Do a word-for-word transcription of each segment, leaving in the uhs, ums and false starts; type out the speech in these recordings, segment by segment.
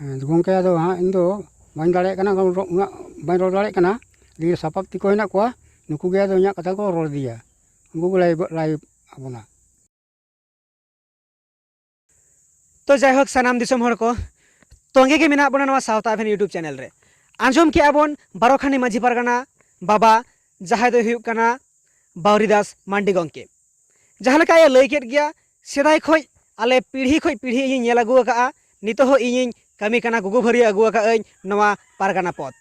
ᱦᱮᱸ, ᱜᱚᱢᱠᱮ, ᱟᱫᱚ ᱦᱟᱸᱜ ᱤᱧ ᱫᱚ ᱵᱟᱹᱧ ᱫᱟᱲᱮᱭᱟᱜ ᱠᱟᱱᱟ, ᱩᱱᱟᱹᱜ ᱵᱟᱹᱧ ᱨᱚᱲ ᱫᱟᱲᱮᱭᱟᱜ ᱠᱟᱱᱟ᱾ ᱫᱤᱭᱮ ᱥᱟᱯᱟᱵ ᱛᱤᱠᱚ ᱦᱮᱱᱟᱜ ᱠᱚᱣᱟ, ᱱᱩᱠᱩ ᱜᱮ ᱟᱫᱚ ᱤᱧᱟᱹᱜ ᱠᱟᱛᱷᱟ ᱠᱚ ᱨᱚᱲ ᱤᱫᱤᱭᱟ, ᱩᱱᱠᱩ ᱜᱮ ᱞᱟᱹᱭ, ᱞᱟᱹᱭ ᱟᱵᱚᱱᱟ᱾ ᱛᱚ ᱡᱟᱭᱦᱳᱠ, ᱥᱟᱱᱟᱢ ᱫᱤᱥᱚᱢ ᱦᱚᱲ ᱠᱚ, ᱛᱚᱸᱜᱮ ᱜᱮ ᱢᱮᱱᱟᱜ ᱵᱚᱱᱟ ᱱᱚᱣᱟ ᱥᱟᱶᱛᱟ ᱟᱵᱷᱮᱱ YouTube ᱪᱮᱱᱮᱞ ᱨᱮ᱾ ᱟᱸᱡᱚᱢ ᱠᱮᱜᱼᱟ ᱵᱚᱱ ᱵᱟᱨᱚᱠᱷᱟᱱᱤ ᱢᱟᱹᱡᱷᱤ ᱯᱟᱨᱜᱟᱱᱟ ᱵᱟᱵᱟ, ᱡᱟᱦᱟᱸᱭ ᱫᱚᱭ ᱦᱩᱭᱩᱜ ᱠᱟᱱᱟ ᱵᱟᱣᱨᱤᱫᱟᱥ ᱢᱟᱱᱰᱤ ᱜᱚᱢᱠᱮ᱾ ᱡᱟᱦᱟᱸ ᱞᱮᱠᱟ ᱟᱡ ᱮ ᱞᱟᱹᱭ ᱠᱮᱫ ᱜᱮᱭᱟ, ᱥᱮᱫᱟᱭ ᱠᱷᱚᱱ ᱟᱞᱮ ᱯᱤᱲᱦᱤ ᱠᱷᱚᱱ ᱯᱤᱲᱦᱤ ᱤᱧᱤᱧ ᱧᱮᱞ ᱟᱹᱜᱩ ᱟᱠᱟᱫᱼᱟ, ᱱᱤᱛᱚᱜ ᱦᱚᱸ ᱤᱧᱤᱧ ᱠᱟᱹᱢᱤ ᱠᱟᱱᱟ, ᱜᱚᱜᱚ ᱵᱷᱟᱹᱨᱭᱟᱹ ᱟᱹᱜᱩ ᱟᱠᱟᱫ ᱟᱹᱧ ᱱᱚᱣᱟ ᱯᱟᱨᱜᱟᱱᱟ ᱯᱚᱫᱽ᱾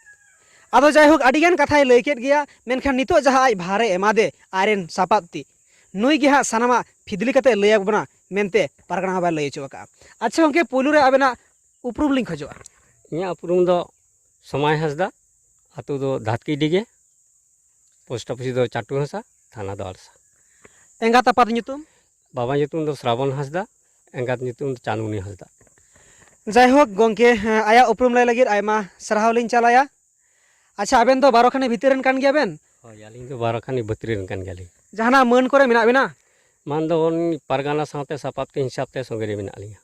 ᱟᱫᱚ ᱡᱟᱭᱦᱳᱠ, ᱟᱹᱰᱤᱜᱟᱱ ᱠᱟᱛᱷᱟᱭ ᱞᱟᱹᱭ ᱠᱮᱫ ᱜᱮᱭᱟ, ᱢᱮᱱᱠᱷᱟᱱ ᱱᱤᱛᱚᱜ ᱡᱟᱦᱟᱸ ᱟᱡ ᱵᱷᱟᱨᱮ ᱮᱢᱟᱫᱮ ᱟᱡᱨᱮᱱ ᱥᱟᱯᱟᱵ ᱛᱤ, ᱱᱩᱭ ᱜᱮ ᱦᱟᱸᱜ ᱥᱟᱱᱟᱢᱟᱜ ᱯᱷᱤᱫᱽᱞᱤ ᱠᱟᱛᱮ ᱞᱟᱹᱭ ᱟᱵᱚᱱᱟ ᱢᱮᱱᱛᱮ ᱯᱟᱨᱜᱟᱱᱟ ᱵᱟᱵᱟᱭ ᱞᱟᱹᱭ ᱦᱚᱪᱚ ᱟᱠᱟᱫᱼᱟ᱾ ᱟᱪᱪᱷᱟ ᱜᱚᱢᱠᱮ, ᱯᱳᱭᱞᱳ ᱨᱮ ᱟᱵᱮᱱᱟᱜ ᱩᱯᱨᱩᱢ ᱞᱤᱧ ᱠᱷᱚᱡᱚᱜᱼᱟ᱾ ᱤᱧᱟᱹᱜ ᱩᱯᱨᱩᱢ ᱫᱚ ᱥᱚᱢᱟᱭ ᱦᱟᱸᱥᱫᱟ, ᱟᱹᱛᱩ ᱫᱚ ᱫᱷᱟᱛᱠᱤᱰᱤ ᱜᱮ, ᱯᱳᱥᱴ ᱚᱯᱷᱤᱥ ᱫᱚ ᱪᱟᱴᱩ ᱦᱟᱥᱟ, ᱛᱷᱟᱱᱟ ᱫᱚ ᱟᱲᱥᱟ᱾ ᱮᱸᱜᱟᱛ ᱟᱯᱟᱛ ᱧᱩᱛᱩᱢ? ᱵᱟᱵᱟ ᱧᱩᱛᱩᱢ ᱫᱚ ᱥᱨᱟᱵᱚᱱ ᱦᱟᱸᱥᱫᱟ, ᱮᱸᱜᱟᱛ ᱧᱩᱛᱩᱢ ᱫᱚ ᱪᱟᱸᱫᱽᱢᱩᱱᱤ ᱦᱟᱸᱥᱫᱟ᱾ ᱡᱟᱭᱦᱳᱠ ᱜᱚᱢᱠᱮ, ᱦᱮᱸ, ᱟᱭᱟᱜ ᱩᱯᱨᱩᱢ ᱞᱟᱹᱭ ᱞᱟᱹᱜᱤᱫ ᱟᱭᱢᱟ ᱥᱟᱨᱦᱟᱣ ᱞᱤᱧ ᱪᱟᱞᱟᱭᱟ᱾ ᱟᱪᱪᱷᱟ, ᱟᱵᱮᱱ ᱫᱚ ᱵᱟᱨᱚᱠᱷᱟᱱᱤ ᱵᱷᱤᱛᱤᱨ ᱨᱮᱱ ᱠᱟᱱ ᱜᱮᱭᱟ ᱵᱮᱱ? ᱦᱳᱭ, ᱟᱹᱞᱤᱧ ᱫᱚ ᱵᱟᱨᱚᱠᱷᱟᱱᱤ ᱵᱷᱤᱛᱨᱤ ᱨᱮᱱ ᱠᱟᱱ ᱜᱮᱭᱟᱞᱤᱧ᱾ ᱡᱟᱦᱟᱱᱟᱜ ᱢᱟᱹᱱ ᱠᱚᱨᱮ ᱢᱮᱱᱟᱜ ᱵᱮᱱᱟ? ᱢᱟᱹᱱ ᱫᱚ ᱩᱱᱤ ᱯᱟᱨᱜᱟᱱᱟ ᱥᱟᱶᱛᱮ ᱥᱟᱯᱟᱵ ᱛᱤ ᱦᱤᱥᱟᱹᱵ ᱛᱮ ᱥᱚᱸᱜᱮ ᱨᱮ ᱢᱮᱱᱟᱜ ᱞᱤᱧᱟ᱾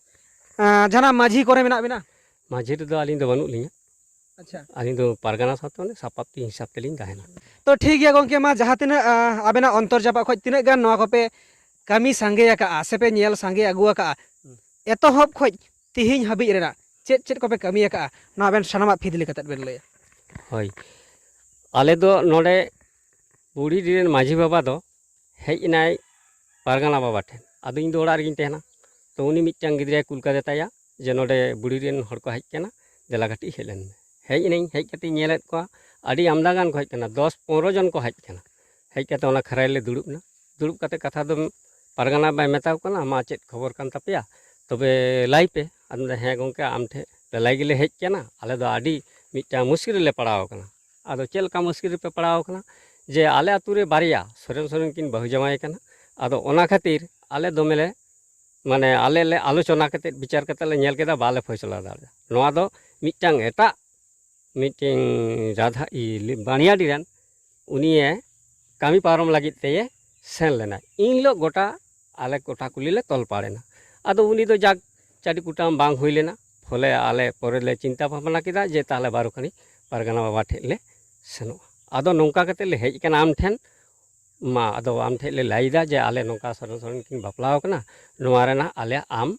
ᱟᱸ, ᱡᱟᱦᱟᱱᱟᱜ ᱢᱟᱹᱡᱷᱤ ᱠᱚᱨᱮ ᱢᱮᱱᱟᱜ ᱵᱮᱱᱟ? ᱢᱟᱹᱡᱷᱤ ᱨᱮᱫᱚ ᱟᱹᱞᱤᱧ ᱫᱚ ᱵᱟᱹᱱᱩᱜ ᱞᱤᱧᱟ᱾ ᱟᱪᱪᱷᱟ᱾ ᱟᱹᱞᱤᱧ ᱫᱚ ᱯᱟᱨᱜᱟᱱᱟ ᱥᱟᱶᱛᱮ ᱚᱱᱮ ᱥᱟᱯᱟᱵ ᱛᱤ ᱦᱤᱥᱟᱹᱵ ᱛᱮᱞᱤᱧ ᱛᱟᱦᱮᱱᱟ᱾ ᱛᱚ ᱴᱷᱤᱠ ᱜᱮᱭᱟ ᱜᱚᱢᱠᱮ, ᱢᱟ ᱡᱟᱦᱟᱸ ᱛᱤᱱᱟᱹᱜ, ᱟᱸ, ᱟᱵᱮᱱᱟᱜ ᱚᱱᱛᱚᱨ ᱡᱟᱯᱟᱜ ᱠᱷᱚᱱ ᱛᱤᱱᱟᱹᱜ ᱜᱟᱱ ᱱᱚᱣᱟ ᱠᱚᱯᱮ ᱠᱟᱹᱢᱤ ᱥᱟᱸᱜᱮ ᱟᱠᱟᱜᱼᱟ ᱥᱮᱯᱮ ᱧᱮᱞ ᱥᱟᱸᱜᱮ ᱟᱹᱜᱩ ᱟᱠᱟᱜᱼᱟ, ᱦᱩᱸ᱾ ᱮᱛᱚᱦᱚᱵ ᱠᱷᱚᱱ ᱛᱤᱦᱤᱧ ᱦᱟᱹᱵᱤᱡ ᱨᱮᱱᱟᱜ ᱪᱮᱫ ᱪᱮᱫ ᱠᱚᱯᱮ ᱠᱟᱹᱢᱤ ᱟᱠᱟᱜᱼᱟ, ᱱᱚᱣᱟ ᱟᱵᱮᱱ ᱥᱟᱱᱟᱢᱟᱜ ᱯᱷᱤᱫᱽᱞᱤ ᱠᱟᱛᱮᱫ ᱵᱮᱱ ᱞᱟᱹᱭᱟ᱾ ᱦᱳᱭ, ᱟᱞᱮ ᱫᱚ ᱱᱚᱰᱮ ᱵᱩᱲᱦᱤᱰᱤ ᱨᱮᱱ ᱢᱟᱹᱡᱷᱤ ᱵᱟᱵᱟ ᱫᱚ ᱦᱮᱡ ᱮᱱᱟᱭ ᱯᱟᱨᱜᱟᱱᱟ ᱵᱟᱵᱟ ᱴᱷᱮᱱ᱾ ᱟᱫᱚ ᱤᱧ ᱫᱚ ᱚᱲᱟᱜ ᱨᱮᱜᱤᱧ ᱛᱟᱦᱮᱱᱟ᱾ ᱛᱚ ᱩᱱᱤ ᱢᱤᱫᱴᱟᱝ ᱜᱤᱫᱽᱨᱟᱹᱭ ᱠᱩᱞ ᱠᱟᱫᱮ ᱛᱟᱭᱟ ᱡᱮ, "ᱱᱚᱰᱮ ᱵᱩᱲᱦᱤ ᱨᱮᱱ ᱦᱚᱲ ᱠᱚ ᱦᱮᱡ ᱠᱟᱱᱟ, ᱫᱮᱞᱟ ᱠᱟᱹᱴᱤᱡ ᱦᱮᱡ ᱞᱮᱱ ᱢᱮ᱾" ᱦᱮᱡ ᱮᱱᱟᱹᱧ, ᱦᱮᱡ ᱠᱟᱛᱮᱧ ᱧᱮᱞᱮᱫ ᱠᱚᱣᱟ ᱟᱹᱰᱤ ᱟᱢᱫᱟ ᱜᱟᱱ ᱠᱚ ᱦᱮᱡ ᱠᱟᱱᱟ, ᱫᱚᱥ ᱯᱚᱱᱨᱚ ᱡᱚᱱ ᱠᱚ ᱦᱮᱡ ᱠᱟᱱᱟ᱾ ᱦᱮᱡ ᱠᱟᱛᱮ ᱚᱱᱟ ᱠᱷᱟᱨᱟᱭ ᱞᱮ ᱫᱩᱲᱩᱵ ᱮᱱᱟ᱾ ᱫᱩᱲᱩᱵ ᱠᱟᱛᱮ ᱠᱟᱛᱷᱟ ᱫᱚ ᱯᱟᱨᱜᱟᱱᱟ ᱵᱟᱭ ᱢᱮᱛᱟᱣ ᱠᱟᱱᱟ, "ᱟᱢᱟᱜ ᱪᱮᱫ ᱠᱷᱚᱵᱚᱨ ᱠᱟᱱ ᱛᱟᱯᱮᱭᱟ? ᱛᱚᱵᱮ ᱞᱟᱹᱭ ᱯᱮ᱾" ᱟᱫᱚ ᱢᱮᱱᱫᱟ, "ᱦᱮᱸ ᱜᱚᱢᱠᱮ, ᱟᱢ ᱴᱷᱮᱱ ᱞᱟᱹᱞᱟᱹᱭ ᱜᱮᱞᱮ ᱦᱮᱡ ᱠᱟᱱᱟ, ᱟᱞᱮ ᱫᱚ ᱟᱹᱰᱤ ᱢᱤᱫᱴᱟᱝ ᱢᱩᱥᱠᱤᱞ ᱨᱮᱞᱮ ᱯᱟᱲᱟᱣ ᱟᱠᱟᱱᱟ᱾" ᱟᱫᱚ ᱪᱮᱫ ᱞᱮᱠᱟ ᱢᱩᱥᱠᱤᱞ ᱨᱮᱯᱮ ᱯᱟᱲᱟᱣ ᱟᱠᱟᱱᱟ? ᱡᱮ ᱟᱞᱮ ᱟᱹᱛᱩ ᱨᱮ ᱵᱟᱨᱭᱟ ᱥᱚᱨᱮᱱ ᱥᱚᱨᱮᱱ ᱠᱤᱱ ᱵᱟᱹᱦᱩ ᱡᱟᱶᱟᱭ ᱠᱟᱱᱟ᱾ ᱟᱫᱚ ᱚᱱᱟ ᱠᱷᱟᱹᱛᱤᱨ ᱟᱞᱮ ᱫᱚᱢᱮ ᱞᱮ, ᱢᱟᱱᱮ, ᱟᱞᱮ ᱞᱮ ᱟᱞᱳᱪᱚᱱᱟ ᱠᱟᱛᱮᱫ, ᱵᱤᱪᱟᱨ ᱠᱟᱛᱮᱫ ᱞᱮ ᱧᱮᱞ ᱠᱮᱫᱟ, ᱵᱟᱞᱮ ᱯᱷᱚᱭᱥᱚᱞᱟ ᱫᱟᱲᱮᱭᱟᱜᱼᱟ᱾ ᱱᱚᱣᱟ ᱫᱚ ᱢᱤᱫᱴᱟᱝ ᱮᱴᱟᱜ ᱢᱤᱫᱴᱮᱱ ᱨᱟᱫᱷᱟ, ᱤ, ᱞᱤ-, ᱵᱟᱱᱤᱭᱟᱰᱤ ᱨᱮᱱ ᱩᱱᱤᱭᱮ ᱠᱟᱹᱢᱤ ᱯᱟᱨᱚᱢ ᱞᱟᱹᱜᱤᱫ ᱛᱮᱭᱮ ᱥᱮᱱ ᱞᱮᱱᱟ᱾ ᱤᱱ ᱦᱤᱞᱳᱜ ᱜᱚᱴᱟ ᱟᱞᱮ ᱜᱚᱴᱟ ᱠᱩᱞᱦᱤ ᱞᱮ ᱛᱚᱞ ᱯᱟᱲ ᱮᱱᱟ᱾ ᱟᱫᱚ ᱩᱱᱤ ᱫᱚ ᱡᱟᱠ ᱪᱟᱹᱰᱤ ᱠᱩᱴᱟᱹᱢ ᱵᱟᱝ ᱦᱩᱭ ᱞᱮᱱᱟ, ᱯᱷᱚᱞᱮ ᱟᱞᱮ ᱯᱚᱨᱮ ᱞᱮ ᱪᱤᱱᱛᱟ ᱵᱷᱟᱵᱽᱱᱟ ᱠᱮᱫᱟ ᱡᱮ ᱛᱟᱦᱚᱞᱮ ᱵᱟᱨᱚᱠᱟᱱᱤ ᱯᱟᱨᱜᱟᱱᱟ ᱵᱟᱵᱟ ᱴᱷᱮᱱ ᱞᱮ ᱥᱮᱱᱚᱜᱼᱟ᱾ ᱟᱫᱚ ᱱᱚᱝᱠᱟ ᱠᱟᱛᱮ ᱞᱮ ᱦᱮᱡ ᱟᱠᱟᱱᱟ ᱟᱢ ᱴᱷᱮᱱ᱾ ᱢᱟ ᱟᱫᱚ ᱟᱢ ᱴᱷᱮᱱ ᱞᱮ ᱞᱟᱹᱭᱫᱟ ᱡᱮ ᱟᱞᱮ ᱱᱚᱝᱠᱟ ᱥᱚᱨᱮᱱ ᱥᱚᱨᱮᱱ ᱠᱤᱱ ᱵᱟᱯᱞᱟ ᱟᱠᱟᱱᱟ, ᱱᱚᱣᱟ ᱨᱮᱱᱟᱜ ᱟᱞᱮᱭᱟᱜ ᱟᱢ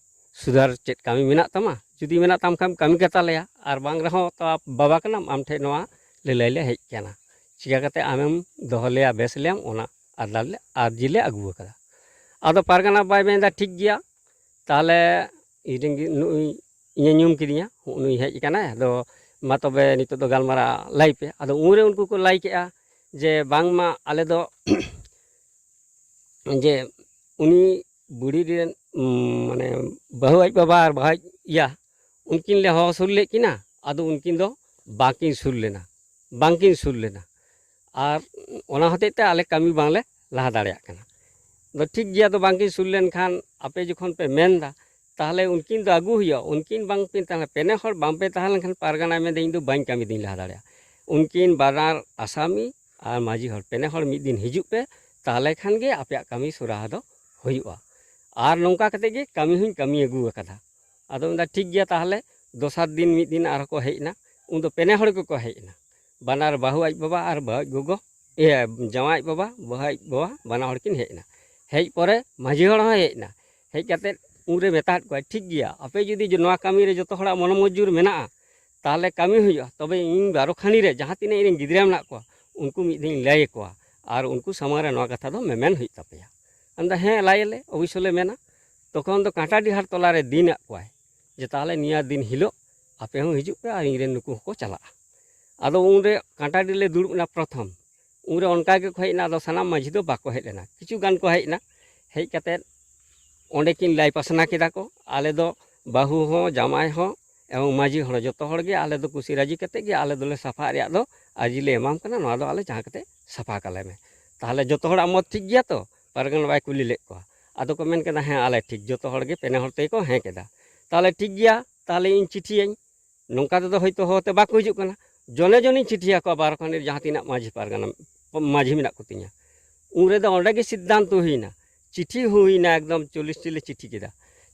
ᱥᱩᱫᱷᱟᱹᱨ ᱪᱮᱫ ᱠᱟᱹᱢᱤ ᱢᱮᱱᱟᱜ ᱛᱟᱢᱟ? ᱡᱩᱫᱤ ᱢᱮᱱᱟᱜ ᱛᱟᱢ ᱠᱷᱟᱱ ᱠᱟᱹᱢᱤ ᱠᱟᱛᱟ ᱞᱮᱭᱟ, ᱟᱨ ᱵᱟᱝ ᱨᱮᱦᱚᱸ ᱛᱚ ᱟᱯ ᱵᱟᱵᱟ ᱠᱟᱱᱟᱢ, ᱟᱢ ᱴᱷᱮᱱ ᱱᱚᱣᱟ ᱞᱟᱹᱞᱟᱹᱭ ᱞᱮ ᱦᱮᱡ ᱟᱠᱟᱱᱟ᱾ ᱪᱤᱠᱟᱹ ᱠᱟᱛᱮ ᱟᱢᱮᱢ ᱫᱚᱦᱚ ᱞᱮᱭᱟ, ᱵᱮᱥ ᱞᱮᱭᱟᱢ, ᱚᱱᱟ ᱟᱨᱫᱟᱞ ᱞᱮ ᱟᱨᱡᱤ ᱞᱮ ᱟᱹᱜᱩ ᱟᱠᱟᱫᱟ᱾ ᱟᱫᱚ ᱯᱟᱨᱜᱟᱱᱟ ᱵᱟᱭ ᱢᱮᱱᱫᱟ, ᱴᱷᱤᱠ ᱜᱮᱭᱟ, ᱛᱟᱦᱚᱞᱮ ᱤᱧ ᱨᱮᱱ ᱜᱮ ᱱᱩᱭ ᱤᱧᱮ ᱧᱩᱢ ᱠᱤᱫᱤᱧᱟ, ᱱᱩᱭ ᱦᱮᱡ ᱟᱠᱟᱱᱟᱭ, ᱟᱫᱚ ᱢᱟ ᱛᱚᱵᱮ ᱱᱤᱛᱚᱜ ᱫᱚ ᱜᱟᱞᱢᱟᱨᱟᱣ ᱞᱟᱹᱭ ᱯᱮ᱾ ᱟᱫᱚ ᱩᱱᱨᱮ ᱩᱱᱠᱩ ᱠᱚ ᱞᱟᱹᱭ ᱠᱮᱜᱼᱟ ᱡᱮ ᱵᱟᱝᱢᱟ ᱟᱞᱮ ᱫᱚ ᱡᱮ ᱩᱱᱤ ᱵᱩᱲᱦᱤ ᱨᱮᱱ, ᱩᱢ, ᱢᱟᱱᱮ ᱵᱟᱹᱦᱩ ᱟᱡ ᱵᱟᱵᱟ ᱟᱨ ᱵᱟᱹᱦᱩ ᱟᱡ ᱤᱭᱟ ᱩᱱᱠᱤᱱ ᱞᱮ ᱦᱚᱦᱚ ᱥᱩᱨ ᱞᱮᱫ ᱠᱤᱱᱟ, ᱟᱫᱚ ᱩᱱᱠᱤᱱ ᱫᱚ ᱵᱟᱝᱠᱤᱱ ᱥᱩᱨ ᱞᱮᱱᱟ, ᱵᱟᱝᱠᱤᱱ ᱥᱩᱨ ᱞᱮᱱᱟ᱾ ᱟᱨ ᱚᱱᱟ ᱦᱚᱛᱮᱡ ᱛᱮ ᱟᱞᱮ ᱠᱟᱹᱢᱤ ᱵᱟᱝᱞᱮ ᱞᱟᱦᱟ ᱫᱟᱲᱮᱭᱟᱜ ᱠᱟᱱᱟ᱾ ᱟᱫᱚ ᱴᱷᱤᱠ ᱜᱮᱭᱟ, ᱟᱫᱚ ᱵᱟᱝᱠᱤᱱ ᱥᱩᱨ ᱞᱮᱱᱠᱷᱟᱱ ᱟᱯᱮ ᱡᱚᱠᱷᱚᱱ ᱯᱮ ᱢᱮᱱ ᱮᱫᱟ, ᱛᱟᱦᱚᱞᱮ ᱩᱱᱠᱤᱱ ᱫᱚ ᱟᱹᱜᱩ ᱦᱩᱭᱩᱜᱼᱟ᱾ ᱩᱱᱠᱤᱱ ᱵᱟᱝ ᱯᱮ ᱛᱟᱦᱮᱸ, ᱯᱮᱱᱮ ᱦᱚᱲ ᱵᱟᱝ ᱯᱮ ᱛᱟᱦᱮᱸ ᱞᱮᱱᱠᱷᱟᱱ ᱯᱟᱨᱜᱟᱱᱟᱭ ᱢᱮᱱᱫᱟ, ᱤᱧ ᱫᱚ ᱵᱟᱹᱧ ᱠᱟᱹᱢᱤ ᱫᱩᱧ ᱞᱟᱦᱟ ᱫᱟᱲᱮᱭᱟᱜᱼᱟ᱾ ᱩᱱᱠᱤᱱ ᱵᱟᱱᱟᱨ ᱟᱥᱟᱢᱤ ᱟᱨ ᱢᱟᱹᱡᱷᱤ ᱦᱚᱲ, ᱯᱮᱱᱮ ᱦᱚᱲ ᱢᱤᱫ ᱫᱤᱱ ᱦᱤᱡᱩᱜ ᱯᱮ, ᱛᱟᱦᱚᱞᱮ ᱠᱷᱟᱱ ᱜᱮ ᱟᱯᱮᱭᱟᱜ ᱠᱟᱹᱢᱤ ᱥᱚᱨᱟ ᱫᱚ ᱦᱩᱭᱩᱜᱼᱟ᱾ ᱟᱨ ᱱᱚᱝᱠᱟ ᱠᱟᱛᱮ ᱜᱮ ᱠᱟᱹᱢᱤ ᱦᱚᱸᱧ ᱠᱟᱹᱢᱤ ᱟᱹᱜᱩ ᱟᱠᱟᱫᱟ᱾ ᱟᱫᱚ ᱢᱮᱱᱫᱟ, ᱴᱷᱤᱠ ᱜᱮᱭᱟ, ᱛᱟᱦᱚᱞᱮ ᱫᱚᱥᱟᱨ ᱫᱤᱱ ᱢᱤᱫ ᱫᱤᱱ ᱟᱨᱦᱚᱸ ᱠᱚ ᱦᱮᱡ ᱮᱱᱟ᱾ ᱩᱱᱫᱚ ᱯᱮᱱᱮ ᱦᱚᱲ ᱜᱮᱠᱚ ᱦᱮᱡ ᱮᱱᱟ, ᱵᱟᱱᱟᱨ ᱵᱟᱹᱦᱩ ᱟᱡ ᱵᱟᱵᱟ ᱟᱨ ᱵᱟᱹᱦᱩ ᱟᱡ ᱜᱚᱜᱚ, ᱤᱭᱟᱹ, ᱡᱟᱶᱟᱭ ᱟᱡ ᱵᱟᱵᱟ, ᱵᱟᱹᱦᱩ ᱟᱡ ᱵᱟᱵᱟ, ᱵᱟᱱᱟ ᱦᱚᱲ ᱠᱤᱱ ᱦᱮᱡ ᱮᱱᱟ᱾ ᱦᱮᱡ ᱯᱚᱨᱮ ᱢᱟᱹᱡᱷᱤ ᱦᱚᱲ ᱦᱚᱸᱭ ᱦᱮᱡ ᱮᱱᱟ᱾ ᱦᱮᱡ ᱠᱟᱛᱮᱫ ᱩᱱᱨᱮ ᱢᱮᱛᱟᱫ ᱠᱚᱣᱟᱭ, ᱴᱷᱤᱠ ᱜᱮᱭᱟ, ᱟᱯᱮ ᱡᱩᱫᱤ ᱱᱚᱣᱟ ᱠᱟᱹᱢᱤ ᱨᱮ ᱡᱚᱛᱚ ᱦᱚᱲᱟᱜ ᱢᱚᱱᱳᱢᱚᱡᱽᱡᱩᱨ ᱢᱮᱱᱟᱜᱼᱟ, ᱛᱟᱦᱚᱞᱮ ᱠᱟᱹᱢᱤ ᱦᱩᱭᱩᱜᱼᱟ, ᱛᱚᱵᱮ ᱤᱧ ᱵᱟᱨᱚ ᱠᱷᱟᱱᱤ ᱨᱮ ᱡᱟᱦᱟᱸ ᱛᱤᱱᱟᱹᱜ ᱤᱧ ᱨᱮᱱ ᱜᱤᱫᱽᱨᱟᱹ ᱢᱮᱱᱟᱜ ᱠᱚᱣᱟ, ᱩᱱᱠᱩ ᱢᱤᱫ ᱫᱷᱟᱣ ᱤᱧ ᱞᱟᱹᱭ ᱟᱠᱚᱣᱟ ᱟᱨ ᱩᱱᱠᱩ ᱥᱟᱢᱟᱝ ᱨᱮ ᱱᱚᱣᱟ ᱠᱟᱛᱷᱟ ᱫᱚ ᱢᱮᱢᱮᱱ ᱦᱩᱭᱩᱜ ᱛᱟᱯᱮᱭᱟ᱾ ᱟᱢᱫᱟ, ᱦᱮᱸ, ᱞᱟᱹᱭ ᱟᱞᱮ, ᱚᱵᱚᱥᱥᱳᱭ ᱞᱮ ᱢᱮᱱᱟ᱾ ᱛᱚᱠᱷᱚᱱ ᱫᱚ ᱠᱟᱸᱴᱟ ᱰᱤᱦᱟᱨ ᱛᱚᱞᱟ ᱨᱮ ᱫᱤᱱ ᱟᱫ ᱠᱚᱣᱟᱭ ᱡᱮ ᱛᱟᱦᱚᱞᱮ ᱱᱤᱭᱟᱹ ᱫᱤᱱ ᱦᱤᱞᱳᱜ ᱟᱯᱮ ᱦᱚᱸ ᱦᱤᱡᱩᱜ ᱯᱮ ᱟᱨ ᱤᱧ ᱨᱮᱱ ᱱᱩᱠᱩ ᱦᱚᱸᱠᱚ ᱪᱟᱞᱟᱜᱼᱟ᱾ ᱟᱫᱚ ᱩᱱᱨᱮ ᱠᱟᱸᱴᱟ ᱰᱤ ᱞᱮ ᱫᱩᱲᱩᱵ ᱮᱱᱟ ᱯᱨᱚᱛᱷᱚᱢ᱾ ᱩᱱᱨᱮ ᱚᱱᱠᱟ ᱜᱮᱠᱚ ᱦᱮᱡ ᱮᱱᱟ, ᱟᱫᱚ ᱥᱟᱱᱟᱢ ᱢᱟᱹᱡᱷᱤ ᱫᱚ ᱵᱟᱠᱚ ᱦᱮᱡ ᱞᱮᱱᱟ, ᱠᱤᱪᱷᱩ ᱜᱟᱱ ᱠᱚ ᱦᱮᱡ ᱮᱱᱟ᱾ ᱦᱮᱡ ᱠᱟᱛᱮᱫ ᱚᱸᱰᱮ ᱠᱤᱱ ᱞᱟᱹᱭ ᱯᱟᱥᱱᱟ ᱠᱮᱫᱟ ᱠᱚ, ᱟᱞᱮ ᱫᱚ ᱵᱟᱹᱦᱩ ᱦᱚᱸ ᱡᱟᱢᱟᱭ ᱦᱚᱸ ᱮᱵᱚᱝ ᱢᱟᱹᱡᱷᱤ ᱦᱚᱲ, ᱡᱚᱛᱚ ᱦᱚᱲ ᱜᱮ ᱟᱞᱮ ᱫᱚ ᱠᱩᱥᱤ ᱨᱟᱹᱡᱤ ᱠᱟᱛᱮᱫ ᱜᱮ ᱟᱞᱮ ᱫᱚᱞᱮ ᱥᱟᱯᱷᱟᱜ ᱨᱮᱭᱟᱜ ᱫᱚ ᱟᱹᱨᱡᱤ ᱞᱮ ᱮᱢᱟᱢ ᱠᱟᱱᱟ, ᱱᱚᱣᱟ ᱫᱚ ᱟᱞᱮ ᱡᱟᱦᱟᱸ ᱠᱟᱛᱮᱫ ᱥᱟᱯᱷᱟ ᱠᱟᱞᱮ ᱢᱮ᱾ ᱛᱟᱦᱚᱞᱮ ᱡᱚᱛᱚ ᱦᱚᱲᱟᱜ ᱢᱚᱛ ᱴᱷᱤᱠ ᱜᱮᱭᱟ ᱛᱚ? ᱯᱟᱨᱜᱟᱱᱟ ᱵᱟᱭ ᱠᱩᱞᱤ ᱞᱮᱫ ᱠᱚᱣᱟ᱾ ᱟᱫᱚ ᱠᱚ ᱢᱮᱱ ᱠᱮᱫᱟ, ᱦᱮᱸ, ᱟᱞᱮ ᱴᱷᱤᱠ, ᱡᱚᱛᱚ ᱦᱚᱲ ᱜᱮ ᱯᱮᱱᱮ ᱦᱚᱲ ᱛᱮᱜᱮ ᱠᱚ ᱦᱮᱸ ᱠᱮᱫᱟ᱾ ᱛᱟᱦᱚᱞᱮ ᱴᱷᱤᱠ ᱜᱮᱭᱟ, ᱛᱟᱦᱚᱞᱮ ᱤᱧ ᱪᱤᱴᱷᱤᱭᱟᱹᱧ᱾ ᱱᱚᱝᱠᱟ ᱛᱮᱫᱚ ᱦᱚᱭᱛᱳ ᱦᱚᱦᱚᱛᱮ ᱵᱟᱠᱚ ᱦᱤᱡᱩᱜ ᱠᱟᱱᱟ᱾ ᱡᱚᱱᱮ ᱡᱚᱱᱮᱧ ᱪᱤᱴᱷᱤ ᱟᱠᱚᱣᱟ, ᱵᱟᱨᱚ ᱠᱷᱟᱱ ᱨᱮ ᱡᱟᱦᱟᱸ ᱛᱤᱱᱟᱹᱜ ᱢᱟᱹᱡᱷᱤ ᱯᱟᱨᱜᱟᱱᱟ, ᱢᱟᱹᱡᱷᱤ ᱢᱮᱱᱟᱜ ᱠᱚᱛᱤᱧᱟ᱾ ᱩᱱ ᱨᱮᱫᱚ ᱚᱸᱰᱮ ᱜᱮ ᱥᱤᱫᱽᱫᱷᱟᱱᱛᱚ ᱦᱩᱭᱱᱟ, ᱪᱤᱴᱷᱤ ᱦᱩᱭᱱᱟ, ᱮᱠᱫᱚᱢ ᱪᱚᱞᱞᱤᱥ ᱴᱤ ᱞᱮ ᱪᱤᱴᱷᱤ ᱠᱮᱫᱟ᱾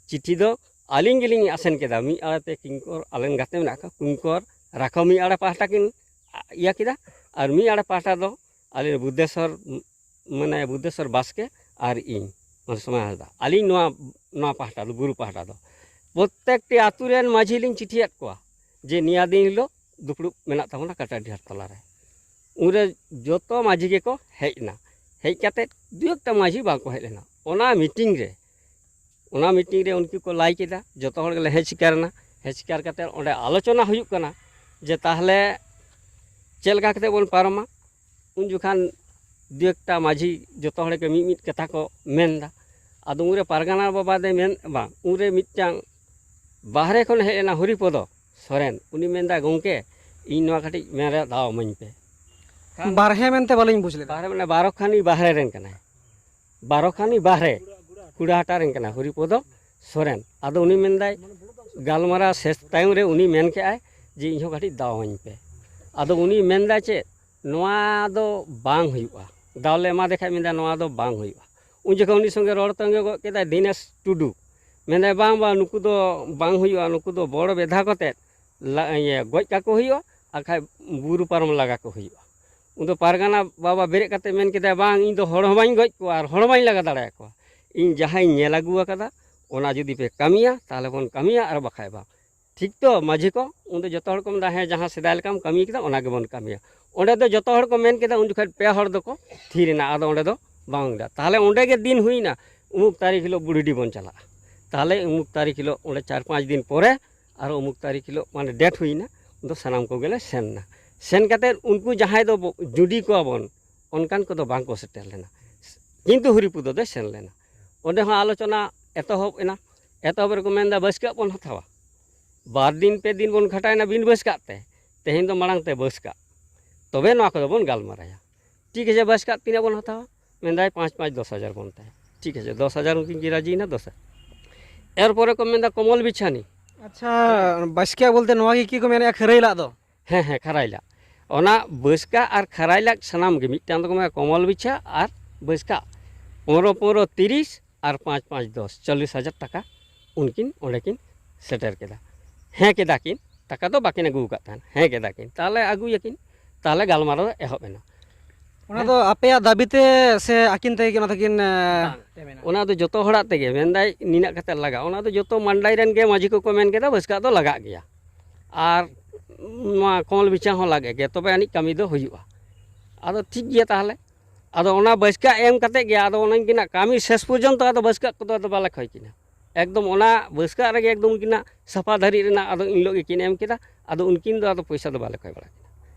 ᱪᱤᱴᱷᱤ ᱫᱚ ᱟᱹᱞᱤᱧ ᱜᱮᱞᱤᱧ ᱟᱥᱮᱱ ᱠᱮᱫᱟ᱾ ᱢᱤᱫ ᱟᱲᱮ ᱛᱮ ᱠᱤᱝᱠᱚᱨ, ᱟᱞᱮᱱ ᱜᱟᱛᱮ ᱢᱮᱱᱟᱜ ᱠᱚᱣᱟ, ᱠᱤᱝᱠᱚᱨ, ᱨᱟᱠᱷᱚ ᱢᱤᱫ ᱟᱲᱮ ᱯᱟᱦᱴᱟ ᱠᱤᱱ ᱤᱭᱟᱹ ᱠᱮᱫᱟ, ᱟᱨ ᱢᱤᱫ ᱟᱲᱮ ᱯᱟᱦᱴᱟ ᱫᱚ ᱟᱞᱮ ᱵᱩᱫᱽᱫᱷᱮᱥᱚᱨ, ᱢᱟᱱᱮ ᱵᱩᱫᱽᱫᱷᱮᱥᱚᱨ ᱵᱟᱥᱠᱮ ᱟᱨ ᱤᱧ, ᱢᱟᱱᱮ ᱥᱚᱢᱟᱭ ᱦᱟᱸᱥᱫᱟ, ᱟᱹᱞᱤᱧ ᱱᱚᱣᱟ, ᱱᱚᱣᱟ ᱯᱟᱦᱴᱟ ᱫᱚ, ᱵᱩᱨᱩ ᱯᱟᱦᱴᱟ ᱫᱚ ᱯᱨᱚᱛᱮᱠᱴᱤ ᱟᱹᱛᱩ ᱨᱮᱱ ᱢᱟᱹᱡᱷᱤ ᱞᱤᱧ ᱪᱤᱴᱷᱤᱭᱟᱫ ᱠᱚᱣᱟ ᱡᱮ ᱱᱤᱭᱟᱹ ᱫᱤᱱ ᱦᱤᱞᱳᱜ ᱫᱩᱯᱲᱩᱵ ᱢᱮᱱᱟᱜ ᱛᱟᱵᱚᱱᱟ ᱠᱟᱴᱟᱰᱤᱦᱟᱨ ᱛᱚᱞᱟ ᱨᱮ᱾ ᱩᱱᱨᱮ ᱡᱚᱛᱚ ᱢᱟᱹᱡᱷᱤ ᱜᱮᱠᱚ ᱦᱮᱡ ᱮᱱᱟ᱾ ᱦᱮᱡ ᱠᱟᱛᱮ ᱫᱩ ᱮᱠᱴᱟ ᱢᱟᱹᱡᱷᱤ ᱵᱟᱝ ᱠᱚ ᱦᱮᱡ ᱞᱮᱱᱟ᱾ ᱚᱱᱟ ᱢᱤᱴᱤᱝ ᱨᱮ, ᱚᱱᱟ ᱢᱤᱴᱤᱝ ᱨᱮ ᱩᱱᱠᱩ ᱠᱚ ᱞᱟᱹᱭ ᱠᱮᱫᱟ, ᱡᱚᱛᱚ ᱦᱚᱲ ᱜᱮᱞᱮ ᱦᱮᱡ ᱥᱤᱠᱟᱨ ᱮᱱᱟ᱾ ᱦᱮᱡ ᱥᱤᱠᱟᱨ ᱠᱟᱛᱮ ᱚᱸᱰᱮ ᱟᱞᱳᱪᱚᱱᱟ ᱦᱩᱭᱩᱜ ᱠᱟᱱᱟ ᱡᱮ ᱛᱟᱦᱚᱞᱮ ᱪᱮᱫ ᱞᱮᱠᱟ ᱠᱟᱛᱮ ᱵᱚᱱ ᱯᱟᱨᱚᱢᱟ᱾ ᱩᱱ ᱡᱚᱠᱷᱟᱱ ᱫᱩ ᱮᱠᱴᱟ ᱢᱟᱹᱡᱷᱤ ᱡᱚᱛᱚ ᱦᱚᱲ ᱜᱮ ᱢᱤᱫ ᱢᱤᱫ ᱠᱟᱛᱷᱟ ᱠᱚ ᱢᱮᱱ ᱮᱫᱟ᱾ ᱟᱫᱚ ᱩᱱᱨᱮ ᱯᱟᱨᱜᱟᱱᱟ ᱵᱟᱵᱟ ᱫᱚᱭ ᱢᱮᱱ, ᱵᱟᱝ, ᱩᱱᱨᱮ ᱢᱤᱫᱴᱟᱝ ᱵᱟᱦᱨᱮ ᱠᱷᱚᱱ ᱦᱮᱡ ᱮᱱᱟ ᱦᱚᱨᱤᱯᱚᱫᱚ ᱥᱚᱨᱮᱱ᱾ ᱩᱱᱤ ᱢᱮᱱᱫᱟ, "ᱜᱚᱢᱠᱮ, ᱤᱧ ᱱᱚᱣᱟ ᱠᱟᱹᱴᱤᱡ ᱢᱮᱱ ᱨᱮᱭᱟᱜ ᱫᱟᱣ ᱤᱢᱟᱹᱧ ᱯᱮ᱾" ᱵᱟᱨᱦᱮ ᱢᱮᱱᱛᱮ ᱵᱟᱹᱞᱤᱧ ᱵᱩᱡᱽ ᱞᱮᱫᱟ᱾ ᱵᱟᱦᱨᱮ ᱢᱟᱱᱮ ᱵᱟᱨᱚᱠᱷᱟᱱᱤ ᱵᱟᱦᱨᱮ ᱨᱮᱱ ᱠᱟᱱᱟᱭ, ᱵᱟᱨᱚᱠᱷᱟᱱᱤ ᱵᱟᱦᱨᱮ, ᱠᱩᱲᱟᱦᱟᱴᱟ ᱨᱮᱱ ᱠᱟᱱᱟᱭ ᱦᱚᱨᱤᱯᱚᱫᱚ ᱥᱚᱨᱮᱱ᱾ ᱟᱫᱚ ᱩᱱᱤ ᱢᱮᱱᱫᱟᱭ, ᱜᱟᱞᱢᱟᱨᱟᱣ ᱥᱮᱥ ᱛᱟᱭᱚᱢ ᱨᱮ ᱩᱱᱤ ᱢᱮᱱ ᱠᱮᱜᱼᱟᱭ ᱡᱮ, "ᱤᱧ ᱦᱚᱸ ᱠᱟᱹᱴᱤᱡ ᱫᱟᱣ ᱤᱢᱟᱹᱧ ᱯᱮ᱾" ᱟᱫᱚ ᱩᱱᱤ ᱢᱮᱱᱫᱟᱭ ᱪᱮᱫ, ᱱᱚᱣᱟ ᱫᱚ ᱵᱟᱝ ᱦᱩᱭᱩᱜᱼᱟ᱾ ᱫᱟᱣ ᱞᱮ ᱮᱢᱟᱫᱮ ᱠᱷᱟᱡ ᱢᱮᱱᱫᱟᱭ, "ᱱᱚᱣᱟ ᱫᱚ ᱵᱟᱝ ᱦᱩᱭᱩᱜᱼᱟ᱾" ᱩᱱ ᱡᱚᱠᱷᱚᱱ ᱩᱱᱤ ᱥᱚᱸᱜᱮ ᱨᱚᱲ ᱛᱚᱸᱜᱮ ᱜᱚᱫ ᱠᱮᱫᱟᱭ ᱫᱤᱱᱮᱥ ᱴᱩᱰᱩ, ᱢᱮᱱᱫᱟᱭ, "ᱵᱟᱝ, ᱵᱟᱝ, ᱱᱩᱠᱩ ᱫᱚ ᱵᱟᱝ ᱦᱩᱭᱩᱜᱼᱟ, ᱱᱩᱠᱩ ᱫᱚ ᱵᱚᱲ ᱵᱮᱫᱷᱟ ᱠᱟᱛᱮᱫ ᱞᱟ-, ᱤᱭᱟᱹ, ᱜᱚᱡ ᱠᱟᱠᱚ ᱦᱩᱭᱩᱜᱼᱟ, ᱟᱨ ᱠᱷᱟᱡ ᱵᱩᱨᱩ ᱯᱟᱨᱚᱢ ᱞᱟᱜᱟ ᱠᱚ ᱦᱩᱭᱩᱜᱼᱟ᱾" ᱩᱱ ᱫᱚ ᱯᱟᱨᱜᱟᱱᱟ ᱵᱟᱵᱟ ᱵᱮᱨᱮᱫ ᱠᱟᱛᱮ ᱢᱮᱱ ᱠᱮᱫᱟᱭ, "ᱵᱟᱝ, ᱤᱧ ᱫᱚ ᱦᱚᱲ ᱦᱚᱸ ᱵᱟᱹᱧ ᱜᱚᱡ ᱠᱚᱣᱟ ᱟᱨ ᱦᱚᱲ ᱦᱚᱸ ᱵᱟᱹᱧ ᱞᱟᱜᱟ ᱫᱟᱲᱮᱭᱟᱠᱚᱣᱟ᱾ ᱤᱧ ᱡᱟᱦᱟᱸᱧ ᱧᱮᱞ ᱟᱹᱜᱩ ᱟᱠᱟᱫᱟ, ᱚᱱᱟ ᱡᱩᱫᱤ ᱯᱮ ᱠᱟᱹᱢᱤᱭᱟ, ᱛᱟᱦᱚᱞᱮ ᱵᱚᱱ ᱠᱟᱹᱢᱤᱭᱟ, ᱟᱨ ᱵᱟᱠᱷᱟᱡ ᱵᱟᱝ᱾" ᱴᱷᱤᱠ ᱛᱚ ᱢᱟᱹᱡᱷᱤ ᱠᱚ? ᱩᱱ ᱫᱚ ᱡᱚᱛᱚ ᱦᱚᱲ ᱠᱚ ᱢᱮᱱᱫᱟ, "ᱦᱮᱸ, ᱡᱟᱦᱟᱸ ᱥᱮᱫᱟᱭ ᱞᱮᱠᱟᱢ ᱠᱟᱹᱢᱤ ᱠᱮᱫᱟ, ᱚᱱᱟ ᱜᱮᱵᱚᱱ ᱠᱟᱹᱢᱤᱭᱟ᱾" ᱚᱸᱰᱮ ᱫᱚ ᱡᱚᱛᱚ ᱦᱚᱲ ᱠᱚ ᱢᱮᱱ ᱠᱮᱫᱟ, ᱩᱱ ᱡᱚᱠᱷᱚᱱ ᱯᱮ ᱦᱚᱲ ᱫᱚᱠᱚ ᱛᱷᱤᱨ ᱮᱱᱟ, ᱟᱫᱚ ᱚᱸᱰᱮ ᱫᱚ ᱵᱟᱝ ᱦᱩᱭ ᱞᱮᱱᱟ᱾ ᱛᱟᱦᱚᱞᱮ ᱚᱸᱰᱮ ᱜᱮ ᱫᱤᱱ ᱦᱩᱭᱱᱟ, ᱩᱢᱩᱠ ᱛᱟᱹᱨᱤᱠᱷ ᱦᱤᱞᱳᱜ ᱵᱩᱰᱷᱤᱰᱤ ᱵᱚᱱ ᱪᱟᱞᱟᱜᱼᱟ᱾ ᱛᱟᱦᱚᱞᱮ ᱩᱢᱩᱠ ᱛᱟᱹᱨᱤᱠᱷ ᱦᱤᱞᱳᱜ ᱚᱸᱰᱮ ᱪᱟᱨ ᱯᱟᱸᱪ ᱫᱤᱱ ᱯᱚᱨᱮ ᱟᱨᱚ ᱩᱢᱩᱠ ᱛᱟᱹᱨᱤᱠᱷ ᱦᱤᱞᱳᱜ ᱢᱟᱱᱮ ᱰᱮᱴ ᱦᱩᱭᱱᱟ, ᱩᱱ ᱫᱚ ᱥᱟᱱᱟᱢ ᱠᱚᱜᱮᱞᱮ ᱥᱮᱱ ᱮᱱᱟ᱾ ᱥᱮᱱ ᱠᱟᱛᱮᱫ ᱩᱱᱠᱩ ᱡᱟᱦᱟᱸᱭ ᱫᱚ ᱵᱚ-, ᱡᱩᱰᱤ ᱠᱚᱣᱟ ᱵᱚᱱ, ᱚᱱᱠᱟᱱ ᱠᱚᱫᱚ ᱵᱟᱝ ᱠᱚ ᱥᱮᱴᱮᱨ ᱞᱮᱱᱟ, ᱠᱤᱱᱛᱩ ᱦᱚᱨᱤᱯᱩᱫᱚ ᱫᱚᱭ ᱥᱮᱱ ᱞᱮᱱᱟ᱾ ᱚᱸᱰᱮ ᱦᱚᱸ ᱟᱞᱳᱪᱚᱱᱟ ᱮᱛᱚᱦᱚᱵ ᱮᱱᱟ᱾ ᱮᱛᱚᱦᱚᱵ ᱨᱮᱠᱚ ᱢᱮᱱᱫᱟ, "ᱵᱟᱥᱠᱟᱜ ᱵᱚᱱ ᱦᱟᱛᱟᱣᱟ᱾" ᱵᱟᱨ ᱫᱤᱱ ᱯᱮ ᱫᱤᱱ ᱵᱚᱱ ᱠᱷᱟᱴᱟᱭᱮᱱᱟ ᱵᱤᱱ ᱵᱟᱥᱠᱟᱜ ᱛᱮ, ᱛᱮᱦᱮᱧ ᱫᱚ ᱢᱟᱲᱟᱝ ᱛᱮ ᱵᱟᱥᱠᱟᱜ, ᱛᱚᱵᱮ ᱱᱚᱣᱟ ᱠᱚᱫᱚ ᱵᱚᱱ ᱜᱟᱞᱢᱟᱨᱟᱭᱟ᱾ ᱴᱷᱤᱠ ᱟᱪᱷᱮ, ᱵᱟᱥᱠᱟᱜ ᱛᱤᱱᱟᱹᱜ ᱵᱚᱱ ᱦᱟᱛᱟᱣᱟ? ᱢᱮᱱᱫᱟᱭ, "ᱯᱟᱸᱪ ᱯᱟᱸᱪ ᱫᱚᱥ ᱦᱟᱡᱟᱨ ᱵᱚᱱ ᱦᱟᱛᱟᱣᱟ᱾" ᱴᱷᱤᱠ ᱟᱪᱷᱮ, ᱫᱚᱥ ᱦᱟᱡᱟᱨ ᱩᱱᱠᱤᱱ ᱠᱤᱱ ᱨᱟᱹᱡᱤᱭᱮᱱᱟ, ᱫᱚᱥ ᱦᱟᱡᱟᱨ᱾ ᱮᱨᱯᱚᱨᱮ ᱠᱚ ᱢᱮᱱᱫᱟ ᱠᱚᱢᱚᱞ ᱵᱤᱪᱷᱟᱱᱤ᱾ ᱟᱪᱪᱷᱟ, ᱵᱟᱥᱠᱮᱭᱟᱜ ᱵᱚᱞᱛᱮ ᱱᱚᱣᱟ ᱜᱮ ᱠᱤ ᱠᱚ ᱢᱮᱱᱮᱫᱼᱟ, ᱠᱷᱟᱹᱨᱟᱹᱭ ᱞᱟᱜ ᱫᱚ? ᱦᱮᱸ, ᱦᱮᱸ, ᱠᱷᱟᱨᱟᱭ ᱞᱟᱜ᱾ ᱚᱱᱟ ᱵᱟᱹᱥᱠᱟ ᱟᱨ ᱠᱷᱟᱨᱟᱭ ᱞᱟᱜ ᱥᱟᱱᱟᱢ ᱜᱮ, ᱢᱤᱫᱴᱟᱝ ᱫᱚᱠᱚ ᱢᱮᱱᱟ ᱠᱚᱢᱚᱞ ᱵᱤᱪᱷᱟ ᱟᱨ ᱵᱟᱹᱥᱠᱟ, ᱯᱚᱱᱨᱚ ᱯᱚᱱᱨᱚ ᱛᱤᱨᱤᱥ ᱟᱨ ᱯᱟᱸᱪ ᱯᱟᱸᱪ ᱫᱚᱥ, ᱪᱚᱞᱞᱤᱥ ᱦᱟᱡᱟᱨ ᱴᱟᱠᱟ ᱩᱱᱠᱤᱱ ᱚᱸᱰᱮ ᱠᱤᱱ ᱥᱮᱴᱮᱨ ᱠᱮᱫᱟ᱾ ᱦᱮᱸ ᱠᱮᱫᱟ ᱠᱤᱱ, ᱴᱟᱠᱟ ᱫᱚ ᱵᱟᱹᱠᱤᱱ ᱟᱹᱜᱩ ᱟᱠᱟᱫ ᱛᱟᱦᱮᱱ, ᱦᱮᱸ ᱠᱮᱫᱟ ᱠᱤᱱ, ᱛᱟᱦᱚᱞᱮ ᱟᱹᱜᱩᱭᱟᱠᱤᱱ, ᱛᱟᱦᱚᱞᱮ ᱜᱟᱞᱢᱟᱨᱟᱣ ᱫᱚ ᱮᱦᱚᱵ ᱮᱱᱟ᱾ ᱚᱱᱟ ᱫᱚ ᱟᱯᱮᱭᱟᱜ ᱫᱟᱹᱵᱤ ᱛᱮ ᱥᱮ ᱟᱹᱠᱤᱱ ᱛᱮᱜᱮ ᱚᱱᱟ ᱫᱚᱠᱤᱱ ᱮ, ᱚᱱᱟ ᱫᱚ ᱡᱚᱛᱚ ᱦᱚᱲᱟᱜ ᱛᱮᱜᱮ ᱢᱮᱱᱫᱟᱭ ᱱᱤᱱᱟᱹᱜ ᱠᱟᱛᱮ ᱞᱟᱜᱟᱜᱼᱟ᱾ ᱚᱱᱟ ᱫᱚ ᱡᱚᱛᱚ ᱢᱟᱱᱰᱟᱭ ᱨᱮᱱ ᱜᱮ ᱢᱟᱹᱡᱷᱤ ᱠᱚᱠᱚ ᱢᱮᱱ ᱠᱮᱫᱟ ᱵᱟᱹᱥᱠᱟᱹᱜ ᱫᱚ ᱞᱟᱜᱟᱜ ᱜᱮᱭᱟ, ᱟᱨ ᱱᱚᱣᱟ ᱠᱚᱢᱚᱞ ᱵᱤᱪᱷᱟ ᱦᱚᱸ ᱞᱟᱜᱟᱜ ᱜᱮᱭᱟ, ᱛᱚᱵᱮ ᱟᱹᱱᱤᱡ ᱠᱟᱹᱢᱤ ᱫᱚ ᱦᱩᱭᱩᱜᱼᱟ᱾ ᱟᱫᱚ ᱴᱷᱤᱠ ᱜᱮᱭᱟ ᱛᱟᱦᱚᱞᱮ᱾ ᱟᱫᱚ ᱚᱱᱟ ᱵᱟᱹᱥᱠᱟᱹᱜ ᱮᱢ ᱠᱟᱛᱮ ᱜᱮ ᱟᱫᱚ ᱚᱱᱟᱠᱤᱱᱟᱜ ᱠᱟᱹᱢᱤ ᱥᱮᱥ ᱯᱚᱨᱡᱚᱱᱛᱚ ᱟᱫᱚ ᱵᱟᱹᱥᱠᱟᱹᱜ ᱠᱚᱫᱚ ᱟᱫᱚ ᱵᱟᱞᱮ ᱠᱷᱚᱭ ᱠᱤᱱᱟ᱾ ᱮᱠᱫᱚᱢ ᱚᱱᱟ ᱵᱟᱹᱥᱠᱟᱹᱜ ᱨᱮᱜᱮ ᱮᱠᱫᱚᱢ ᱩᱱᱠᱤᱱᱟᱜ ᱥᱟᱯᱷᱟ ᱫᱷᱟᱹᱨᱤᱡ ᱨᱮᱱᱟᱜ ᱟᱫᱚ ᱤᱱ ᱦᱤᱞᱳᱜ ᱜᱮᱠᱤᱱ ᱮᱢ ᱠᱮᱫᱟ᱾ ᱟᱫᱚ ᱩᱱᱠᱤᱱ ᱫᱚ ᱟᱫᱚ ᱯᱚᱭᱥᱟ ᱫᱚ ᱵᱟᱞᱮ ᱠᱷᱚᱭ ᱵᱟᱲᱟ ᱠᱤᱱᱟ,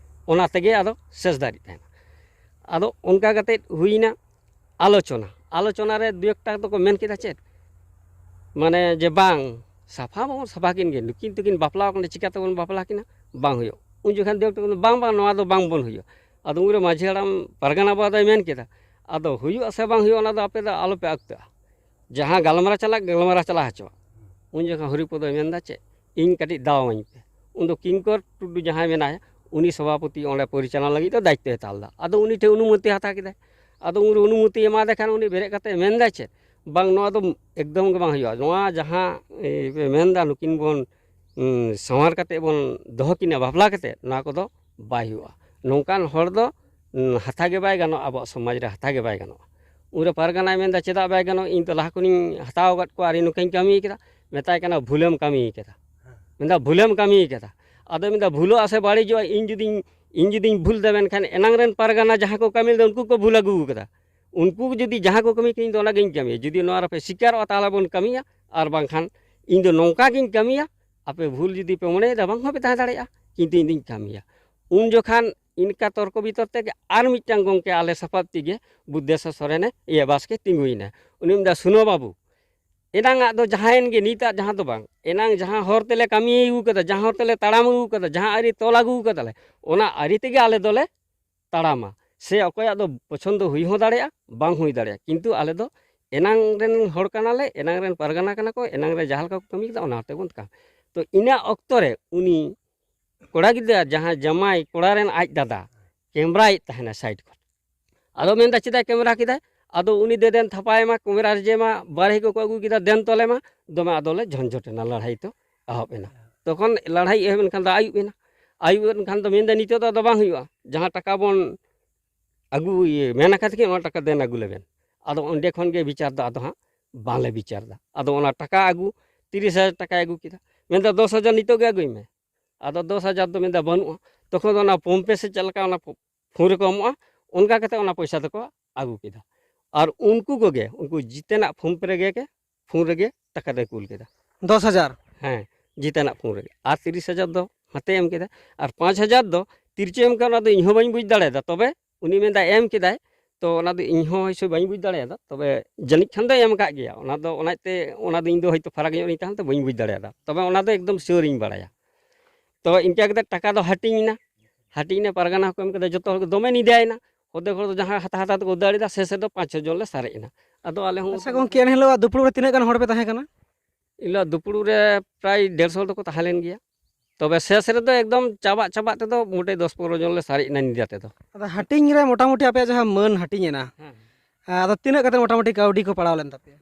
ᱚᱱᱟ ᱛᱮᱜᱮ ᱟᱫᱚ ᱥᱮᱥ ᱫᱷᱟᱹᱨᱤᱡ ᱛᱟᱦᱮᱱᱟ᱾ ᱟᱫᱚ ᱚᱱᱠᱟ ᱠᱟᱛᱮ ᱦᱩᱭᱱᱟ ᱟᱞᱳᱪᱚᱱᱟ᱾ ᱟᱞᱳᱪᱚᱱᱟ ᱨᱮ ᱫᱩ ᱮᱠᱴᱟ ᱫᱚᱠᱚ ᱢᱮᱱ ᱠᱮᱫᱟ ᱪᱮᱫ, ᱢᱟᱱᱮ ᱡᱮ ᱵᱟᱝ, ᱥᱟᱯᱷᱟ ᱢᱟᱵᱚᱱ ᱥᱟᱯᱷᱟ ᱠᱤᱱ ᱜᱮ, ᱱᱩᱠᱤᱱ ᱛᱚᱠᱤᱱ ᱵᱟᱯᱞᱟ ᱟᱠᱟᱱᱟ, ᱪᱤᱠᱟᱹ ᱛᱮᱵᱚᱱ ᱵᱟᱯᱞᱟ ᱠᱤᱱᱟ? ᱵᱟᱝ ᱦᱩᱭᱩᱜ᱾ ᱩᱱ ᱡᱚᱠᱷᱚᱱ ᱫᱩ ᱮᱠᱴᱟ ᱠᱚ ᱢᱮᱱᱫᱟ, ᱵᱟᱝ ᱵᱟᱝ, ᱱᱚᱣᱟ ᱫᱚ ᱵᱟᱝ ᱵᱚᱱ ᱦᱩᱭᱩᱜᱼᱟ᱾ ᱟᱫᱚ ᱩᱱᱨᱮ ᱢᱟᱹᱡᱷᱤ ᱦᱟᱲᱟᱢ ᱯᱟᱨᱜᱟᱱᱟ ᱵᱟᱵᱟ ᱫᱚᱭ ᱢᱮᱱ ᱠᱮᱫᱟ, ᱟᱫᱚ ᱦᱩᱭᱩᱜᱼᱟ ᱥᱮ ᱵᱟᱝ ᱦᱩᱭᱩᱜᱼᱟ, ᱚᱱᱟ ᱫᱚ ᱟᱯᱮ ᱫᱚ ᱟᱞᱚᱯᱮ ᱟᱹᱠᱛᱟᱹᱜᱼᱟ, ᱡᱟᱦᱟᱸ ᱜᱟᱞᱢᱟᱨᱟᱣ ᱪᱟᱞᱟᱜ, ᱜᱟᱞᱢᱟᱨᱟᱣ ᱪᱟᱞᱟᱣ ᱦᱚᱪᱚᱣᱟᱜ᱾ ᱩᱱ ᱡᱚᱠᱷᱚᱱ ᱦᱚᱨᱤᱯᱚᱫᱚᱭ ᱢᱮᱱᱫᱟ ᱪᱮᱫ, ᱤᱧ ᱠᱟᱹᱴᱤᱡ ᱫᱟᱣ ᱟᱹᱧ ᱯᱮ᱾ ᱩᱱᱫᱚ ᱠᱤᱝᱠᱚᱨ ᱴᱩᱰᱩ ᱡᱟᱦᱟᱸᱭ ᱢᱮᱱᱟᱭᱟ, ᱩᱱᱤ ᱥᱚᱵᱷᱟᱯᱚᱛᱤ ᱚᱸᱰᱮ ᱯᱚᱨᱤᱪᱟᱞᱚᱱᱟ ᱞᱟᱹᱜᱤᱫ ᱫᱚ ᱫᱟᱭᱤᱛᱛᱚᱭ ᱦᱟᱛᱟᱣ ᱞᱮᱫᱟ᱾ ᱟᱫᱚ ᱩᱱᱤ ᱴᱷᱮᱱ ᱚᱱᱩᱢᱚᱛᱤ ᱦᱟᱛᱟᱣ ᱠᱮᱫᱟᱭ᱾ ᱟᱫᱚ ᱩᱱᱨᱮ ᱚᱱᱩᱢᱚᱛᱤ ᱮᱢᱟᱫᱮ ᱠᱷᱟᱱ ᱩᱱᱤ ᱵᱮᱨᱮᱫ ᱠᱟᱛᱮ ᱢᱮᱱᱫᱟᱭ ᱪᱮᱫ, ᱵᱟᱝ, ᱱᱚᱣᱟ ᱫᱚ ᱮᱠᱫᱚᱢ ᱜᱮ ᱵᱟᱝ ᱦᱩᱭᱩᱜᱼᱟ᱾ ᱱᱚᱣᱟ ᱡᱟᱦᱟᱸ ᱮ, ᱯᱮ ᱢᱮᱱᱫᱟ ᱱᱩᱠᱤᱱ ᱵᱚᱱ ᱩᱸ, ᱥᱟᱶᱟᱨ ᱠᱟᱛᱮ ᱵᱚᱱ ᱫᱚᱦᱚ ᱠᱤᱱᱟ ᱵᱟᱯᱞᱟ ᱠᱟᱛᱮ, ᱱᱚᱣᱟ ᱠᱚᱫᱚ ᱵᱟᱭ ᱦᱩᱭᱩᱜᱼᱟ᱾ ᱱᱚᱝᱠᱟᱱ ᱦᱚᱲ ᱫᱚ ᱩᱸ, ᱦᱟᱛᱟᱣ ᱜᱮ ᱵᱟᱭ ᱜᱟᱱᱚᱜᱼᱟ, ᱟᱵᱚᱣᱟᱜ ᱥᱚᱢᱟᱡᱽ ᱨᱮ ᱦᱟᱛᱟᱣ ᱜᱮ ᱵᱟᱭ ᱜᱟᱱᱚᱜᱼᱟ᱾ ᱩᱱᱨᱮ ᱯᱟᱨᱜᱟᱱᱟᱭ ᱢᱮᱱᱫᱟ, ᱪᱮᱫᱟᱜ ᱵᱟᱭ ᱜᱟᱱᱚᱜᱼᱟ? ᱤᱧ ᱛᱚ ᱞᱟᱦᱟ ᱠᱷᱚᱱᱤᱧ ᱦᱟᱛᱟᱣ ᱟᱠᱟᱫ ᱠᱚᱣᱟ ᱟᱨ ᱤᱧ ᱱᱚᱝᱠᱟᱧ ᱠᱟᱹᱢᱤ ᱠᱮᱫᱟ᱾ ᱢᱮᱛᱟᱭ ᱠᱟᱱᱟ, ᱵᱷᱩᱞᱮᱢ ᱠᱟᱹᱢᱤ ᱠᱮᱫᱟ᱾ ᱢᱮᱱᱫᱟ, ᱵᱷᱩᱞᱮᱢ ᱠᱟᱹᱢᱤ ᱠᱮᱫᱟ᱾ ᱟᱫᱚ ᱢᱮᱱᱫᱟ, ᱵᱷᱩᱞᱚᱜᱼᱟ ᱥᱮ ᱵᱟᱹᱲᱤᱡᱚᱜᱼᱟ? ᱤᱧ ᱡᱩᱫᱤᱧ, ᱤᱧ ᱡᱩᱫᱤᱧ ᱵᱷᱩᱞ ᱫᱟ, ᱢᱮᱱᱠᱷᱟᱱ ᱮᱱᱟᱝ ᱨᱮᱱ ᱯᱟᱨᱜᱟᱱᱟ ᱡᱟᱦᱟᱸ ᱠᱚ ᱠᱟᱹᱢᱤ ᱞᱮᱫᱟ, ᱩᱱᱠᱩ ᱠᱚ ᱵᱷᱩᱞ ᱟᱹᱜᱩ ᱠᱟᱫᱟ᱾ ᱩᱱᱠᱩ ᱡᱩᱫᱤ ᱡᱟᱦᱟᱸ ᱠᱚ ᱠᱟᱹᱢᱤ ᱠᱮᱫᱟ, ᱤᱧ ᱫᱚ ᱚᱱᱟ ᱜᱤᱧ ᱠᱟᱹᱢᱤᱭᱟ᱾ ᱡᱩᱫᱤ ᱱᱚᱣᱟ ᱨᱮᱯᱮ ᱥᱤᱠᱟᱨᱚᱜᱼᱟ, ᱛᱟᱦᱚᱞᱮ ᱵᱚᱱ ᱠᱟᱹᱢᱤᱭᱟ, ᱟᱨ ᱵᱟᱝᱠᱷᱟᱱ ᱤᱧ ᱫᱚ ᱱᱚᱝᱠᱟ ᱜᱤᱧ ᱠᱟᱹᱢᱤᱭᱟ᱾ ᱟᱯᱮ ᱵᱷᱩᱞ ᱡᱩᱫᱤ ᱯᱮ ᱢᱚᱱᱮᱭᱮᱫᱟ, ᱵᱟᱝ ᱦᱚᱸᱯᱮ ᱛᱟᱦᱮᱸ ᱫᱟᱲᱮᱭᱟᱜᱼᱟ, ᱠᱤᱱᱛᱩ ᱤᱧ ᱫᱩᱧ ᱠᱟᱹᱢᱤᱭᱟ᱾ ᱩᱱ ᱡᱚᱠᱷᱟᱱ ᱤᱱᱠᱟ ᱛᱚᱨᱠᱚ ᱵᱤᱛᱚᱨᱠ ᱛᱮᱜᱮ ᱟᱨ ᱢᱤᱫᱴᱟᱝ ᱜᱚᱢᱠᱮ ᱟᱞᱮ ᱥᱟᱯᱟᱵ ᱛᱮᱜᱮ ᱵᱩᱫᱽᱫᱷᱮᱥᱥᱚᱨ ᱥᱚᱨᱮᱱᱮ, ᱤᱭᱟᱹ, ᱵᱟᱥᱠᱮ ᱛᱤᱸᱜᱩᱭᱮᱱᱟ᱾ ᱩᱱᱤ ᱢᱮᱱᱫᱟ, ᱥᱩᱱᱚ ᱵᱟᱹᱵᱩ, ᱮᱱᱟᱝ ᱟᱜ ᱫᱚ ᱡᱟᱦᱟᱸᱭᱮᱱ ᱜᱮ, ᱱᱤᱛᱟᱜ ᱡᱟᱦᱟᱸ ᱫᱚ ᱵᱟᱝ, ᱮᱱᱟᱝ ᱡᱟᱦᱟᱸ ᱦᱚᱨ ᱛᱮᱞᱮ ᱠᱟᱹᱢᱤ ᱟᱹᱜᱩ ᱠᱟᱫᱟ, ᱡᱟᱦᱟᱸ ᱦᱚᱨ ᱛᱮᱞᱮ ᱛᱟᱲᱟᱢ ᱟᱹᱜᱩ ᱠᱟᱫᱟ, ᱡᱟᱦᱟᱸ ᱟᱹᱨᱤ ᱛᱚᱞ ᱟᱹᱜᱩ ᱠᱟᱫᱟᱞᱮ, ᱚᱱᱟ ᱟᱹᱨᱤ ᱛᱮᱜᱮ ᱟᱞᱮ ᱫᱚᱞᱮ ᱛᱟᱲᱟᱢᱟ᱾ ᱥᱮ ᱚᱠᱚᱭᱟᱜ ᱫᱚ ᱯᱚᱪᱷᱚᱱᱫᱚ ᱦᱩᱭ ᱦᱚᱸ ᱫᱟᱲᱮᱭᱟᱜᱼᱟ, ᱵᱟᱝ ᱦᱩᱭ ᱫᱟᱲᱮᱭᱟᱜᱼᱟ, ᱠᱤᱱᱛᱩ ᱟᱞᱮ ᱫᱚ ᱮᱱᱟᱝ ᱨᱮᱱ ᱦᱚᱲ ᱠᱟᱱᱟᱞᱮ, ᱮᱱᱟᱝ ᱨᱮᱱ ᱯᱟᱨᱜᱟᱱᱟ ᱠᱟᱱᱟ ᱠᱚ, ᱮᱱᱟᱝ ᱨᱮ ᱡᱟᱦᱟᱸ ᱞᱮᱠᱟ ᱠᱚ ᱠᱟᱹᱢᱤ ᱠᱮᱫᱟ, ᱚᱱᱟ ᱛᱮᱵᱚᱱ ᱠᱟᱹᱢᱤ᱾ ᱛᱚ ᱤᱱᱟᱹ ᱚᱠᱛᱚ ᱨᱮ ᱩᱱᱤ ᱠᱚᱲᱟ ᱜᱤᱫᱽᱨᱟᱹ, ᱡᱟᱦᱟᱸ ᱡᱟᱢᱟᱭ ᱠᱚᱲᱟ ᱨᱮᱱ ᱟᱡ ᱫᱟᱫᱟ, ᱠᱮᱢᱨᱟᱭᱮᱫ ᱛᱟᱦᱮᱱᱟ ᱥᱟᱭᱤᱰ ᱠᱷᱚᱱ᱾ ᱟᱫᱚ ᱢᱮᱱᱫᱟ, ᱪᱮᱫᱟᱜ ᱠᱮᱢᱨᱟ ᱠᱮᱫᱟᱭ? ᱟᱫᱚ ᱩᱱᱤ ᱫᱚ ᱫᱮᱱ ᱛᱷᱟᱯᱟᱭ ᱢᱟ, ᱠᱚᱢᱮᱨᱟ ᱨᱮᱡᱮ ᱢᱟ, ᱵᱟᱨᱦᱮ ᱠᱚᱠᱚ ᱟᱹᱜᱩ ᱠᱮᱫᱟ, ᱫᱮᱱ ᱛᱚᱞᱮ ᱢᱟ, ᱫᱚᱢᱮ ᱟᱫᱚᱞᱮ ᱡᱷᱚᱱᱡᱷᱚᱴ ᱮᱱᱟ, ᱞᱟᱹᱲᱦᱟᱹᱭ ᱛᱚ ᱮᱦᱚᱵ ᱮᱱᱟ᱾ ᱛᱚᱠᱷᱚᱱ ᱞᱟᱹᱲᱦᱟᱹᱭ ᱮᱦᱚᱵ ᱮᱱ ᱠᱷᱟᱱ ᱫᱚ ᱟᱹᱭᱩᱵ ᱮᱱᱟ᱾ ᱟᱹᱭᱩᱵ ᱮᱱ ᱠᱷᱟᱱ ᱫᱚ ᱢᱮᱱᱫᱟ, "ᱱᱤᱛᱚᱜ ᱫᱚ ᱟᱫᱚ ᱵᱟᱝ ᱦᱩᱭᱩᱜᱼᱟ, ᱡᱟᱦᱟᱸ ᱴᱟᱠᱟ ᱵᱚᱱ ᱟᱹᱜᱩ, ᱤᱭᱟᱹ, ᱢᱮᱱ ᱟᱠᱟᱫ ᱠᱤᱱ, ᱚᱱᱟ ᱴᱟᱠᱟ ᱫᱮᱱ ᱟᱹᱜᱩ ᱞᱮᱵᱮᱱ᱾" ᱟᱫᱚ ᱚᱸᱰᱮ ᱠᱷᱚᱱ ᱜᱮ ᱵᱤᱪᱟᱨ ᱫᱚ ᱟᱫᱚ ᱦᱟᱸᱜ ᱵᱟᱝᱞᱮ ᱵᱤᱪᱟᱨ ᱮᱫᱟ᱾ ᱟᱫᱚ ᱚᱱᱟ ᱴᱟᱠᱟ ᱟᱹᱜᱩ, ᱛᱤᱨᱤᱥ ᱦᱟᱡᱟᱨ ᱴᱟᱠᱟᱭ ᱟᱹᱜᱩ ᱠᱮᱫᱟ, ᱢᱮᱱᱫᱟ, "ᱫᱚᱥ ᱦᱟᱡᱟᱨ ᱱᱤᱛᱚᱜ ᱜᱮ ᱟᱹᱜᱩᱭ ᱢᱮ᱾" ᱟᱫᱚ ᱫᱚᱥ ᱦᱟᱡᱟᱨ ᱫᱚ ᱢᱮᱱᱫᱟ, "ᱵᱟᱹᱱᱩᱜᱼᱟ᱾" ᱛᱚᱠᱷᱚᱱ ᱫᱚ ᱚᱱᱟ ᱯᱷᱳᱱ ᱯᱮ ᱥᱮ ᱪᱮᱫ ᱞᱮᱠᱟ ᱚᱱᱟ ᱯᱷᱳ-, ᱯᱷᱳᱱ ᱨᱮᱠᱚ ᱮᱢᱚᱜᱼᱟ, ᱚᱱᱠᱟ ᱠᱟᱛᱮ ᱚᱱᱟ ᱯᱚᱭᱥᱟ ᱫᱚᱠᱚ ᱟᱹᱜᱩ ᱠᱮᱫᱟ᱾ ᱟᱨ ᱩᱱᱠᱩ ᱠᱚᱜᱮ, ᱩᱱᱠᱩ ᱡᱤᱛᱮᱱᱟᱜ ᱯᱷᱳᱱ ᱯᱮ ᱨᱮᱜᱮ ᱜᱮ, ᱯᱷᱳᱱ ᱨᱮᱜᱮ ᱴᱟᱠᱟ ᱫᱚᱭ ᱠᱩᱞ ᱠᱮᱫᱟ᱾ ᱫᱚᱥ ᱦᱟᱡᱟᱨ? ᱦᱮᱸ, ᱡᱤᱛᱮᱱᱟᱜ ᱯᱷᱳᱱ ᱨᱮᱜᱮ᱾ ᱟᱨ ᱛᱤᱨᱤᱥ ᱦᱟᱡᱟᱨ ᱫᱚ ᱦᱟᱛᱮ ᱮᱢ ᱠᱮᱫᱟ᱾ ᱟᱨ ᱯᱟᱸᱪ ᱦᱟᱡᱟᱨ ᱫᱚ ᱛᱤᱨᱪᱚ ᱮᱢ ᱠᱮᱫᱟ, ᱚᱱᱟ ᱫᱚ ᱤᱧ ᱦᱚᱸ ᱵᱟᱹᱧ ᱵᱩᱡᱽ ᱫᱟᱲᱮᱭᱟᱫᱟ᱾ ᱛᱚᱵᱮ ᱩᱱᱤ ᱢᱮᱱᱫᱟ ᱮᱢ ᱠᱮᱫᱟᱭ, ᱛᱚ ᱚᱱᱟ ᱫᱚ ᱤᱧ ᱦᱚᱸ ᱦᱚᱭᱛᱳ ᱵᱟᱹᱧ ᱵᱩᱡᱽ ᱫᱟᱲᱮᱭᱟᱫᱟ, ᱛᱚᱵᱮ ᱡᱟᱹᱱᱤᱡ ᱠᱷᱟᱱ ᱫᱚᱭ ᱮᱢ ᱟᱠᱟᱫ ᱜᱮᱭᱟ᱾ ᱚᱱᱟ ᱫᱚ, ᱚᱱᱟᱛᱮ, ᱚᱱᱟ ᱫᱚ ᱤᱧ ᱫᱚ ᱦᱚᱭᱛᱳ ᱯᱷᱟᱨᱟᱠ ᱧᱚᱜ ᱨᱤᱧ ᱛᱟᱦᱮᱱ ᱛᱮ ᱵᱟᱹᱧ ᱵᱩᱡᱽ ᱫᱟᱲᱮᱭᱟᱫᱟ, ᱛᱚᱵᱮ ᱚᱱᱟ ᱫᱚ ᱮᱠᱫᱚᱢ ᱥᱤᱭᱳᱨ ᱤᱧ ᱵᱟᱲᱟᱭᱟ᱾ ᱛᱚ ᱤᱱᱠᱟ ᱠᱟᱛᱮ ᱴᱟᱠᱟ ᱫᱚ ᱦᱟᱹᱴᱤᱧ ᱮᱱᱟ, ᱦᱟᱹᱴᱤᱧ ᱮᱱᱟ, ᱯᱟᱨᱜᱟᱱᱟ ᱦᱚᱸᱠᱚ ᱮᱢ ᱠᱮᱫᱟ, ᱡᱚᱛᱚ ᱦᱚᱲ ᱠᱚ ᱫᱚᱢᱮ ᱧᱤᱫᱟᱹᱭᱮᱱᱟ᱾ ᱚᱫᱷᱮᱠ ᱦᱚᱲ ᱫᱚ ᱡᱟᱦᱟᱸ ᱦᱟᱛᱟ ᱦᱟᱛᱟ ᱛᱮᱠᱚ ᱫᱟᱹᱲ ᱮᱫᱟ, ᱥᱮᱥ ᱨᱮᱫᱚ ᱯᱟᱸᱪ ᱪᱷᱚ ᱡᱚᱱ ᱞᱮ ᱥᱟᱨᱮᱡ ᱮᱱᱟ᱾ ᱟᱫᱚ ᱟᱞᱮ ᱦᱚᱸ ᱟᱪᱪᱷᱟ ᱜᱚᱢᱠᱮ, ᱮᱱ ᱦᱤᱞᱳᱜ ᱫᱩᱯᱲᱩᱵ ᱨᱮ ᱛᱤᱱᱟᱹᱜ ᱜᱟᱱ ᱦᱚᱲ ᱯᱮ ᱛᱟᱦᱮᱸ ᱠᱟᱱᱟ? ᱮᱱ ᱦᱤᱞᱳᱜ ᱫᱩᱯᱲᱩᱵ ᱨᱮ ᱯᱨᱟᱭ ᱰᱮᱲᱥᱚ ᱦᱚᱲ ᱫᱚᱠᱚ ᱛᱟᱦᱮᱸ ᱞᱮᱱ ᱜᱮᱭᱟ᱾ ᱛᱚᱵᱮ ᱥᱮᱥ ᱨᱮᱫᱚ ᱮᱠᱫᱚᱢ ᱪᱟᱵᱟᱜ ᱪᱟᱵᱟᱜ ᱛᱮᱫᱚ ᱢᱚᱴᱮ ᱫᱚᱥ ᱯᱚᱱᱨᱚ ᱡᱚᱱ ᱞᱮ ᱥᱟᱨᱮᱡ ᱮᱱᱟ ᱧᱤᱫᱟᱹ ᱛᱮᱫᱚ᱾ ᱟᱫᱚ ᱦᱟᱹᱴᱤᱧ ᱨᱮ ᱢᱚᱴᱟᱢᱩᱴᱤ ᱟᱯᱮᱭᱟᱜ ᱡᱟᱦᱟᱸ ᱢᱟᱹᱱ ᱦᱟᱹᱴᱤᱧ ᱮᱱᱟ, ᱦᱮᱸ᱾ ᱟᱫᱚ ᱛᱤᱱᱟᱹᱜ ᱠᱟᱛᱮ ᱢᱚᱴᱟᱢᱩᱴᱤ ᱠᱟᱹᱣᱰᱤ ᱠᱚ ᱯᱟᱲᱟᱣ ᱞᱮᱱ ᱛᱟᱯᱮᱭᱟ?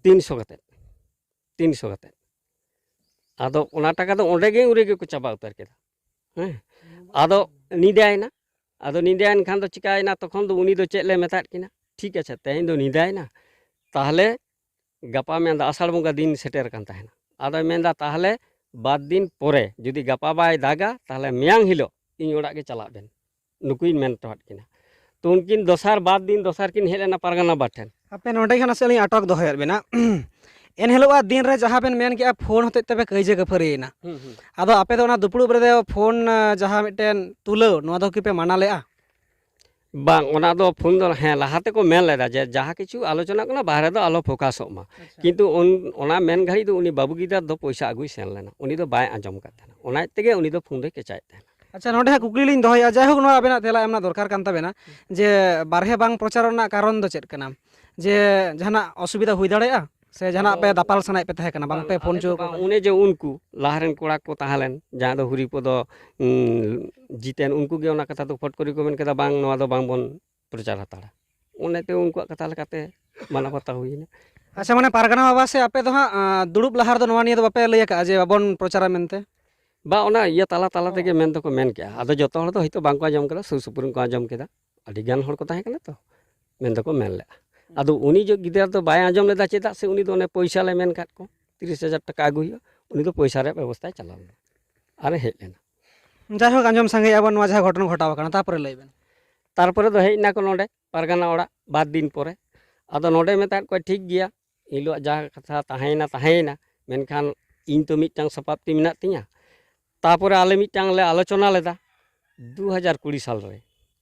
ᱛᱤᱱᱥᱚ ᱠᱟᱛᱮ, ᱛᱤᱱᱥᱚ ᱠᱟᱛᱮ᱾ ᱟᱫᱚ ᱚᱱᱟ ᱴᱟᱠᱟ ᱫᱚ ᱚᱸᱰᱮ ᱜᱮ, ᱩᱱ ᱨᱮᱜᱮ ᱠᱚ ᱪᱟᱵᱟ ᱩᱛᱟᱹᱨ ᱠᱮᱫᱟ᱾ ᱦᱮᱸ, ᱟᱫᱚ ᱧᱤᱫᱟᱹᱭᱮᱱᱟ᱾ ᱟᱫᱚ ᱧᱤᱫᱟᱹᱭᱮᱱ ᱠᱷᱟᱱ ᱫᱚ ᱪᱤᱠᱟᱭᱮᱱᱟ, ᱛᱚᱠᱷᱚᱱ ᱫᱚ ᱩᱱᱤ ᱫᱚ ᱪᱮᱫ ᱞᱮ ᱢᱮᱛᱟᱫ ᱠᱤᱱᱟ, "ᱴᱷᱤᱠ ᱟᱪᱷᱮ, ᱛᱮᱦᱮᱧ ᱫᱚ ᱧᱤᱫᱟᱹᱭᱮᱱᱟ, ᱛᱟᱦᱞᱮ ᱜᱟᱯᱟ", ᱢᱮᱱᱫᱟ, ᱟᱥᱟᱲ ᱵᱚᱸᱜᱟ ᱫᱤᱱ ᱥᱮᱴᱮᱨ ᱟᱠᱟᱱ ᱛᱟᱦᱮᱱᱟ᱾ ᱟᱫᱚᱭ ᱢᱮᱱᱫᱟ, "ᱛᱟᱦᱞᱮ ᱵᱟᱨ ᱫᱤᱱ ᱯᱚᱨᱮ ᱡᱩᱫᱤ ᱜᱟᱯᱟ ᱵᱟᱭ ᱫᱟᱜᱟ, ᱛᱟᱦᱞᱮ ᱢᱮᱭᱟᱝ ᱦᱤᱞᱳᱜ ᱤᱧ ᱚᱲᱟᱜ ᱜᱮ ᱪᱟᱞᱟᱜ ᱵᱮᱱ", ᱱᱩᱠᱩᱧ ᱢᱮᱱ ᱦᱚᱴᱚᱣᱟᱫ ᱠᱤᱱᱟ᱾ ᱛᱚ ᱩᱱᱠᱤᱱ ᱫᱚᱥᱟᱨ ᱵᱟᱨ ᱫᱤᱱ ᱫᱚᱥᱟᱨ ᱠᱤᱱ ᱦᱮᱡ ᱞᱮᱱᱟ ᱯᱟᱨᱜᱟᱱᱟ ᱵᱟᱨ ᱴᱷᱮᱱ᱾ ᱟᱯᱮ ᱱᱚᱸᱰᱮ ᱜᱮ ᱱᱟᱥᱮ ᱞᱤᱧ ᱟᱴᱚᱠ ᱫᱚᱦᱚᱭᱮᱫ ᱵᱮᱱᱟ᱾ ᱮᱱ ᱦᱤᱞᱳᱜᱟᱜ ᱫᱤᱱ ᱨᱮ ᱡᱟᱦᱟᱸ ᱵᱮᱱ ᱢᱮᱱ ᱠᱮᱜᱼᱟ, ᱯᱷᱳᱱ ᱦᱚᱛᱮᱡ ᱛᱮᱯᱮ ᱠᱟᱹᱭᱡᱟᱹ ᱠᱟᱹᱯᱷᱟᱹᱨᱤᱭᱮᱱᱟ᱾ ᱦᱩᱸ, ᱦᱩᱸ᱾ ᱟᱫᱚ ᱟᱯᱮ ᱫᱚ ᱚᱱᱟ ᱫᱩᱯᱲᱩᱵ ᱨᱮᱫᱚ ᱯᱷᱳᱱ, ᱟ, ᱡᱟᱦᱟᱸ ᱢᱤᱫᱴᱮᱱ ᱛᱩᱞᱟᱹᱣ, ᱱᱚᱣᱟ ᱫᱚ ᱠᱤᱯᱮ ᱢᱟᱱᱟ ᱞᱮᱜᱼᱟ? ᱵᱟᱝ, ᱚᱱᱟ ᱫᱚ ᱯᱷᱳᱱ ᱫᱚ, ᱦᱮᱸ, ᱞᱟᱦᱟ ᱛᱮᱠᱚ ᱢᱮᱱ ᱞᱮᱫᱟ ᱡᱮ ᱡᱟᱦᱟᱸ ᱠᱤᱪᱷᱩ ᱟᱞᱳᱪᱚᱱᱟᱜ ᱠᱟᱱᱟ ᱵᱟᱦᱨᱮ ᱫᱚ ᱟᱞᱚ ᱯᱷᱳᱠᱟᱥᱚᱜ ᱢᱟ᱾ ᱟᱪᱪᱷᱟ᱾ ᱠᱤᱱᱛᱩ ᱩᱱ, ᱚᱱᱟ ᱢᱮᱱ ᱜᱷᱟᱹᱲᱤᱡ ᱫᱚ ᱩᱱᱤ ᱵᱟᱹᱵᱩ ᱜᱤᱫᱟᱹᱨ ᱫᱚ ᱯᱚᱭᱥᱟ ᱟᱹᱜᱩᱭ ᱥᱮᱱ ᱞᱮᱱᱟ, ᱩᱱᱤ ᱫᱚ ᱵᱟᱭ ᱟᱸᱡᱚᱢ ᱟᱠᱟᱫ ᱛᱟᱦᱮᱱᱟ, ᱚᱱᱟ ᱛᱮᱜᱮ ᱩᱱᱤ ᱫᱚ ᱯᱷᱳᱱ ᱫᱚᱭ ᱠᱮᱪᱟᱭᱮᱫ ᱛᱟᱦᱮᱱᱟ᱾ ᱟᱪᱪᱷᱟ, ᱱᱚᱸᱰᱮ ᱦᱟᱸᱜ ᱠᱩᱠᱞᱤ ᱞᱤᱧ ᱫᱚᱦᱚᱭᱟ, ᱡᱟᱭᱦᱳᱠ, ᱱᱚᱣᱟ ᱟᱵᱮᱱᱟᱜ ᱛᱮᱞᱟ ᱮᱢ ᱨᱮᱱᱟᱜ ᱫᱚᱨᱠᱟᱨ ᱠᱟᱱ ᱛᱟᱵᱮᱱᱟ, ᱡᱮ ᱵᱟᱨᱦᱮ ᱵᱟᱝ ᱯᱨᱚᱪᱟᱨᱚᱜ ᱨᱮᱱᱟᱜ ᱠᱟᱨᱚᱱ ᱫᱚ ᱪᱮᱫ ᱠᱟᱱᱟ? ᱡᱮ ᱡᱟᱦᱟᱱᱟᱜ ᱚᱥᱩᱵᱤᱫᱷᱟ ᱦᱩᱭ ᱫᱟᱲᱮᱭᱟᱜᱼᱟ, ᱥᱮ ᱡᱟᱦᱟᱱᱟᱜ ᱟᱫᱚ ᱯᱮ ᱫᱟᱯᱟᱞ ᱥᱟᱱᱟᱭᱮᱫ ᱯᱮ ᱛᱟᱦᱮᱸ ᱠᱟᱱᱟ, ᱵᱟᱝ ᱵᱟᱝ, ᱯᱮ ᱯᱷᱳᱱ ᱟᱞᱮ ᱫᱚ ᱦᱚᱪᱚ ᱟᱠᱚ ᱵᱟᱝ, ᱠᱟᱱᱟ? ᱚᱱᱮ ᱡᱮ ᱩᱱᱠᱩ ᱞᱟᱦᱟ ᱨᱮᱱ ᱠᱚᱲᱟ ᱠᱚ ᱛᱟᱦᱮᱸ ᱞᱮᱱ, ᱡᱟᱦᱟᱸ ᱫᱚ ᱦᱚᱨᱤᱯᱚᱫᱚ, ᱩᱸ, ᱡᱤᱛᱮᱱ, ᱩᱱᱠᱩ ᱜᱮ ᱚᱱᱟ ᱠᱟᱛᱷᱟ ᱫᱚ ᱯᱷᱚᱴ ᱠᱚᱨᱮ ᱠᱚ ᱢᱮᱱ ᱠᱮᱫᱟ, "ᱵᱟᱝ, ᱱᱚᱣᱟ ᱫᱚ ᱵᱟᱝ ᱵᱚᱱ ᱯᱨᱚᱪᱟᱨ ᱦᱟᱛᱟᱲᱟ᱾ ᱚᱱᱟᱛᱮ ᱩᱱᱠᱩᱣᱟᱜ ᱠᱟᱛᱷᱟ ᱞᱮᱠᱟᱛᱮ ᱢᱟᱱᱟᱣ ᱵᱟᱛᱟᱣ ᱦᱩᱭᱮᱱᱟ᱾ ᱟᱪᱪᱷᱟ, ᱢᱟᱱᱮ ᱯᱟᱨᱜᱟᱱᱟ ᱵᱟᱵᱟ ᱥᱮ ᱟᱯᱮ ᱫᱚ ᱦᱟᱸᱜ ᱟᱸ, ᱫᱩᱲᱩᱵ ᱞᱟᱦᱟ ᱨᱮᱫᱚ ᱱᱚᱣᱟ ᱱᱤᱭᱟᱹ ᱫᱚ ᱵᱟᱯᱮ ᱞᱟᱹᱭ ᱟᱠᱟᱫᱼᱟ ᱡᱮ ᱵᱟᱵᱚᱱ ᱯᱨᱚᱪᱟᱨᱟ ᱢᱮᱱᱛᱮ? ᱵᱟ, ᱚᱱᱟ ᱤᱭᱟᱹ ᱛᱟᱞᱟ ᱛᱟᱞᱟ ᱛᱮᱜᱮ ᱢᱮᱱ ᱫᱚᱠᱚ ᱢᱮᱱ ᱠᱮᱜᱼᱟ᱾ ᱟᱫᱚ ᱡᱚᱛᱚ ᱦᱚᱲ ᱫᱚ ᱦᱚᱭᱛᱳ ᱵᱟᱝᱠᱚ ᱟᱸᱡᱚᱢ ᱠᱮᱫᱟ, ᱥᱩᱨ ᱥᱩᱯᱩᱨ ᱨᱮᱱ ᱠᱚ ᱟᱸᱡᱚᱢ ᱠᱮᱫᱟ, ᱟᱹᱰᱤ ᱜᱟᱱ ᱦᱚᱲ ᱠᱚ ᱛᱟᱦᱮᱸ ᱠᱟᱱᱟ ᱛᱚ, ᱢᱮᱱ ᱫᱚᱠᱚ ᱢᱮᱱ ᱞᱮᱜᱼᱟ᱾ ᱟᱫᱚ ᱩᱱᱤ ᱡᱚ ᱜᱤᱫᱟᱹᱨ ᱫᱚ ᱵᱟᱭ ᱟᱸᱡᱚᱢ ᱞᱮᱫᱟ, ᱪᱮᱫᱟᱜ ᱥᱮ ᱩᱱᱤ ᱫᱚ ᱚᱱᱮ ᱯᱚᱭᱥᱟ ᱞᱮ ᱢᱮᱱ ᱠᱟᱫ ᱠᱚ, ᱛᱤᱨᱤᱥ ᱦᱟᱡᱟᱨ ᱴᱟᱠᱟ ᱟᱹᱜᱩ ᱦᱩᱭᱩᱜᱼᱟ, ᱩᱱᱤ ᱫᱚ ᱯᱚᱭᱥᱟ ᱨᱮᱭᱟᱜ ᱵᱮᱵᱚᱥᱛᱷᱟᱭ ᱪᱟᱞᱟᱣ ᱞᱮᱫᱟ ᱟᱨᱮ ᱦᱮᱡ ᱞᱮᱱᱟ᱾ ᱡᱟᱭᱦᱳᱠ, ᱟᱸᱡᱚᱢ ᱥᱟᱸᱜᱮᱭᱟᱜᱼᱟ ᱵᱚᱱ ᱱᱚᱣᱟ ᱡᱟᱦᱟᱸ ᱜᱷᱚᱴᱚᱱᱟ ᱜᱷᱚᱴᱟᱣ ᱟᱠᱟᱱᱟ, ᱛᱟᱨᱯᱚᱨᱮ ᱞᱟᱹᱭ ᱵᱮᱱ᱾ ᱛᱟᱨᱯᱚᱨᱮ ᱫᱚ ᱦᱮᱡ ᱮᱱᱟ ᱠᱚ ᱱᱚᱰᱮ ᱯᱟᱨᱜᱟᱱᱟ ᱚᱲᱟᱜ ᱵᱟᱨ ᱫᱤᱱ ᱯᱚᱨᱮ᱾ ᱟᱫᱚ ᱱᱚᱰᱮ ᱢᱮᱛᱟᱫ ᱠᱚᱣᱟ, ᱴᱷᱤᱠ ᱜᱮᱭᱟ, ᱤᱧ ᱦᱤᱞᱳᱜ ᱡᱟᱦᱟᱸ ᱠᱟᱛᱷᱟ ᱛᱟᱦᱮᱸᱭᱮᱱᱟ ᱛᱟᱦᱮᱸᱭᱮᱱᱟ, ᱢᱮᱱᱠᱷᱟᱱ ᱤᱧ ᱛᱚ ᱢᱤᱫᱴᱟᱝ ᱥᱟᱯᱟᱵᱛᱤ ᱢᱮᱱᱟᱜ ᱛᱤᱧᱟ᱾ ᱛᱟᱯᱚᱨᱮ ᱟᱞᱮ ᱢᱤᱫᱴᱟᱝ ᱞᱮ ᱟᱞᱳᱪᱚᱱᱟ ᱞᱮᱫᱟ ᱫᱩ ᱦᱟᱡᱟᱨ ᱠᱩᱲᱤ ᱥᱟᱞ ᱨᱮ᱾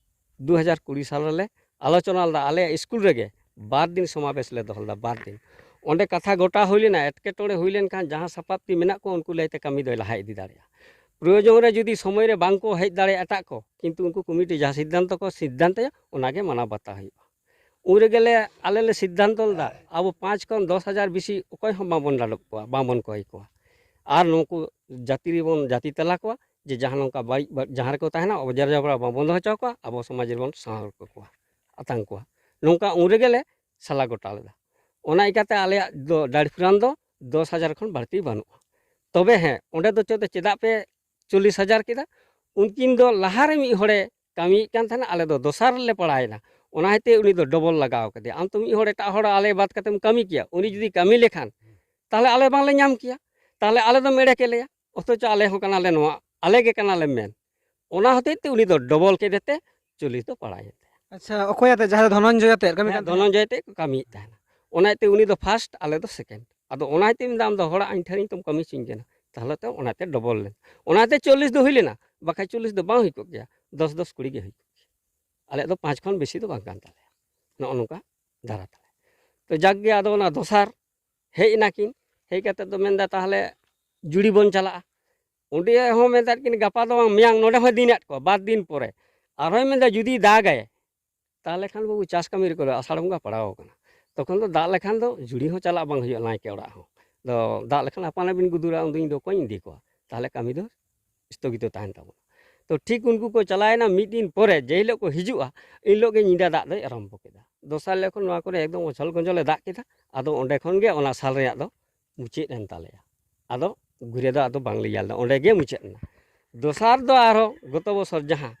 ᱫᱩ ᱦᱟᱡᱟᱨ ᱠᱩᱲᱤ ᱥᱟᱞ ᱨᱮᱞᱮ ᱟᱞᱳᱪᱚᱱᱟ ᱞᱮᱫᱟ, ᱟᱞᱮᱭᱟᱜ ᱥᱠᱩᱞ ᱨᱮᱜᱮ ᱵᱟᱨ ᱫᱤᱱ ᱥᱚᱢᱟᱵᱮᱥ ᱞᱮ ᱫᱚᱦᱚ ᱞᱮᱫᱟ, ᱵᱟᱨ ᱫᱤᱱ᱾ ᱚᱸᱰᱮ ᱠᱟᱛᱷᱟ ᱜᱚᱴᱟ ᱦᱩᱭ ᱞᱮᱱᱟ, ᱮᱴᱠᱮᱴᱚᱬᱮ ᱦᱩᱭ ᱞᱮᱱᱠᱷᱟᱱ ᱡᱟᱦᱟᱸ ᱥᱟᱯᱟᱵᱛᱤ ᱢᱮᱱᱟᱜ ᱠᱚ ᱩᱱᱠᱩ ᱞᱟᱹᱭᱛᱮ ᱠᱟᱹᱢᱤ ᱫᱚᱭ ᱞᱟᱦᱟ ᱤᱫᱤ ᱫᱟᱲᱮᱭᱟᱜᱼᱟ᱾ ᱯᱨᱚᱭᱳᱡᱚᱱ ᱨᱮ ᱡᱩᱫᱤ ᱥᱚᱢᱚᱭ ᱨᱮ ᱵᱟᱝ ᱠᱚ ᱦᱮᱡ ᱫᱟᱲᱮᱭᱟᱜᱼᱟ ᱮᱴᱟᱜ ᱠᱚ, ᱠᱤᱱᱛᱩ ᱩᱱᱠᱩ ᱠᱚᱢᱤᱴᱤ ᱡᱟᱦᱟᱸ ᱥᱤᱫᱽᱫᱷᱟᱱᱛᱚ ᱠᱚ ᱥᱤᱫᱽᱫᱷᱟᱱᱛᱚᱭᱟ, ᱚᱱᱟᱜᱮ ᱢᱟᱱᱟᱣ ᱵᱟᱛᱟᱣ ᱦᱩᱭᱩᱜᱼᱟ᱾ ᱩᱱ ᱨᱮᱜᱮ ᱞᱮ, ᱟᱞᱮ ᱞᱮ ᱥᱤᱫᱽᱫᱷᱟᱱᱛᱚ ᱞᱮᱫᱟ, ᱟᱵᱚ ᱯᱟᱸᱪ ᱠᱷᱚᱱ ᱫᱚᱥ ᱦᱟᱡᱟᱨ ᱵᱮᱥᱤ ᱚᱠᱚᱭ ᱦᱚᱸ ᱵᱟᱵᱚᱱ ᱰᱟᱸᱰᱚᱢ ᱠᱚᱣᱟ, ᱵᱟᱵᱚᱱ ᱠᱚᱭ ᱠᱚᱣᱟ᱾ ᱟᱨ ᱱᱩᱠᱩ ᱡᱟᱹᱛᱤ ᱨᱮᱵᱚᱱ ᱡᱟᱹᱛᱤ ᱛᱟᱞᱟ ᱠᱚᱣᱟ, ᱡᱮ ᱡᱟᱦᱟᱸ ᱱᱚᱝᱠᱟ ᱵᱟᱹᱲᱤᱡ ᱵᱟ-, ᱡᱟᱦᱟᱸ ᱨᱮᱠᱚ ᱛᱟᱦᱮᱱᱟ, ᱚᱵᱚᱡᱟᱨ ᱡᱟᱵᱽᱨᱟ ᱵᱟᱵᱚᱱ ᱫᱚᱦᱚ ᱦᱚᱪᱚ ᱠᱚᱣᱟ, ᱟᱵᱚ ᱥᱚᱢᱟᱡᱽ ᱨᱮᱵᱚᱱ ᱥᱟᱶ ᱠᱚᱣᱟ, ᱟᱛᱟᱝ ᱠᱚᱣᱟ᱾ ᱱᱚᱝᱠᱟ ᱩᱱ ᱨᱮᱜᱮ ᱞᱮ ᱥᱟᱞᱟ ᱜᱚᱴᱟ ᱞᱮᱫᱟ᱾ ᱚᱱᱟ ᱤᱠᱟᱹᱛᱮ ᱟᱞᱮᱭᱟᱜ ᱫᱚ ᱰᱟᱹᱲ ᱯᱷᱩᱨᱟᱱ ᱫᱚ ᱫᱚᱥ ᱦᱟᱡᱟᱨ ᱠᱷᱚᱱ ᱵᱟᱹᱲᱛᱤ ᱵᱟᱹᱱᱩᱜᱼᱟ᱾ ᱛᱚᱵᱮ ᱦᱮᱸ, ᱚᱸᱰᱮ ᱫᱚ ᱪᱮᱫ, ᱪᱮᱫᱟᱜ ᱯᱮ ᱪᱚᱞᱞᱤᱥ ᱦᱟᱡᱟᱨ ᱠᱮᱫᱟ? ᱩᱱᱠᱤᱱ ᱫᱚ ᱞᱟᱦᱟᱨᱮ ᱢᱤᱫ ᱦᱚᱲᱮ ᱠᱟᱹᱢᱤᱭᱮᱫ ᱠᱟᱱ ᱛᱟᱦᱮᱱᱟ, ᱟᱞᱮ ᱫᱚ ᱫᱚᱥᱟᱨ ᱨᱮᱞᱮ ᱯᱟᱲᱟᱣᱮᱱᱟ᱾ ᱚᱱᱟ ᱦᱚᱛᱮ ᱩᱱᱤ ᱫᱚ ᱰᱚᱵᱚᱞ ᱞᱟᱜᱟᱣ ᱠᱟᱫᱮᱭᱟ᱾ ᱟᱢ ᱛᱚ ᱢᱤᱫ ᱦᱚᱲ ᱮᱴᱟᱜ ᱦᱚᱲ ᱟᱞᱮ ᱵᱟᱫ ᱠᱟᱛᱮᱢ ᱠᱟᱹᱢᱤ ᱠᱮᱭᱟ, ᱩᱱᱤ ᱡᱩᱫᱤ ᱠᱟᱹᱢᱤ ᱞᱮᱠᱷᱟᱱ ᱛᱟᱦᱚᱞᱮ ᱟᱞᱮ ᱵᱟᱝᱞᱮ ᱧᱟᱢ ᱠᱮᱭᱟ, ᱛᱟᱦᱚᱞᱮ ᱟᱞᱮ ᱫᱚᱢ ᱮᱲᱮ ᱠᱮᱫ ᱞᱮᱭᱟ, ᱚᱛᱷᱚᱪᱚ ᱟᱞᱮ ᱦᱚᱸ ᱠᱟᱱᱟᱞᱮ ᱱᱚᱣᱟ, ᱟᱞᱮ ᱜᱮ ᱠᱟᱱᱟᱞᱮ ᱢᱮᱱ᱾ ᱚᱱᱟ ᱦᱚᱛᱮᱡ ᱛᱮ ᱩᱱᱤ ᱫᱚ ᱰᱚᱵᱚᱞ ᱠᱮᱫᱮ ᱛᱮ ᱪᱚᱞᱞᱤᱥ ᱫᱚ ᱯᱟᱲᱟᱣᱮᱱ ᱛᱟᱭᱟ᱾ ᱟᱪᱪᱷᱟ, ᱚᱠᱚᱭ ᱟᱛᱮ? ᱡᱟᱦᱟᱸᱭ ᱫᱚ ᱫᱷᱚᱱᱚᱱᱡᱚᱭ ᱟᱛᱮ ᱠᱟᱹᱢᱤ ᱦᱮᱸ, ᱠᱟᱱ ᱛᱟᱦᱮᱸᱫ? ᱫᱷᱚᱱᱚᱱᱡᱚᱭ ᱛᱮ ᱠᱚ ᱠᱟᱹᱢᱤᱭᱮᱫ ᱛᱟᱦᱮᱱᱟ᱾ ᱚᱱᱟ ᱛᱮ ᱩᱱᱤ ᱫᱚ ᱯᱷᱟᱥᱴ, ᱟᱞᱮ ᱫᱚ ᱥᱮᱠᱮᱱᱰ᱾ ᱟᱫᱚ ᱚᱱᱟ ᱛᱮ ᱢᱮᱱᱫᱟ, ᱟᱢ ᱫᱚ ᱦᱚᱲᱟᱜ ᱟᱹᱧᱴᱷᱟᱹᱨᱤᱧ ᱛᱮᱢ ᱠᱟᱹᱢᱤ ᱦᱚᱪᱚᱧ ᱠᱟᱱᱟ, ᱛᱟᱦᱚᱞᱮ ᱛᱚ ᱚᱱᱟᱛᱮ ᱰᱚᱵᱚᱞ ᱞᱮᱱ᱾ ᱚᱱᱟᱛᱮ ᱪᱚᱞᱞᱤᱥ ᱫᱚ ᱦᱩᱭ ᱞᱮᱱᱟ, ᱵᱟᱠᱷᱟᱡ ᱪᱚᱞᱞᱤᱥ ᱫᱚ ᱵᱟᱝ ᱦᱩᱭ ᱠᱚᱜ ᱜᱮᱭᱟ, ᱫᱚᱥ ᱫᱚᱥ ᱠᱩᱲᱤ ᱜᱮ ᱦᱩᱭ ᱠᱚᱜ ᱜᱮᱭᱟ᱾ ᱟᱞᱮᱭᱟᱜ ᱫᱚ ᱯᱟᱸᱪ ᱠᱷᱚᱱ ᱵᱮᱥᱤ ᱫᱚ ᱵᱟᱝ ᱠᱟᱱ ᱛᱟᱞᱮᱭᱟ᱾ ᱱᱚᱜᱼᱚ ᱱᱚᱝᱠᱟ ᱫᱷᱟᱨᱟ ᱛᱟᱞᱮ᱾ ᱛᱚ ᱡᱟᱠ ᱜᱮ, ᱟᱫᱚ ᱚᱱᱟ ᱫᱚᱥᱟᱨ ᱦᱮᱡ ᱮᱱᱟᱠᱤᱱ, ᱦᱮᱡ ᱠᱟᱛᱮ ᱫᱚ ᱢᱮᱱᱫᱟ, ᱛᱟᱦᱚᱞᱮ ᱡᱩᱲᱤ ᱵᱚᱱ ᱪᱟᱞᱟᱜᱼᱟ᱾ ᱚᱸᱰᱮ ᱦᱚᱸ ᱢᱮᱱᱫᱟ ᱠᱤᱱ, ᱜᱟᱯᱟ ᱫᱚ ᱵᱟᱝ, ᱢᱮᱭᱟᱝ, ᱱᱚᱰᱮ ᱦᱚᱸᱭ ᱫᱤᱱᱟᱫ ᱠᱚᱣᱟ ᱵᱟᱨ ᱫᱤᱱ ᱯᱚᱨᱮ᱾ ᱟᱨᱦᱚᱸᱭ ᱢᱮᱱᱫᱟ, ᱡᱩᱫᱤ ᱫᱟᱜᱟᱭ, ᱛᱟᱦᱚᱞᱮ ᱠᱷᱟᱱ ᱵᱟᱹᱵᱩ ᱪᱟᱥ ᱠᱟᱹᱢᱤ ᱨᱮᱠᱚ ᱫᱚ ᱟᱥᱟᱲ ᱵᱚᱸᱜᱟ ᱯᱟᱲᱟᱣ ᱟᱠᱟᱱᱟ᱾ ᱛᱚᱠᱷᱚᱱ ᱫᱚ ᱫᱟᱜ ᱞᱮᱠᱷᱟᱱ ᱫᱚ ᱡᱩᱲᱤ ᱦᱚᱸ ᱪᱟᱞᱟᱜ ᱵᱟᱝ ᱦᱩᱭᱩᱜᱼᱟ ᱱᱟᱭᱠᱮ ᱚᱲᱟᱜ ᱦᱚᱸ᱾ ᱫᱚ ᱫᱟᱜ ᱞᱮᱠᱷᱟᱱ ᱟᱯᱟᱱ ᱟᱹᱯᱤᱱ ᱜᱩᱫᱩᱨᱟ, ᱩᱱᱫᱚ ᱤᱧ ᱫᱚ ᱚᱠᱚᱭᱤᱧ ᱤᱫᱤ ᱠᱚᱣᱟ? ᱛᱟᱦᱚᱞᱮ ᱠᱟᱹᱢᱤ ᱫᱚ ᱥᱛᱷᱚᱜᱤᱛᱚ ᱛᱟᱦᱮᱱ ᱛᱟᱵᱚᱱᱟ᱾ ᱛᱚ ᱴᱷᱤᱠ ᱩᱱᱠᱩ ᱠᱚ ᱪᱟᱞᱟᱣᱮᱱᱟ, ᱢᱤᱫ ᱫᱤᱱ ᱯᱚᱨᱮ ᱡᱮ ᱦᱤᱞᱳᱜ ᱠᱚ ᱦᱤᱡᱩᱜᱼᱟ, ᱮᱱ ᱦᱤᱞᱳᱜ ᱜᱮ ᱧᱤᱫᱟᱹ ᱫᱟᱜ ᱫᱚᱭ ᱟᱨᱟᱢᱵᱚ ᱠᱮᱫᱟ᱾ ᱫᱚᱥᱟᱨ ᱦᱤᱞᱳᱜ ᱠᱷᱚᱱ ᱱᱚᱣᱟ ᱠᱚᱨᱮ ᱮᱠᱫᱚᱢ ᱚᱪᱷᱚᱞ ᱜᱚᱸᱡᱚᱞᱮ ᱫᱟᱜ ᱠᱮᱫᱟ᱾ ᱟᱫᱚ ᱚᱸᱰᱮ ᱠᱷᱚᱱ ᱜᱮ ᱚᱱᱟ ᱥᱟᱞ ᱨᱮᱭᱟᱜ ᱫᱚ ᱢᱩᱪᱟᱹᱫ ᱮᱱ ᱛᱟᱞᱮᱭᱟ᱾ ᱟᱫᱚ ᱜᱷᱩᱨᱮ ᱫᱚ ᱟᱫᱚ ᱵᱟᱝᱞᱮ ᱧᱮᱞ ᱮᱫᱟ, ᱚᱸᱰᱮ ᱜᱮ ᱢᱩᱪᱟᱹᱫ ᱮᱱᱟ᱾ ᱫᱚᱥᱟᱨ ᱫᱚ ᱟᱨᱦᱚᱸ ᱜᱚᱛᱚ ᱵᱚᱪᱷᱚᱨ ᱡᱟᱦᱟᱸ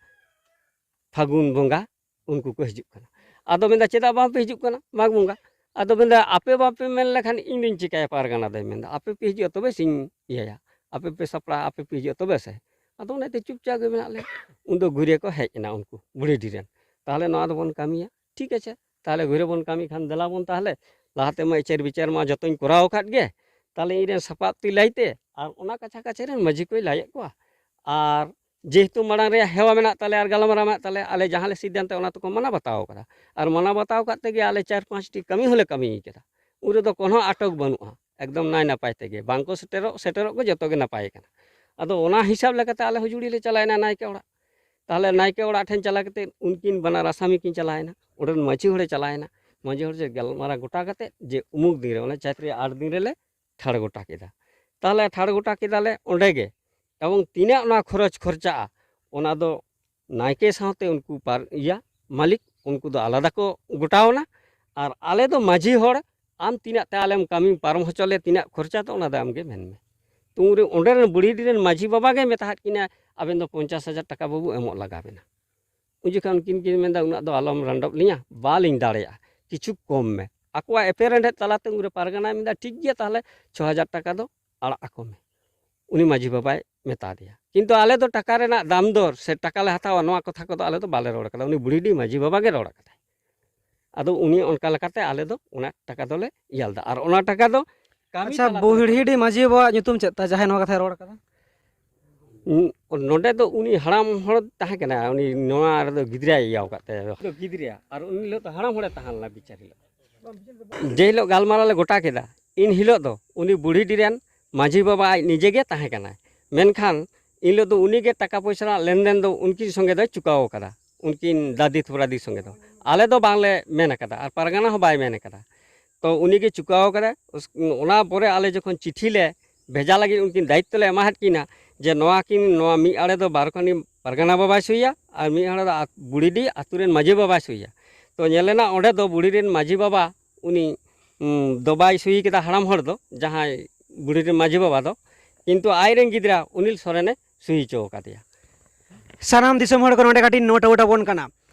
ᱯᱷᱟᱹᱜᱩᱱ ᱵᱚᱸᱜᱟ ᱩᱱᱠᱩ ᱠᱚ ᱦᱤᱡᱩᱜ ᱠᱟᱱᱟ᱾ ᱟᱫᱚ ᱢᱮᱱᱫᱟ, "ᱪᱮᱫᱟᱜ ᱵᱟᱝ ᱯᱮ ᱦᱤᱡᱩᱜ ᱠᱟᱱᱟ ᱢᱟᱜᱽ ᱵᱚᱸᱜᱟ?" ᱟᱫᱚ ᱢᱮᱱᱫᱟ, "ᱟᱯᱮ ᱵᱟᱯᱮ ᱢᱮᱱ ᱞᱮᱠᱷᱟᱱ ᱤᱧ ᱫᱩᱧ ᱪᱤᱠᱟᱹᱭᱟ?" ᱯᱟᱨᱜᱟᱱᱟ ᱫᱚᱭ ᱢᱮᱱᱫᱟ, "ᱟᱯᱮ ᱯᱮ ᱦᱤᱡᱩᱜᱼᱟ ᱛᱚᱵᱮ ᱥᱮᱧ ᱤᱭᱟᱹᱭᱟ, ᱟᱯᱮ ᱯᱮ ᱥᱟᱯᱲᱟᱜᱼᱟ, ᱟᱯᱮ ᱯᱮ ᱦᱤᱡᱩᱜᱼᱟ ᱛᱚᱵᱮ ᱥᱮ?" ᱟᱫᱚ ᱚᱱᱟᱛᱮ ᱪᱩᱯᱪᱟᱯ ᱜᱮ ᱢᱮᱱᱟᱜ ᱞᱮᱭᱟ᱾ ᱩᱱᱫᱚ ᱜᱷᱩᱨᱮ ᱠᱚ ᱦᱮᱡ ᱮᱱᱟ ᱩᱱᱠᱩ ᱵᱩᱲᱦᱤᱰᱤ ᱨᱮᱱ, "ᱛᱟᱦᱚᱞᱮ ᱱᱚᱣᱟ ᱫᱚᱵᱚᱱ ᱠᱟᱹᱢᱤᱭᱟ, ᱴᱷᱤᱠ ᱟᱪᱷᱮ, ᱛᱟᱦᱚᱞᱮ ᱜᱷᱩᱨᱮ ᱵᱚᱱ ᱠᱟᱹᱢᱤ ᱠᱷᱟᱱ ᱫᱮᱞᱟ ᱵᱚᱱ ᱛᱟᱦᱚᱞᱮ, ᱞᱟᱦᱟᱛᱮ ᱢᱟ ᱵᱤᱪᱟᱹᱨ ᱵᱤᱪᱟᱹᱨ ᱢᱟ ᱡᱚᱛᱚᱧ ᱠᱚᱨᱟᱣ ᱟᱠᱟᱫ ᱜᱮ, ᱛᱟᱦᱚᱞᱮ ᱤᱧ ᱨᱮᱱ ᱥᱟᱯᱟᱵ ᱛᱤ ᱞᱟᱹᱭᱛᱮ ᱟᱨ ᱚᱱᱟ ᱠᱟᱪᱷᱟ ᱠᱟᱪᱷᱟ ᱨᱮᱱ ᱢᱟᱹᱡᱷᱤ ᱠᱚᱭ ᱞᱟᱹᱭᱮᱫ ᱠᱚᱣᱟ, ᱟᱨ ᱡᱮᱦᱮᱛᱩ ᱢᱟᱲᱟᱝ ᱨᱮᱭᱟᱜ ᱦᱮᱣᱟ ᱢᱮᱱᱟᱜ ᱛᱟᱞᱮᱭᱟ ᱟᱨ ᱜᱟᱞᱢᱟᱨᱟᱣ ᱢᱮᱱᱟᱜ ᱛᱟᱞᱮᱭᱟ, ᱟᱞᱮ ᱡᱟᱦᱟᱸ ᱞᱮ ᱥᱤᱫᱽᱫᱷᱟᱱᱛᱚ ᱚᱱᱟ ᱛᱮᱠᱚ ᱢᱟᱱᱟᱣ ᱵᱟᱛᱟᱣ ᱠᱟᱫᱟ᱾ ᱟᱨ ᱢᱟᱱᱟᱣ ᱵᱟᱛᱟᱣ ᱠᱟᱫ ᱛᱮᱜᱮ ᱟᱞᱮ ᱪᱟᱨ ᱯᱟᱸᱪᱴᱤ ᱠᱟᱹᱢᱤ ᱦᱚᱸᱞᱮ ᱠᱟᱹᱢᱤ ᱠᱟᱫᱟ᱾ ᱩᱱ ᱨᱮᱫᱚ ᱠᱳᱱᱳ ᱟᱴᱚᱠ ᱵᱟᱹᱱᱩᱜᱼᱟ, ᱮᱠᱫᱚᱢ ᱱᱟᱭ ᱱᱟᱯᱟᱭ ᱛᱮᱜᱮ, ᱵᱟᱝ ᱠᱚ ᱥᱮᱴᱮᱨᱚᱜ, ᱥᱮᱴᱮᱨᱚᱜ ᱠᱚ ᱡᱚᱛᱚ ᱜᱮ ᱱᱟᱯᱟᱭ ᱠᱟᱱᱟ᱾ ᱟᱫᱚ ᱚᱱᱟ ᱦᱤᱥᱟᱹᱵ ᱞᱮᱠᱟᱛᱮ ᱟᱞᱮ ᱦᱩᱡᱩᱲᱤ ᱞᱮ ᱪᱟᱞᱟᱣᱮᱱᱟ ᱱᱟᱭᱠᱮ ᱚᱲᱟᱜ᱾ ᱛᱟᱦᱚᱞᱮ ᱱᱟᱭᱠᱮ ᱚᱲᱟᱜ ᱴᱷᱮᱱ ᱪᱟᱞᱟᱣ ᱠᱟᱛᱮ ᱩᱱᱠᱤᱱ ᱵᱟᱱᱟᱨ ᱟᱥᱟᱢᱤ ᱠᱤᱱ ᱪᱟᱞᱟᱣᱮᱱᱟ, ᱚᱸᱰᱮ ᱨᱮᱱ ᱢᱟᱹᱡᱷᱤ ᱦᱚᱲᱮ ᱪᱟᱞᱟᱣᱮᱱᱟ, ᱢᱟᱹᱡᱷᱤ ᱦᱚᱲ ᱥᱮ ᱜᱟᱞᱢᱟᱨᱟᱣ ᱜᱚᱴᱟ ᱠᱟᱛᱮ ᱡᱮ ᱩᱢᱩᱠ ᱫᱤᱱ ᱨᱮ, ᱚᱱᱟ ᱪᱟᱹᱛ ᱨᱮᱭᱟᱜ ᱟᱴ ᱫᱤᱱ ᱨᱮᱞᱮ ᱴᱷᱟᱲ ᱜᱚᱴᱟ ᱠᱮᱫᱟ᱾ ᱛᱟᱦᱚᱞᱮ ᱴᱷᱟᱲ ᱜᱚᱴᱟ ᱠᱮᱫᱟᱞᱮ ᱚᱸᱰᱮ ᱜᱮ, ᱮᱵᱚᱝ ᱛᱤᱱᱟᱹᱜ ᱱᱚᱣᱟ ᱠᱷᱚᱨᱚᱪ ᱠᱷᱚᱨᱪᱟᱜᱼᱟ, ᱚᱱᱟ ᱫᱚ ᱱᱟᱭᱠᱮ ᱥᱟᱶᱛᱮ ᱩᱱᱠᱩ ᱯᱟᱨ-, ᱤᱭᱟᱹ ᱢᱟᱹᱞᱤᱠ, ᱩᱱᱠᱩ ᱫᱚ ᱟᱞᱟᱫᱟ ᱠᱚ ᱜᱚᱴᱟᱣᱱᱟ᱾ ᱟᱨ ᱟᱞᱮ ᱫᱚ ᱢᱟᱹᱡᱷᱤ ᱦᱚᱲ, ᱟᱢ ᱛᱤᱱᱟᱹᱜ ᱛᱮ ᱟᱞᱮᱢ ᱠᱟᱹᱢᱤᱢ ᱯᱟᱨᱚᱢ ᱦᱚᱪᱚ ᱞᱮᱭᱟ, ᱛᱤᱱᱟᱹᱜ ᱠᱷᱚᱨᱪᱟ ᱫᱚ, ᱚᱱᱟ ᱫᱚ ᱟᱢᱜᱮ ᱢᱮᱱ ᱢᱮ᱾ ᱛᱚ ᱩᱱᱨᱮ ᱚᱸᱰᱮ ᱨᱮᱱ ᱵᱩᱲᱦᱤᱰᱤ ᱨᱮᱱ ᱢᱟᱹᱡᱷᱤ ᱵᱟᱵᱟ ᱜᱮ ᱢᱮᱛᱟᱦᱟᱫ ᱠᱤᱱᱟ, "ᱟᱵᱮᱱ ᱫᱚ ᱯᱚᱧᱪᱟᱥ ᱦᱟᱡᱟᱨ ᱴᱟᱠᱟ ᱵᱟᱹᱵᱩ ᱮᱢᱚᱜ ᱞᱟᱜᱟᱣ ᱵᱮᱱᱟ᱾" ᱩᱱ ᱡᱚᱠᱷᱚᱱ ᱩᱱᱠᱤᱱ ᱠᱤᱱ ᱢᱮᱱᱫᱟ, "ᱩᱱᱟᱹᱜ ᱫᱚ ᱟᱞᱚᱢ ᱨᱟᱱᱰᱚᱵ ᱞᱤᱧᱟ, ᱵᱟᱞᱤᱧ ᱫᱟᱲᱮᱭᱟᱜᱼᱟ, ᱠᱤᱪᱷᱩ ᱠᱚᱢ ᱢᱮ᱾" ᱟᱠᱚᱣᱟᱜ ᱮᱯᱮᱨ ᱦᱮᱸᱰᱮᱡ ᱛᱟᱞᱟᱛᱮ ᱩᱱᱨᱮ ᱯᱟᱨᱜᱟᱱᱟᱭ ᱢᱮᱱᱫᱟ, "ᱴᱷᱤᱠ ᱜᱮᱭᱟ, ᱛᱟᱦᱚᱞᱮ ᱪᱷᱚ ᱦᱟᱡᱟᱨ ᱴᱟᱠᱟ ᱫᱚ ᱟᱲᱟᱜ ᱟᱠᱚ ᱢᱮ", ᱩᱱᱤ ᱢᱟᱹᱡᱷᱤ ᱵᱟᱵᱟᱭ ᱢᱮᱛᱟ ᱫᱮᱭᱟ᱾ ᱠᱤᱱᱛᱩ ᱟᱞᱮ ᱫᱚ ᱴᱟᱠᱟ ᱨᱮᱱᱟᱜ ᱫᱟᱢ ᱫᱚᱨ ᱥᱮ ᱴᱟᱠᱟ ᱞᱮ ᱦᱟᱛᱟᱣᱟ, ᱱᱚᱣᱟ ᱠᱟᱛᱷᱟ ᱠᱚᱫᱚ ᱟᱞᱮ ᱫᱚ ᱵᱟᱞᱮ ᱨᱚᱲ ᱠᱟᱫᱟ, ᱩᱱᱤ ᱵᱩᱲᱦᱤᱰᱤ ᱢᱟᱹᱡᱷᱤ ᱵᱟᱵᱟ ᱜᱮ ᱨᱚᱲ ᱠᱟᱫᱟᱭ᱾ ᱟᱫᱚ ᱩᱱᱤ ᱚᱱᱠᱟ ᱞᱮᱠᱟᱛᱮ ᱟᱞᱮ ᱫᱚ ᱚᱱᱟ ᱴᱟᱠᱟ ᱫᱚᱞᱮ ᱤᱭᱟᱹ ᱞᱮᱫᱟ᱾ ᱟᱨ ᱚᱱᱟ ᱴᱟᱠᱟ ᱫᱚ ᱠᱟᱹᱢᱤ ᱟᱪᱪᱷᱟ, ᱛᱟᱞᱟ ᱛᱮᱞᱮ ᱵᱩᱲᱦᱤᱰᱤ ᱢᱟᱹᱡᱷᱤ ᱵᱟᱵᱟᱣᱟᱜ ᱧᱩᱛᱩᱢ ᱪᱮᱫ ᱛᱟᱭ, ᱡᱟᱦᱟᱸᱭ ᱱᱚᱣᱟ ᱠᱟᱛᱷᱟᱭ ᱨᱚᱲ ᱠᱟᱫᱟ? ᱩᱸ, ᱱᱚᱰᱮ ᱫᱚ ᱩᱱᱤ ᱦᱟᱲᱟᱢ ᱦᱚᱲ ᱛᱟᱦᱮᱸ ᱠᱟᱱᱟ, ᱩᱱᱤ ᱱᱚᱣᱟ ᱨᱮᱫᱚ ᱜᱤᱫᱽᱨᱟᱹᱭ ᱤᱭᱟᱹᱣ ᱟᱠᱟᱫ ᱛᱟᱭᱟ᱾ ᱫᱚ ᱜᱤᱫᱽᱨᱟᱹ, ᱟᱨ ᱩᱱᱤ ᱦᱤᱞᱳᱜ ᱫᱚ ᱦᱟᱲᱟᱢ ᱦᱚᱲᱮ ᱛᱟᱦᱮᱸ ᱞᱮᱱᱟ ᱵᱤᱪᱟᱹᱨ ᱦᱤᱞᱳᱜ᱾ ᱡᱮ ᱦᱤᱞᱳᱜ ᱜᱟᱞᱢᱟᱨᱟᱣ ᱞᱮ ᱜᱚᱴᱟ ᱠᱮᱫᱟ, ᱤᱱ ᱦᱤᱞᱳᱜ ᱫᱚ ᱩᱱᱤ ᱵᱩᱲᱦᱤᱰᱤ ᱨᱮᱱ ᱢᱟᱹᱡᱷᱤ ᱵᱟᱵᱟ ᱟᱡ ᱱᱤᱡᱮ ᱜᱮ ᱛᱟᱦᱮᱸ ᱠᱟᱱᱟᱭ᱾ ᱢᱮᱱᱠᱷᱟᱱ ᱤᱱ ᱦᱤᱞᱳᱜ ᱫᱚ ᱩᱱᱤ ᱜᱮ ᱴᱟᱠᱟ ᱯᱚᱭᱥᱟ ᱨᱮᱱᱟᱜ ᱞᱮᱱᱫᱮᱱ ᱫᱚ ᱩᱱᱠᱤᱱ ᱥᱚᱸᱜᱮ ᱫᱚᱭ ᱪᱩᱠᱟᱣ ᱟᱠᱟᱫᱟ, ᱩᱱᱠᱤᱱ ᱫᱟᱫᱤ ᱛᱷᱚᱵᱨᱟᱫᱤ ᱥᱚᱸᱜᱮ ᱫᱚ᱾ ᱟᱞᱮ ᱫᱚ ᱵᱟᱝᱞᱮ ᱢᱮᱱ ᱟᱠᱟᱫᱟ ᱟᱨ ᱯᱟᱨᱜᱟᱱᱟ ᱦᱚᱸ ᱵᱟᱭ ᱢᱮᱱ ᱟᱠᱟᱫᱟ᱾ ᱛᱚ ᱩᱱᱤ ᱜᱮ ᱪᱩᱠᱟᱣ ᱟᱠᱟᱫᱟᱭ᱾ ᱩᱥ-, ᱚᱱᱟ ᱯᱚᱨᱮ ᱟᱞᱮ ᱡᱚᱠᱷᱚᱱ ᱪᱤᱴᱷᱤ ᱞᱮ ᱵᱷᱮᱡᱟ ᱞᱟᱹᱜᱤᱫ ᱩᱱᱠᱤᱱ ᱫᱟᱭᱤᱛᱛᱚ ᱞᱮ ᱮᱢᱟᱦᱟᱫ ᱠᱤᱱᱟ ᱡᱮ ᱱᱚᱣᱟ ᱠᱤᱱ, ᱱᱚᱣᱟ ᱢᱤᱫ ᱟᱲᱮ ᱫᱚ ᱵᱟᱨᱚ ᱠᱟᱹᱱᱤ ᱯᱟᱨᱜᱟᱱᱟ ᱵᱟᱵᱟᱭ ᱥᱩᱭᱟ ᱟᱨ ᱢᱤᱫ ᱦᱚᱲ ᱫᱚ ᱟᱛ- ᱵᱩᱲᱦᱤᱰᱤ ᱟᱛᱳ ᱨᱮᱱ ᱢᱟᱹᱡᱷᱤ ᱵᱟᱵᱟᱭ ᱥᱩᱭᱟ᱾ ᱛᱚ ᱧᱮᱞ ᱞᱮᱱᱟ ᱚᱸᱰᱮ ᱫᱚ ᱵᱩᱲᱦᱤ ᱨᱮᱱ ᱢᱟᱹᱡᱷᱤ ᱵᱟᱵᱟ ᱩᱱᱤ, ᱩᱢ, ᱫᱚ ᱵᱟᱭ ᱥᱩᱭ ᱠᱮᱫᱟ ᱦᱟᱲᱟᱢ ᱦᱚᱲ ᱫᱚ, ᱡᱟᱦᱟᱸᱭ ᱵᱩᱲᱦᱤ ᱨᱮᱱ ᱢᱟᱹᱡᱷᱤ ᱵᱟᱵᱟ ᱫᱚ, ᱠᱤᱱᱛᱩ ᱟᱡᱨᱮᱱ ᱜᱤᱫᱽᱨᱟᱹ ᱚᱱᱤᱞ ᱥᱚᱨᱮᱱᱮ ᱥᱩᱭ ᱦᱚᱪᱚ ᱟᱠᱟᱫᱮᱭᱟ᱾ ᱥᱟᱱᱟᱢ ᱫᱤᱥᱚᱢ ᱦᱚᱲ ᱠᱚ ᱱᱚᱰᱮ ᱠᱟᱹᱴᱤᱡ ᱱᱳᱴ ᱟᱣᱩᱴ ᱟᱵᱚᱱ ᱠᱟᱱᱟ᱾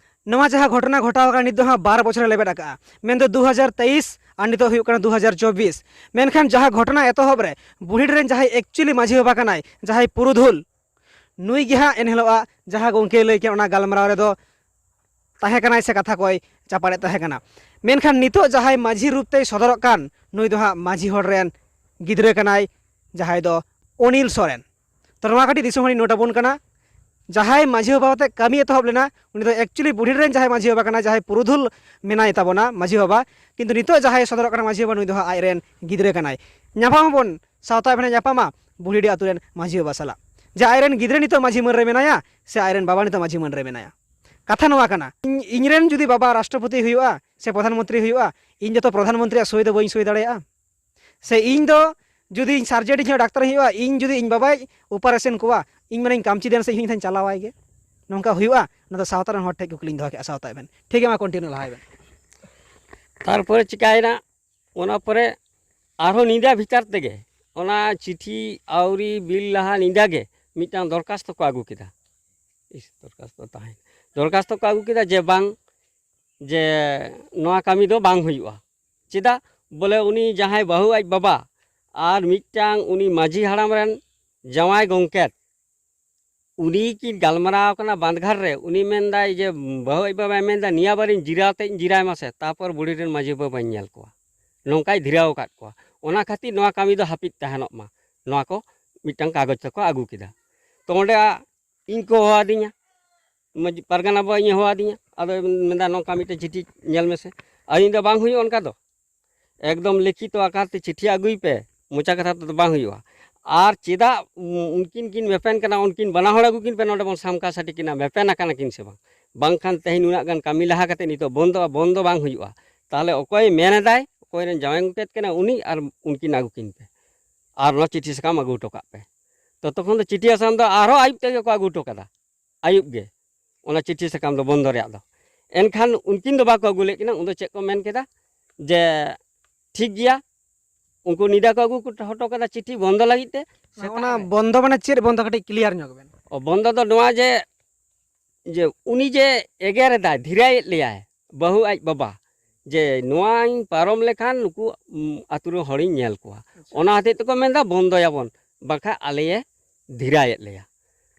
ᱱᱚᱣᱟ ᱡᱟᱦᱟᱸ ᱜᱷᱚᱴᱚᱱᱟ ᱜᱷᱚᱴᱟᱣ ᱟᱠᱟᱱᱟ, ᱱᱤᱛ ᱫᱚ ᱦᱟᱸᱜ ᱵᱟᱨ ᱵᱚᱪᱷᱚᱨᱮ ᱞᱮᱵᱮᱫ ᱟᱠᱟᱫᱼᱟ, ᱢᱮᱱᱫᱚ ᱫᱩ ᱦᱟᱡᱟᱨ ᱛᱮᱭᱤᱥ ᱟᱨ ᱱᱤᱛᱚᱜ ᱦᱩᱭᱩᱜ ᱠᱟᱱᱟ ᱫᱩ ᱦᱟᱡᱟᱨ ᱪᱚᱵᱵᱤᱥ᱾ ᱢᱮᱱᱠᱷᱟᱱ ᱡᱟᱦᱟᱸ ᱜᱷᱚᱴᱚᱱᱟ ᱮᱛᱚᱦᱚᱵ ᱨᱮ ᱵᱩᱲᱦᱤᱰᱤ ᱨᱮᱱ ᱡᱟᱦᱟᱸᱭ ᱮᱠᱪᱩᱭᱮᱞᱤ ᱢᱟᱹᱡᱷᱤ ᱵᱟᱵᱟ ᱠᱟᱱᱟᱭ, ᱡᱟᱦᱟᱸᱭ ᱯᱩᱨᱩᱫᱷᱩᱞ, ᱱᱩᱭ ᱜᱮ ᱦᱟᱸᱜ ᱮᱱᱦᱤᱞᱳᱜ ᱟᱜ ᱡᱟᱦᱟᱸ ᱜᱚᱢᱠᱮᱭ ᱞᱟᱹᱭ ᱠᱮᱫ, ᱚᱱᱟ ᱜᱟᱞᱢᱟᱨᱟᱣ ᱨᱮᱫᱚ ᱛᱟᱦᱮᱸ ᱠᱟᱱᱟᱭ ᱥᱮ ᱠᱟᱛᱷᱟ ᱠᱚᱭ ᱪᱟᱯᱟᱲᱮᱫ ᱛᱟᱦᱮᱸ ᱠᱟᱱᱟ᱾ ᱢᱮᱱᱠᱷᱟᱱ ᱱᱤᱛᱚᱜ ᱡᱟᱦᱟᱸᱭ ᱢᱟᱹᱡᱷᱤ ᱨᱩᱯ ᱛᱮᱭ ᱥᱚᱫᱚᱨᱚᱜ ᱠᱟᱱ, ᱱᱩᱭ ᱫᱚ ᱦᱟᱸᱜ ᱢᱟᱹᱡᱷᱤ ᱦᱚᱲ ᱨᱮᱱ ᱜᱤᱫᱽᱨᱟᱹ ᱠᱟᱱᱟᱭ, ᱡᱟᱦᱟᱸᱭ ᱫᱚ ᱚᱱᱤᱞ ᱥᱚᱨᱮᱱ᱾ ᱛᱚ, ᱱᱚᱣᱟ ᱠᱟᱹᱴᱤᱡ ᱫᱤᱥᱚᱢ ᱦᱚᱲᱤᱧ ᱱᱳᱴ ᱟᱵᱚᱱ ᱠᱟᱱᱟ᱾ ᱡᱟᱦᱟᱸᱭ ᱢᱟᱹᱡᱷᱤ ᱵᱟᱵᱟ ᱟᱛᱮ ᱠᱟᱹᱢᱤ ᱮᱛᱚᱦᱚᱵ ᱞᱮᱱᱟ, ᱩᱱᱤ ᱫᱚ ᱮᱠᱪᱩᱭᱮᱞᱤ ᱵᱩᱲᱦᱤ ᱨᱮᱱ ᱡᱟᱦᱟᱸᱭ ᱢᱟᱹᱡᱷᱤ ᱵᱟᱵᱟ ᱠᱟᱱᱟᱭ, ᱡᱟᱦᱟᱸᱭ ᱯᱩᱨᱩᱫᱷᱩᱞ ᱢᱮᱱᱟᱭ ᱛᱟᱵᱚᱱᱟ ᱢᱟᱹᱡᱷᱤ ᱵᱟᱵᱟ, ᱠᱤᱱᱛᱩ ᱱᱤᱛᱚᱜ ᱡᱟᱦᱟᱸᱭ ᱥᱚᱫᱚᱨᱚᱜ ᱠᱟᱱᱟ ᱢᱟᱹᱡᱷᱤ ᱵᱟᱵᱟ, ᱱᱩᱭ ᱫᱚ ᱦᱟᱸᱜ ᱟᱡ ᱨᱮᱱ ᱜᱤᱫᱽᱨᱟᱹ ᱠᱟᱱᱟᱭ᱾ ᱧᱟᱯᱟᱢ ᱟᱵᱚᱱ, ᱥᱟᱶᱛᱟ ᱮᱵᱷᱮᱱᱮ ᱧᱟᱯᱟᱢᱟ ᱵᱩᱲᱦᱤᱰᱤ ᱟᱛᱳ ᱨᱮᱱ ᱢᱟᱹᱡᱷᱤ ᱵᱟᱵᱟ ᱥᱟᱞᱟᱜ, ᱡᱮ ᱟᱡ ᱨᱮᱱ ᱜᱤᱫᱽᱨᱟᱹ ᱱᱤᱛᱚᱜ ᱢᱟᱹᱡᱷᱤ ᱢᱟᱹᱱ ᱨᱮ ᱢᱮᱱᱟᱭᱟ ᱥᱮ ᱟᱡ ᱨᱮᱱ ᱵᱟᱵᱟ ᱱᱤᱛᱚᱜ ᱢᱟᱹᱡᱷᱤ ᱢᱟᱹᱱ ᱨᱮ ᱢᱮᱱᱟᱭᱟ᱾ ᱠᱟᱛᱷᱟ ᱱᱚᱣᱟ ᱠᱟᱱᱟ, ᱤᱧ, ᱤᱧ ᱨᱮᱱ ᱡᱩᱫᱤ ᱵᱟᱵᱟ ᱨᱟᱥᱴᱨᱚᱯᱚᱛᱤ ᱦᱩᱭᱩᱜᱼᱟ ᱥᱮ ᱯᱨᱚᱫᱷᱟᱱ ᱢᱚᱱᱛᱨᱤ ᱦᱩᱭᱩᱜᱼᱟ, ᱤᱧ ᱡᱚᱛᱚ ᱯᱨᱚᱫᱷᱟᱱ ᱢᱚᱱᱛᱨᱤᱭᱟᱜ ᱥᱳᱭ ᱫᱚ ᱵᱟᱹᱧ ᱥᱳᱭ ᱫᱟᱲᱮᱭᱟᱜᱼᱟ? ᱥᱮ ᱤᱧ ᱫᱚ ᱡᱩᱫᱤ ᱤᱧ ᱥᱟᱨᱡᱮᱱᱴ ᱤᱧ ᱦᱩᱭᱩᱜᱼᱟ, ᱰᱟᱠᱛᱟᱨ ᱤᱧ ᱦᱩᱭᱩᱜᱼᱟ, ᱤᱧ ᱡᱩᱫᱤ ᱤᱧ ᱵᱟᱵᱟᱭ ᱚᱯᱟᱨᱮᱥᱚᱱ ᱠᱚᱣᱟ, ᱤᱧ ᱢᱟᱱᱮᱧ ᱠᱟᱢᱪᱤ ᱫᱮᱱ ᱥᱮ ᱤᱧ ᱦᱚᱸᱧ ᱪᱟᱞᱟᱣᱟᱭ ᱜᱮ? ᱱᱚᱝᱠᱟ ᱦᱩᱭᱩᱜᱼᱟ? ᱚᱱᱟ ᱫᱚ ᱥᱟᱶᱛᱟ ᱨᱮᱱ ᱦᱚᱲ ᱴᱷᱮᱱ ᱠᱩᱠᱞᱤᱧ ᱫᱚᱦᱚ ᱠᱮᱫᱼᱟ, ᱥᱟᱶᱛᱟ ᱮᱵᱷᱮᱱ᱾ ᱴᱷᱤᱠ ᱜᱮᱭᱟ, ᱢᱟ ᱠᱚᱱᱴᱤᱱᱤᱭᱩ ᱞᱟᱦᱟᱭ ᱵᱮᱱ᱾ ᱛᱟᱨᱯᱚᱨᱮ ᱪᱤᱠᱟᱭᱮᱱᱟ, ᱚᱱᱟ ᱯᱚᱨᱮ ᱟᱨᱦᱚᱸ ᱧᱤᱫᱟᱹ ᱵᱷᱤᱛᱟᱨ ᱛᱮᱜᱮ ᱚᱱᱟ ᱪᱤᱴᱷᱤ ᱟᱹᱣᱨᱤ ᱵᱤᱞ ᱞᱟᱦᱟ ᱧᱤᱫᱟᱹ ᱜᱮ ᱢᱤᱫᱴᱟᱝ ᱫᱚᱨᱠᱷᱟᱥᱛᱚ ᱠᱚ ᱟᱹᱜᱩ ᱠᱮᱫᱟ᱾ ᱤᱥ, ᱫᱚᱨᱠᱷᱟᱥᱛᱚ ᱛᱟᱦᱮᱸ, ᱫᱚᱨᱠᱷᱟᱥᱛᱚ ᱠᱚ ᱟᱹᱜᱩ ᱠᱮᱫᱟ ᱡᱮ ᱵᱟᱝ, ᱡᱮ ᱱᱚᱣᱟ ᱠᱟᱹᱢᱤ ᱫᱚ ᱵᱟᱝ ᱦᱩᱭᱩᱜᱼᱟ᱾ ᱪᱮᱫᱟᱜ? ᱵᱚᱞᱮ ᱩᱱᱤ ᱡᱟᱦᱟᱸᱭ ᱵᱟᱹᱦᱩ ᱟᱡ ᱵᱟᱵᱟ ᱟᱨ ᱢᱤᱫᱴᱟᱝ ᱩᱱᱤ ᱢᱟᱹᱡᱷᱤ ᱦᱟᱲᱟᱢ ᱨᱮᱱ ᱡᱟᱶᱟᱭ ᱜᱚᱝᱠᱮᱛ, ᱩᱱᱤ ᱠᱤᱱ ᱜᱟᱞᱢᱟᱨᱟᱣ ᱠᱟᱱᱟ ᱵᱟᱸᱫᱷᱜᱷᱟᱴ ᱨᱮ᱾ ᱩᱱᱤ ᱢᱮᱱᱫᱟᱭ ᱡᱮ, ᱵᱟᱹᱦᱩ ᱟᱡ ᱵᱟᱵᱟᱭ ᱢᱮᱱᱫᱟ, "ᱱᱤᱭᱟᱹ ᱵᱟᱨᱤᱧ ᱡᱤᱨᱟᱣ ᱛᱮ ᱤᱧ ᱡᱤᱨᱟᱭ ᱢᱟᱥᱮ, ᱛᱟᱨᱯᱚᱨ ᱵᱩᱲᱦᱤ ᱨᱮᱱ ᱢᱟᱹᱡᱷᱤ ᱵᱟᱵᱟᱧ ᱧᱮᱞ ᱠᱚᱣᱟ᱾" ᱱᱚᱝᱠᱟᱭ ᱫᱷᱤᱨᱟᱣ ᱟᱠᱟᱫ ᱠᱚᱣᱟ᱾ ᱚᱱᱟ ᱠᱷᱟᱹᱛᱤᱨ ᱱᱚᱣᱟ ᱠᱟᱹᱢᱤ ᱫᱚ ᱦᱟᱹᱯᱤᱫ ᱛᱟᱦᱮᱱᱚᱜ ᱢᱟ, ᱱᱚᱣᱟ ᱠᱚ ᱢᱤᱫᱴᱟᱝ ᱠᱟᱜᱚᱡᱽ ᱛᱮᱠᱚ ᱟᱹᱜᱩ ᱠᱮᱫᱟ᱾ ᱛᱚ ᱚᱸᱰᱮ ᱤᱧ ᱠᱚ ᱦᱚᱦᱚ ᱟᱹᱫᱤᱧᱟ, ᱢᱟᱹᱡᱷᱤ ᱯᱟᱨᱜᱟᱱᱟ ᱵᱟᱵᱟ ᱤᱧᱮ ᱦᱚᱦᱚ ᱟᱹᱫᱤᱧᱟ᱾ ᱟᱫᱚ ᱢᱮᱱᱫᱟ, "ᱱᱚᱝᱠᱟ ᱢᱤᱫᱴᱮᱱ ᱪᱤᱴᱷᱤ ᱧᱮᱞ ᱢᱮᱥᱮ᱾" ᱟᱫᱚ ᱤᱧ ᱫᱚ, "ᱵᱟᱝ ᱦᱩᱭᱩᱜᱼᱟ ᱚᱱᱠᱟ ᱫᱚ, ᱮᱠᱫᱚᱢ ᱞᱤᱠᱷᱤᱛᱚ ᱟᱠᱟᱨ ᱛᱮ ᱪᱤᱴᱷᱤ ᱟᱹᱜᱩᱭ ᱯᱮ, ᱢᱚᱪᱟ ᱠᱟᱛᱷᱟ ᱛᱮᱫᱚ ᱵᱟᱝ ᱦᱩᱭᱩᱜᱼᱟ᱾ ᱟᱨ ᱪᱮᱫᱟᱜ ᱩᱱᱠᱤᱱ ᱠᱤᱱ ᱢᱮᱯᱮᱱ ᱠᱟᱱᱟ, ᱩᱱᱠᱤᱱ ᱵᱟᱱᱟ ᱦᱚᱲ ᱟᱹᱜᱩ ᱠᱤᱱ ᱯᱮ, ᱱᱚᱰᱮ ᱵᱚᱱ ᱥᱟᱢᱠᱟ ᱥᱟᱹᱴᱤ ᱠᱤᱱᱟ, ᱢᱮᱯᱮᱱ ᱟᱠᱟᱱᱟ ᱠᱤᱱ ᱥᱮ ᱵᱟᱝ? ᱵᱟᱝᱠᱷᱟᱱ ᱛᱮᱦᱮᱧ ᱱᱩᱱᱟᱹᱜ ᱜᱟᱱ ᱠᱟᱹᱢᱤ ᱞᱟᱦᱟ ᱠᱟᱛᱮ ᱱᱤᱛᱚᱜ ᱵᱚᱱᱫᱚᱜᱼᱟ, ᱵᱚᱱᱫᱚ ᱵᱟᱝ ᱦᱩᱭᱩᱜᱼᱟ᱾ ᱛᱟᱦᱚᱞᱮ ᱚᱠᱚᱭ ᱢᱮᱱ ᱮᱫᱟᱭ, ᱚᱠᱚᱭ ᱨᱮᱱ ᱡᱟᱶᱟᱭ ᱜᱚᱝᱠᱮᱛ ᱠᱟᱱᱟᱭ ᱩᱱᱤ, ᱟᱨ ᱩᱱᱠᱤᱱ ᱟᱹᱜᱩ ᱠᱤᱱ ᱯᱮ, ᱟᱨ ᱱᱚᱣᱟ ᱪᱤᱴᱷᱤ ᱥᱟᱠᱟᱢ ᱟᱹᱜᱩ ᱦᱚᱴᱚ ᱠᱟᱜ ᱯᱮ᱾" ᱛᱚ ᱛᱚᱠᱷᱚᱱ ᱫᱚ ᱪᱤᱴᱷᱤ ᱥᱟᱠᱟᱢ ᱫᱚ ᱟᱨᱦᱚᱸ ᱟᱹᱭᱩᱵ ᱛᱮᱜᱮ ᱠᱚ ᱟᱹᱜᱩ ᱦᱚᱴᱚ ᱠᱟᱫᱟ᱾ ᱟᱹᱭᱩᱵ ᱜᱮ ᱚᱱᱟ ᱪᱤᱴᱷᱤ ᱥᱟᱠᱟᱢ ᱫᱚ ᱵᱚᱱᱫᱚ ᱨᱮᱭᱟᱜ ᱫᱚ᱾ ᱮᱱᱠᱷᱟᱱ ᱩᱱᱠᱤᱱ ᱫᱚ ᱵᱟᱠᱚ ᱟᱹᱜᱩ ᱞᱮᱫ ᱠᱤᱱᱟ᱾ ᱩᱱ ᱫᱚ ᱪᱮᱫ ᱠᱚ ᱢᱮᱱ ᱠᱮᱫᱟ ᱡᱮ, "ᱴᱷᱤᱠ ᱜᱮᱭᱟ, ᱩᱱᱠᱩ ᱱᱤᱫᱟ ᱠᱚ ᱟᱹᱜᱩ ᱦᱚᱴᱚ ᱠᱟᱫᱟ ᱪᱤᱴᱷᱤ ᱵᱚᱱᱫᱚ ᱞᱟᱹᱜᱤᱫ ᱛᱮ᱾" ᱥᱮᱛᱟᱜ ᱚᱱᱟ ᱨᱮ ᱵᱚᱱᱫᱚ ᱢᱟᱱᱮ ᱪᱮᱫ ᱵᱚᱱᱫᱚ? ᱠᱟᱹᱴᱤᱡ ᱠᱞᱤᱭᱟᱨ ᱧᱚᱜ ᱵᱮᱱ᱾ ᱚ, ᱵᱚᱱᱫᱚ ᱫᱚ ᱱᱚᱣᱟ ᱡᱮ, ᱡᱮ ᱩᱱᱤ ᱡᱮ ᱮᱜᱮᱨ ᱮᱫᱟᱭ, ᱫᱷᱤᱨᱟᱭᱮᱫ ᱞᱮᱭᱟᱭ ᱵᱟᱹᱦᱩ ᱟᱡ ᱵᱟᱵᱟ, ᱡᱮ ᱱᱚᱣᱟᱧ ᱯᱟᱨᱚᱢ ᱞᱮᱠᱷᱟᱱ ᱱᱩᱠᱩ, ᱩᱢ, ᱟᱹᱛᱩ ᱨᱮᱱ ᱦᱚᱲᱤᱧ ᱧᱮᱞ ᱠᱚᱣᱟ᱾ ᱟᱪᱪᱷᱟ᱾ ᱚᱱᱟ ᱦᱚᱛᱮᱡ ᱛᱮᱠᱚ ᱢᱮᱱᱫᱟ ᱵᱚᱱᱫᱚᱭᱟᱵᱚᱱ, ᱵᱟᱝᱠᱷᱟᱱ ᱟᱞᱮᱭᱮ ᱫᱷᱤᱨᱟᱭᱮᱫ ᱞᱮᱭᱟ᱾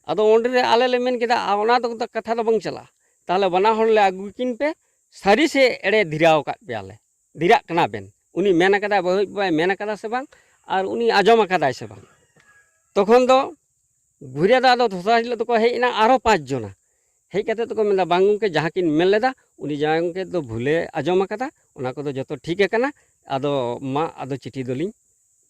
ᱟᱫᱚ ᱚᱸᱰᱮ ᱨᱮ ᱟᱞᱮ ᱞᱮ ᱢᱮᱱ ᱠᱮᱫᱟ, "ᱟ, ᱚᱱᱟ ᱫᱚ ᱠᱟᱛᱷᱟ ᱫᱚ ᱵᱟᱝ ᱪᱟᱞᱟᱜᱼᱟ, ᱛᱟᱦᱚᱞᱮ ᱵᱟᱱᱟ ᱦᱚᱲ ᱞᱮ ᱟᱹᱜᱩ ᱠᱤᱱ ᱯᱮ, ᱥᱟᱹᱨᱤ ᱥᱮ ᱮᱲᱮ ᱫᱷᱤᱨᱟᱣ ᱟᱠᱟᱫ ᱯᱮᱭᱟᱞᱮ, ᱫᱷᱤᱨᱟᱜ ᱠᱟᱱᱟ ᱵᱮᱱ, ᱩᱱᱤ ᱢᱮᱱ ᱟᱠᱟᱫᱟ, ᱵᱟᱹᱦᱩ ᱵᱟᱵᱟᱭ ᱢᱮᱱ ᱟᱠᱟᱫᱟ ᱥᱮ ᱵᱟᱝ, ᱟᱨ ᱩᱱᱤ ᱟᱸᱡᱚᱢ ᱟᱠᱟᱫᱟᱭ ᱥᱮ ᱵᱟᱝ?" ᱛᱚᱠᱷᱚᱱ ᱫᱚ ᱜᱷᱩᱨᱮ ᱫᱚ ᱟᱫᱚ ᱫᱚᱥᱟᱨ ᱦᱤᱞᱳᱜ ᱫᱚᱠᱚ ᱦᱮᱡ ᱮᱱᱟ ᱟᱨᱚ ᱯᱟᱸᱪ ᱡᱚᱱᱟ᱾ ᱦᱮᱡ ᱠᱟᱛᱮ ᱫᱚᱠᱚ ᱢᱮᱱᱫᱟ, "ᱵᱟᱝ ᱜᱚᱢᱠᱮ, ᱡᱟᱦᱟᱸ ᱠᱤᱱ ᱢᱮᱱ ᱞᱮᱫᱟ, ᱩᱱᱤ ᱡᱟᱶᱟᱭ ᱜᱚᱢᱠᱮ ᱫᱚ ᱵᱷᱩᱞᱮ ᱟᱸᱡᱚᱢ ᱟᱠᱟᱫᱟ, ᱚᱱᱟ ᱠᱚᱫᱚ ᱡᱚᱛᱚ ᱴᱷᱤᱠ ᱟᱠᱟᱱᱟ, ᱟᱫᱚ ᱢᱟ, ᱟᱫᱚ ᱪᱤᱴᱷᱤ ᱫᱚᱞᱤᱧ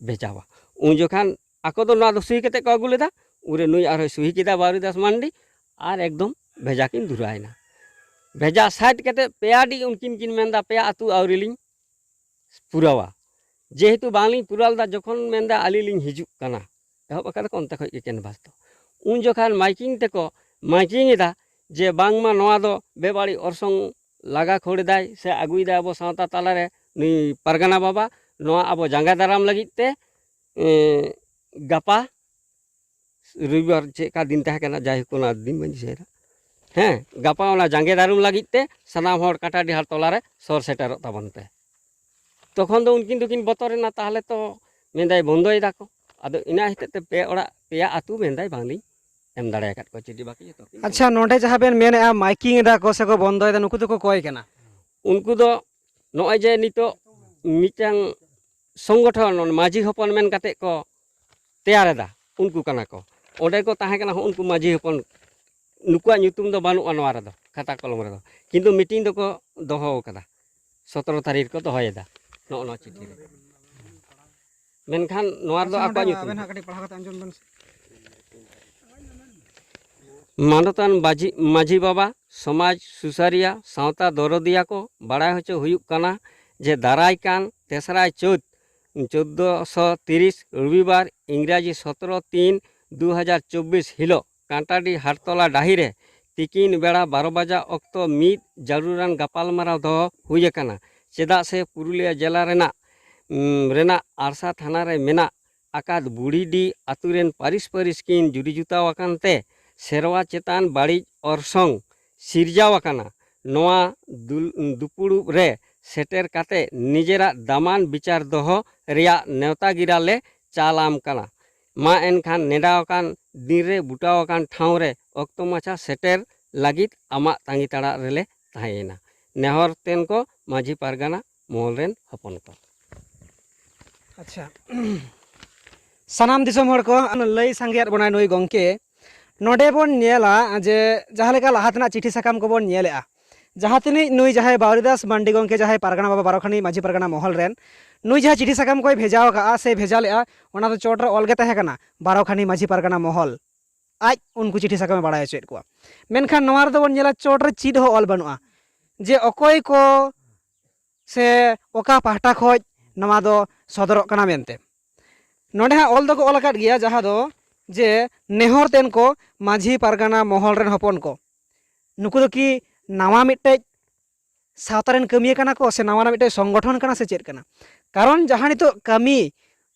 ᱵᱷᱮᱡᱟᱣᱟ᱾" ᱩᱱ ᱡᱚᱠᱷᱟᱱ ᱟᱠᱚ ᱫᱚ ᱱᱚᱣᱟ ᱫᱚ ᱥᱩᱦᱤ ᱠᱟᱛᱮ ᱠᱚ ᱟᱹᱜᱩ ᱞᱮᱫᱟ, ᱩᱱᱨᱮ ᱱᱩᱭ ᱟᱨᱦᱚᱸᱭ ᱥᱩᱦᱤ ᱠᱮᱫᱟ, ᱵᱟᱣᱨᱤ ᱫᱟᱥ ᱢᱟᱱᱰᱤ, ᱟᱨ ᱮᱠᱫᱚᱢ ᱵᱷᱮᱡᱟ ᱠᱤᱱ ᱫᱷᱩᱨᱟᱹᱣ ᱮᱱᱟ᱾ ᱵᱷᱮᱡᱟ ᱥᱟᱭᱤᱰ ᱠᱟᱛᱮ ᱯᱮᱭᱟ ᱰᱤ ᱩᱱᱠᱤᱱ ᱠᱤᱱ ᱢᱮᱱᱫᱟ, "ᱯᱮᱭᱟ ᱟᱹᱛᱩ ᱟᱹᱣᱨᱤ ᱞᱤᱧ ᱯᱩᱨᱟᱹᱣᱟ, ᱡᱮᱦᱮᱛᱩ ᱵᱟᱝᱞᱤᱧ ᱯᱩᱨᱟᱹᱣ ᱞᱮᱫᱟ, ᱡᱚᱠᱷᱚᱱ ᱢᱮᱱᱫᱟ ᱟᱹᱞᱤᱧ ᱞᱤᱧ ᱦᱤᱡᱩᱜ ᱠᱟᱱᱟ", ᱮᱦᱚᱵ ᱟᱠᱟᱫᱟ ᱠᱚ ᱚᱱᱛᱮ ᱠᱷᱚᱡ ᱜᱮ ᱠᱮᱱᱵᱷᱟᱥ ᱫᱚ᱾ ᱩᱱ ᱡᱚᱠᱷᱟᱱ ᱢᱟᱭᱠᱤᱝ ᱛᱮᱠᱚ ᱢᱟᱭᱠᱤᱝ ᱮᱫᱟ ᱡᱮ ᱵᱟᱝᱢᱟ ᱱᱚᱣᱟ ᱫᱚ ᱵᱮᱵᱟᱹᱲᱤᱡ ᱚᱨᱥᱚᱝ ᱞᱟᱜᱟ ᱠᱷᱟᱹᱲ ᱮᱫᱟᱭ ᱥᱮ ᱟᱹᱜᱩᱭᱮᱫᱟᱭ ᱟᱵᱚ ᱥᱟᱶᱛᱟ ᱛᱟᱞᱟᱨᱮ ᱱᱩᱭ ᱯᱟᱨᱜᱟᱱᱟ ᱵᱟᱵᱟ, ᱱᱚᱣᱟ ᱟᱵᱚ ᱡᱟᱸᱜᱮ ᱫᱟᱨᱟᱢ ᱞᱟᱹᱜᱤᱫ ᱛᱮ, ᱮᱸ, ᱜᱟᱯᱟ ᱨᱚᱵᱤᱵᱟᱨ ᱪᱮᱫ ᱚᱠᱟ ᱫᱤᱱ ᱛᱟᱦᱮᱸ ᱠᱟᱱᱟ, ᱡᱟᱭᱦᱳᱠ ᱚᱱᱟ ᱫᱤᱱ ᱵᱟᱹᱧ ᱫᱤᱥᱟᱹᱭᱮᱫᱟ᱾ ᱦᱮᱸ, ᱜᱟᱯᱟ ᱚᱱᱟ ᱡᱟᱸᱜᱮ ᱫᱟᱨᱟᱢ ᱞᱟᱹᱜᱤᱫ ᱛᱮ ᱥᱟᱱᱟᱢ ᱦᱚᱲ ᱠᱟᱴᱟ ᱰᱤᱦᱟᱨ ᱛᱚᱞᱟ ᱨᱮ ᱥᱚᱨ ᱥᱮᱴᱮᱨᱚᱜ ᱛᱟᱵᱚᱱ ᱯᱮ᱾ ᱛᱚᱠᱷᱚᱱ ᱫᱚ ᱩᱱᱠᱤᱱ ᱫᱚᱠᱤᱱ ᱵᱚᱛᱚᱨ ᱮᱱᱟ, ᱛᱟᱦᱚᱞᱮ ᱛᱚ ᱢᱮᱱᱫᱟᱭ ᱵᱚᱱᱫᱚᱭ ᱫᱟᱠᱚ᱾ ᱟᱫᱚ ᱤᱱᱟᱹ ᱦᱚᱛᱮᱡ ᱛᱮ ᱯᱮ ᱚᱲᱟᱜ, ᱯᱮᱭᱟ ᱟᱹᱛᱩ ᱢᱮᱱᱫᱟᱭ ᱵᱟᱝᱞᱤᱧ ᱮᱢ ᱫᱟᱲᱮ ᱟᱠᱟᱫ ᱠᱚᱣᱟ ᱪᱤᱴᱷᱤ ᱵᱟᱹᱠᱤ ᱡᱚᱛᱚ ᱠᱤᱱ ᱟᱪᱪᱷᱟ, ᱱᱚᱰᱮ ᱡᱟᱦᱟᱸ ᱵᱮᱱ ᱢᱮᱱᱮᱫᱼᱟ ᱢᱟᱭᱠᱤᱝ ᱮᱫᱟ ᱠᱚ ᱥᱮ ᱠᱚ ᱵᱚᱱᱫᱚᱭᱮᱫᱟ, ᱱᱩᱠᱩ ᱫᱚᱠᱚ ᱚᱠᱚᱭ ᱠᱟᱱᱟ? ᱩᱱᱠᱩ ᱫᱚ ᱱᱚᱜᱼᱚᱭ ᱡᱮ ᱱᱤᱛᱚᱜ ᱢᱤᱫᱴᱟᱝ ᱥᱚᱝᱜᱚᱴᱷᱚᱱ, ᱢᱟᱹᱡᱷᱤ ᱦᱚᱯᱚᱱ ᱢᱮᱱ ᱠᱟᱛᱮ ᱠᱚ ᱛᱮᱭᱟᱨ ᱮᱫᱟ, ᱩᱱᱠᱩ ᱠᱟᱱᱟ ᱠᱚ᱾ ᱚᱸᱰᱮ ᱠᱚ ᱛᱟᱦᱮᱸ ᱠᱟᱱᱟ ᱦᱚᱸ ᱩᱱᱠᱩ ᱢᱟᱹᱡᱷᱤ ᱦᱚᱯᱚᱱ, ᱱᱩᱠᱩᱣᱟᱜ ᱧᱩᱛᱩᱢ ᱫᱚ ᱵᱟᱹᱱᱩᱜᱼᱟ ᱱᱚᱣᱟ ᱨᱮᱫᱚ, ᱠᱷᱟᱛᱟ ᱠᱚᱞᱚᱢ ᱨᱮᱫᱚ, ᱠᱤᱱᱛᱩ ᱢᱤᱴᱤᱝ ᱫᱚᱠᱚ ᱫᱚᱦᱚ ᱟᱠᱟᱫᱟ, ᱥᱚᱛᱨᱚ ᱛᱟᱹᱨᱤᱠᱷ ᱨᱮᱠᱚ ᱫᱚᱦᱚᱭᱮᱫᱟ ᱱᱚᱜᱼᱚ ᱱᱚᱣᱟ ᱪᱤᱴᱷᱤ ᱨᱮ᱾ ᱢᱮᱱᱠᱷᱟᱱ ᱱᱚᱣᱟ ᱨᱮᱫᱚ ᱟᱪᱪᱷᱟ, ᱟᱠᱚᱣᱟᱜ ᱱᱚᱰᱮ ᱧᱩᱛᱩᱢ ᱟᱵᱮᱱ ᱫᱚ᱾ ᱦᱟᱸᱜ ᱠᱟᱹᱴᱤᱡ ᱯᱟᱲᱦᱟᱣ ᱠᱟᱛᱮ ᱟᱸᱡᱚᱢ ᱵᱮᱱ ᱥᱮ᱾ ᱢᱟᱱᱚᱛᱟᱱ ᱢᱟᱹᱡᱷᱤ, ᱢᱟᱹᱡᱷᱤ ᱵᱟᱵᱟ, ᱥᱚᱢᱟᱡᱽ ᱥᱩᱥᱟᱹᱨᱤᱭᱟ, ᱥᱟᱶᱛᱟ ᱫᱚᱨᱚᱫᱤᱭᱟ ᱠᱚ ᱵᱟᱲᱟᱭ ᱦᱚᱪᱚ ᱦᱩᱭᱩᱜ ᱠᱟᱱᱟ ᱡᱮ ᱫᱟᱨᱟᱭ ᱠᱟᱱ ᱛᱮᱥᱨᱟᱭ ᱪᱟᱹᱛ ᱪᱳᱫᱽᱫᱳᱥᱚ ᱛᱤᱨᱤᱥ ᱨᱚᱵᱤᱵᱟᱨ, ᱤᱝᱨᱟᱡᱤ ᱥᱚᱛᱨᱚ ᱛᱤᱱ ᱫᱩ ᱦᱟᱡᱟᱨ ᱪᱚᱵᱵᱤᱥ ᱦᱤᱞᱳᱜ ᱠᱟᱱᱴᱟᱰᱤ ᱦᱟᱴᱛᱚᱞᱟ ᱰᱟᱹᱦᱤ ᱨᱮ ᱛᱤᱠᱤᱱ ᱵᱮᱲᱟ ᱵᱟᱨᱚ ᱵᱟᱡᱟ ᱚᱠᱛᱚ ᱢᱤᱫ ᱡᱟᱹᱨᱩᱲᱟᱱ ᱜᱟᱯᱟᱞᱢᱟᱨᱟᱣ ᱫᱚᱦᱚ ᱦᱩᱭ ᱟᱠᱟᱱᱟ᱾ ᱪᱮᱫᱟᱜ ᱥᱮ ᱯᱩᱨᱩᱞᱤᱭᱟᱹ ᱡᱮᱞᱟ ᱨᱮᱱᱟᱜ, ᱩᱢ, ᱨᱮᱱᱟᱜ ᱟᱨᱥᱟ ᱛᱷᱟᱱᱟ ᱨᱮ ᱢᱮᱱᱟᱜ ᱟᱠᱟᱫ ᱵᱩᱲᱦᱤᱰᱤ ᱟᱹᱛᱩ ᱨᱮᱱ ᱯᱟᱹᱨᱤᱥ ᱯᱟᱹᱨᱤᱥ ᱠᱤᱱ ᱡᱩᱨᱤ ᱡᱚᱛᱟᱣ ᱟᱠᱟᱱ ᱛᱮ ᱥᱮᱨᱣᱟ ᱪᱮᱛᱟᱱ ᱵᱟᱹᱲᱤᱡ ᱚᱨᱥᱚᱝ ᱥᱤᱨᱡᱟᱣ ᱟᱠᱟᱱᱟ᱾ ᱱᱚᱣᱟ ᱫᱩᱞ-, ᱫᱩᱯᱩᱲᱩᱵ ᱨᱮ ᱥᱮᱴᱮᱨ ᱠᱟᱛᱮ ᱱᱤᱡᱮᱨᱟᱜ ᱫᱟᱢᱟᱱ ᱵᱤᱪᱟᱨ ᱫᱚᱦᱚ ᱨᱮᱭᱟᱜ ᱱᱮᱣᱛᱟ ᱜᱤᱨᱟ ᱞᱮ ᱪᱟᱞ ᱟᱢ ᱠᱟᱱᱟ᱾ ᱢᱟ ᱮᱱᱠᱷᱟᱱ ᱱᱮᱰᱟ ᱟᱠᱟᱱ ᱫᱤᱱ ᱨᱮ ᱵᱩᱴᱟᱹᱣ ᱟᱠᱟᱱ ᱴᱷᱟᱶ ᱨᱮ ᱚᱠᱛᱚ ᱢᱟᱪᱷᱟ ᱥᱮᱴᱮᱨ ᱞᱟᱹᱜᱤᱫ ᱟᱢᱟᱜ ᱛᱟᱺᱜᱤ ᱛᱟᱲᱟᱜ ᱨᱮᱞᱮ ᱛᱟᱦᱮᱸᱭᱮᱱᱟ᱾ ᱱᱮᱦᱚᱨ ᱛᱮᱱ ᱠᱚ ᱢᱟᱹᱡᱷᱤ ᱯᱟᱨᱜᱟᱱᱟ ᱢᱚᱦᱚᱞ ᱨᱮᱱ ᱦᱚᱯᱚᱱ ᱠᱚ᱾ ᱟᱪᱪᱷᱟ, ᱥᱟᱱᱟᱢ ᱫᱤᱥᱚᱢ ᱦᱚᱲ ᱠᱚ ᱞᱟᱹᱭ ᱥᱟᱸᱜᱮᱭᱟᱫ ᱵᱚᱱᱟᱭ ᱱᱩᱭ ᱜᱚᱢᱠᱮ᱾ ᱱᱚᱰᱮ ᱵᱚᱱ ᱧᱮᱞᱟ ᱡᱮ ᱡᱟᱦᱟᱸ ᱞᱮᱠᱟ ᱞᱟᱦᱟ ᱛᱮᱱᱟᱜ ᱪᱤᱴᱷᱤ ᱥᱟᱠᱟᱢ ᱠᱚᱵᱚᱱ ᱧᱮᱞᱮᱜᱼᱟ, ᱡᱟᱦᱟᱸ ᱛᱤᱱᱟᱹᱜ ᱱᱩᱭ ᱡᱟᱦᱟᱸᱭ ᱵᱟᱣᱨᱤᱫᱟᱥ ᱢᱟᱱᱰᱤ ᱜᱚᱢᱠᱮ, ᱡᱟᱦᱟᱸᱭ ᱯᱟᱨᱜᱟᱱᱟ ᱵᱟᱵᱟ ᱵᱟᱨᱚᱠᱷᱟᱱᱤ ᱢᱟᱹᱡᱷᱤ ᱯᱟᱨᱜᱟᱱᱟ ᱢᱚᱦᱚᱞ ᱨᱮᱱ, ᱱᱩᱭ ᱡᱟᱦᱟᱸ ᱪᱤᱴᱷᱤ ᱥᱟᱠᱟᱢ ᱠᱚᱭ ᱵᱷᱮᱡᱟ ᱟᱠᱟᱫᱼᱟ ᱥᱮ ᱵᱷᱮᱡᱟ ᱞᱮᱫᱼᱟ, ᱚᱱᱟ ᱫᱚ ᱪᱚᱴ ᱨᱮ ᱚᱞ ᱜᱮ ᱛᱟᱦᱮᱸ ᱠᱟᱱᱟ ᱵᱟᱨᱚᱠᱷᱟᱱᱤ ᱢᱟᱹᱡᱷᱤ ᱯᱟᱨᱜᱟᱱᱟ ᱢᱚᱦᱚᱞ᱾ ᱟᱡ ᱩᱱᱠᱩ ᱪᱤᱴᱷᱤ ᱥᱟᱠᱟᱢᱮ ᱵᱟᱲᱟᱭ ᱦᱚᱪᱚᱭᱮᱫ ᱠᱚᱣᱟ᱾ ᱢᱮᱱᱠᱷᱟᱱ ᱱᱚᱣᱟ ᱨᱮᱫᱚ ᱵᱚᱱ ᱧᱮᱞᱟ ᱪᱚᱴ ᱨᱮ ᱪᱮᱫ ᱦᱚᱸ ᱚᱞ ᱵᱟᱹᱱᱩᱜᱼᱟ ᱡᱮ ᱚᱠᱚᱭ ᱠᱚ ᱥᱮ ᱚᱠᱟ ᱯᱟᱦᱴᱟ ᱠᱷᱚᱱ ᱱᱚᱣᱟ ᱫᱚ ᱥᱚᱫᱚᱨᱚᱜ ᱠᱟᱱᱟ ᱢᱮᱱᱛᱮ᱾ ᱱᱚᱰᱮ ᱦᱟᱸᱜ ᱚᱞ ᱫᱚᱠᱚ ᱚᱞ ᱟᱠᱟᱫ ᱜᱮᱭᱟ, ᱡᱟᱦᱟᱸ ᱫᱚ ᱡᱮ ᱱᱮᱦᱚᱨ ᱛᱮᱱ ᱠᱚ ᱢᱟᱹᱡᱷᱤ ᱯᱟᱨᱜᱟᱱᱟ ᱢᱚᱦᱚᱞ ᱨᱮᱱ ᱦᱚᱯᱚᱱ ᱠᱚ᱾ ᱱᱩᱠᱩ ᱫᱚ ᱠᱤ ᱱᱟᱣᱟ ᱢᱤᱫᱴᱮᱡ ᱥᱟᱶᱛᱟ ᱨᱮᱱ ᱠᱟᱹᱢᱤᱭᱟᱹ ᱠᱟᱱᱟ ᱠᱚ ᱥᱮ ᱱᱟᱣᱟᱱᱟᱜ ᱢᱤᱫᱴᱮᱡ ᱥᱚᱝᱜᱚᱴᱷᱚᱱ ᱠᱟᱱᱟ ᱥᱮ ᱪᱮᱫ ᱠᱟᱱᱟ? ᱠᱟᱨᱚᱱ ᱡᱟᱦᱟᱸ ᱱᱤᱛᱚᱜ ᱠᱟᱹᱢᱤ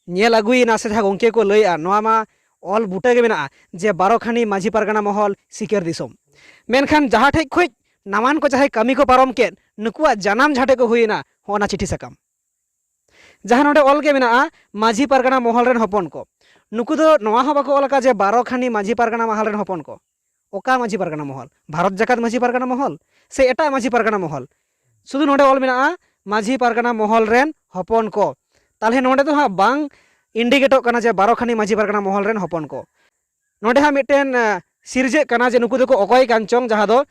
ᱧᱮᱞ ᱟᱹᱜᱩᱭᱮᱱᱟ ᱥᱮ ᱡᱟᱦᱟᱸ ᱜᱚᱢᱠᱮ ᱠᱚ ᱞᱟᱹᱭᱮᱜᱼᱟ, ᱱᱚᱣᱟ ᱢᱟ ᱚᱞ ᱵᱩᱴᱟᱹ ᱜᱮ ᱢᱮᱱᱟᱜᱼᱟ ᱡᱮ ᱵᱟᱨᱚᱠᱷᱟᱱᱤ ᱢᱟᱹᱡᱷᱤ ᱯᱟᱨᱜᱟᱱᱟ ᱢᱚᱦᱚᱞ ᱥᱤᱠᱟᱹᱨ ᱫᱤᱥᱚᱢ᱾ ᱢᱮᱱᱠᱷᱟᱱ ᱡᱟᱦᱟᱸ ᱴᱷᱮᱡ ᱠᱷᱚᱡ ᱱᱟᱣᱟᱱ ᱠᱚ ᱡᱟᱦᱟᱸᱭ ᱠᱟᱹᱢᱤ ᱠᱚ ᱯᱟᱨᱚᱢ ᱠᱮᱫ, ᱱᱩᱠᱩᱣᱟᱜ ᱡᱟᱱᱟᱢ ᱡᱟᱦᱟᱸ ᱴᱷᱮᱡ ᱠᱚ ᱦᱩᱭᱮᱱᱟ, ᱦᱚᱸᱜᱼᱚ ᱱᱟ ᱪᱤᱴᱷᱤ ᱥᱟᱠᱟᱢ᱾ ᱡᱟᱦᱟᱸ ᱱᱚᱰᱮ ᱚᱞ ᱜᱮ ᱢᱮᱱᱟᱜᱼᱟ, ᱢᱟᱹᱡᱷᱤ ᱯᱟᱨᱜᱟᱱᱟ ᱢᱚᱦᱚᱞ ᱨᱮᱱ ᱦᱚᱯᱚᱱ ᱠᱚ᱾ ᱱᱩᱠᱩ ᱫᱚ ᱱᱚᱣᱟ ᱦᱚᱸ ᱵᱟᱠᱚ ᱚᱞ ᱟᱠᱟᱫ ᱡᱮ ᱵᱟᱨᱚᱠᱷᱟᱱᱤ ᱢᱟᱹᱡᱷᱤ ᱯᱟᱨᱜᱟᱱᱟ ᱢᱚᱦᱚᱞ ᱨᱮᱱ ᱦᱚᱯᱚᱱ ᱠᱚ᱾ ᱚᱠᱟ ᱢᱟᱹᱡᱷᱤ ᱯᱟᱨᱜᱟᱱᱟ ᱢᱚᱦᱚᱞ? ᱵᱷᱟᱨᱚᱛ ᱡᱟᱠᱟᱛ ᱢᱟᱹᱡᱷᱤ ᱯᱟᱨᱜᱟᱱᱟ ᱢᱚᱦᱚᱞ ᱥᱮ ᱮᱴᱟᱜ ᱢᱟᱹᱡᱷᱤ ᱯᱟᱨᱜᱟᱱᱟ ᱢᱚᱦᱚᱞ? ᱥᱩᱫᱷᱩ ᱱᱚᱰᱮ ᱚᱞ ᱢᱮᱱᱟᱜᱼᱟ ᱢᱟᱹᱡᱷᱤ ᱯᱟᱨᱜᱟᱱᱟ ᱢᱚᱦᱚᱞ ᱨᱮᱱ ᱦᱚᱯᱚᱱ ᱠᱚ᱾ ᱛᱟᱦᱚᱞᱮ ᱱᱚᱰᱮ ᱫᱚ ᱦᱟᱸᱜ ᱵᱟᱝ ᱤᱱᱰᱤᱠᱮᱴᱚᱜ ᱠᱟᱱᱟ ᱡᱮ ᱵᱟᱨᱚᱠᱷᱟᱱᱤ ᱢᱟᱹᱡᱷᱤ ᱯᱟᱨᱜᱟᱱᱟ ᱢᱚᱦᱚᱞ ᱨᱮᱱ ᱦᱚᱯᱚᱱ ᱠᱚ᱾ ᱱᱚᱰᱮ ᱦᱟᱸᱜ ᱢᱤᱫᱴᱮᱱ, ᱮ, ᱥᱤᱨᱡᱟᱹᱜ ᱠᱟᱱᱟ ᱡᱮ ᱱᱩᱠᱩ ᱫᱚᱠᱚ ᱚᱠᱚᱭ ᱠᱟᱱ ᱪᱚᱝ, ᱡᱟᱦᱟᱸ ᱫᱚ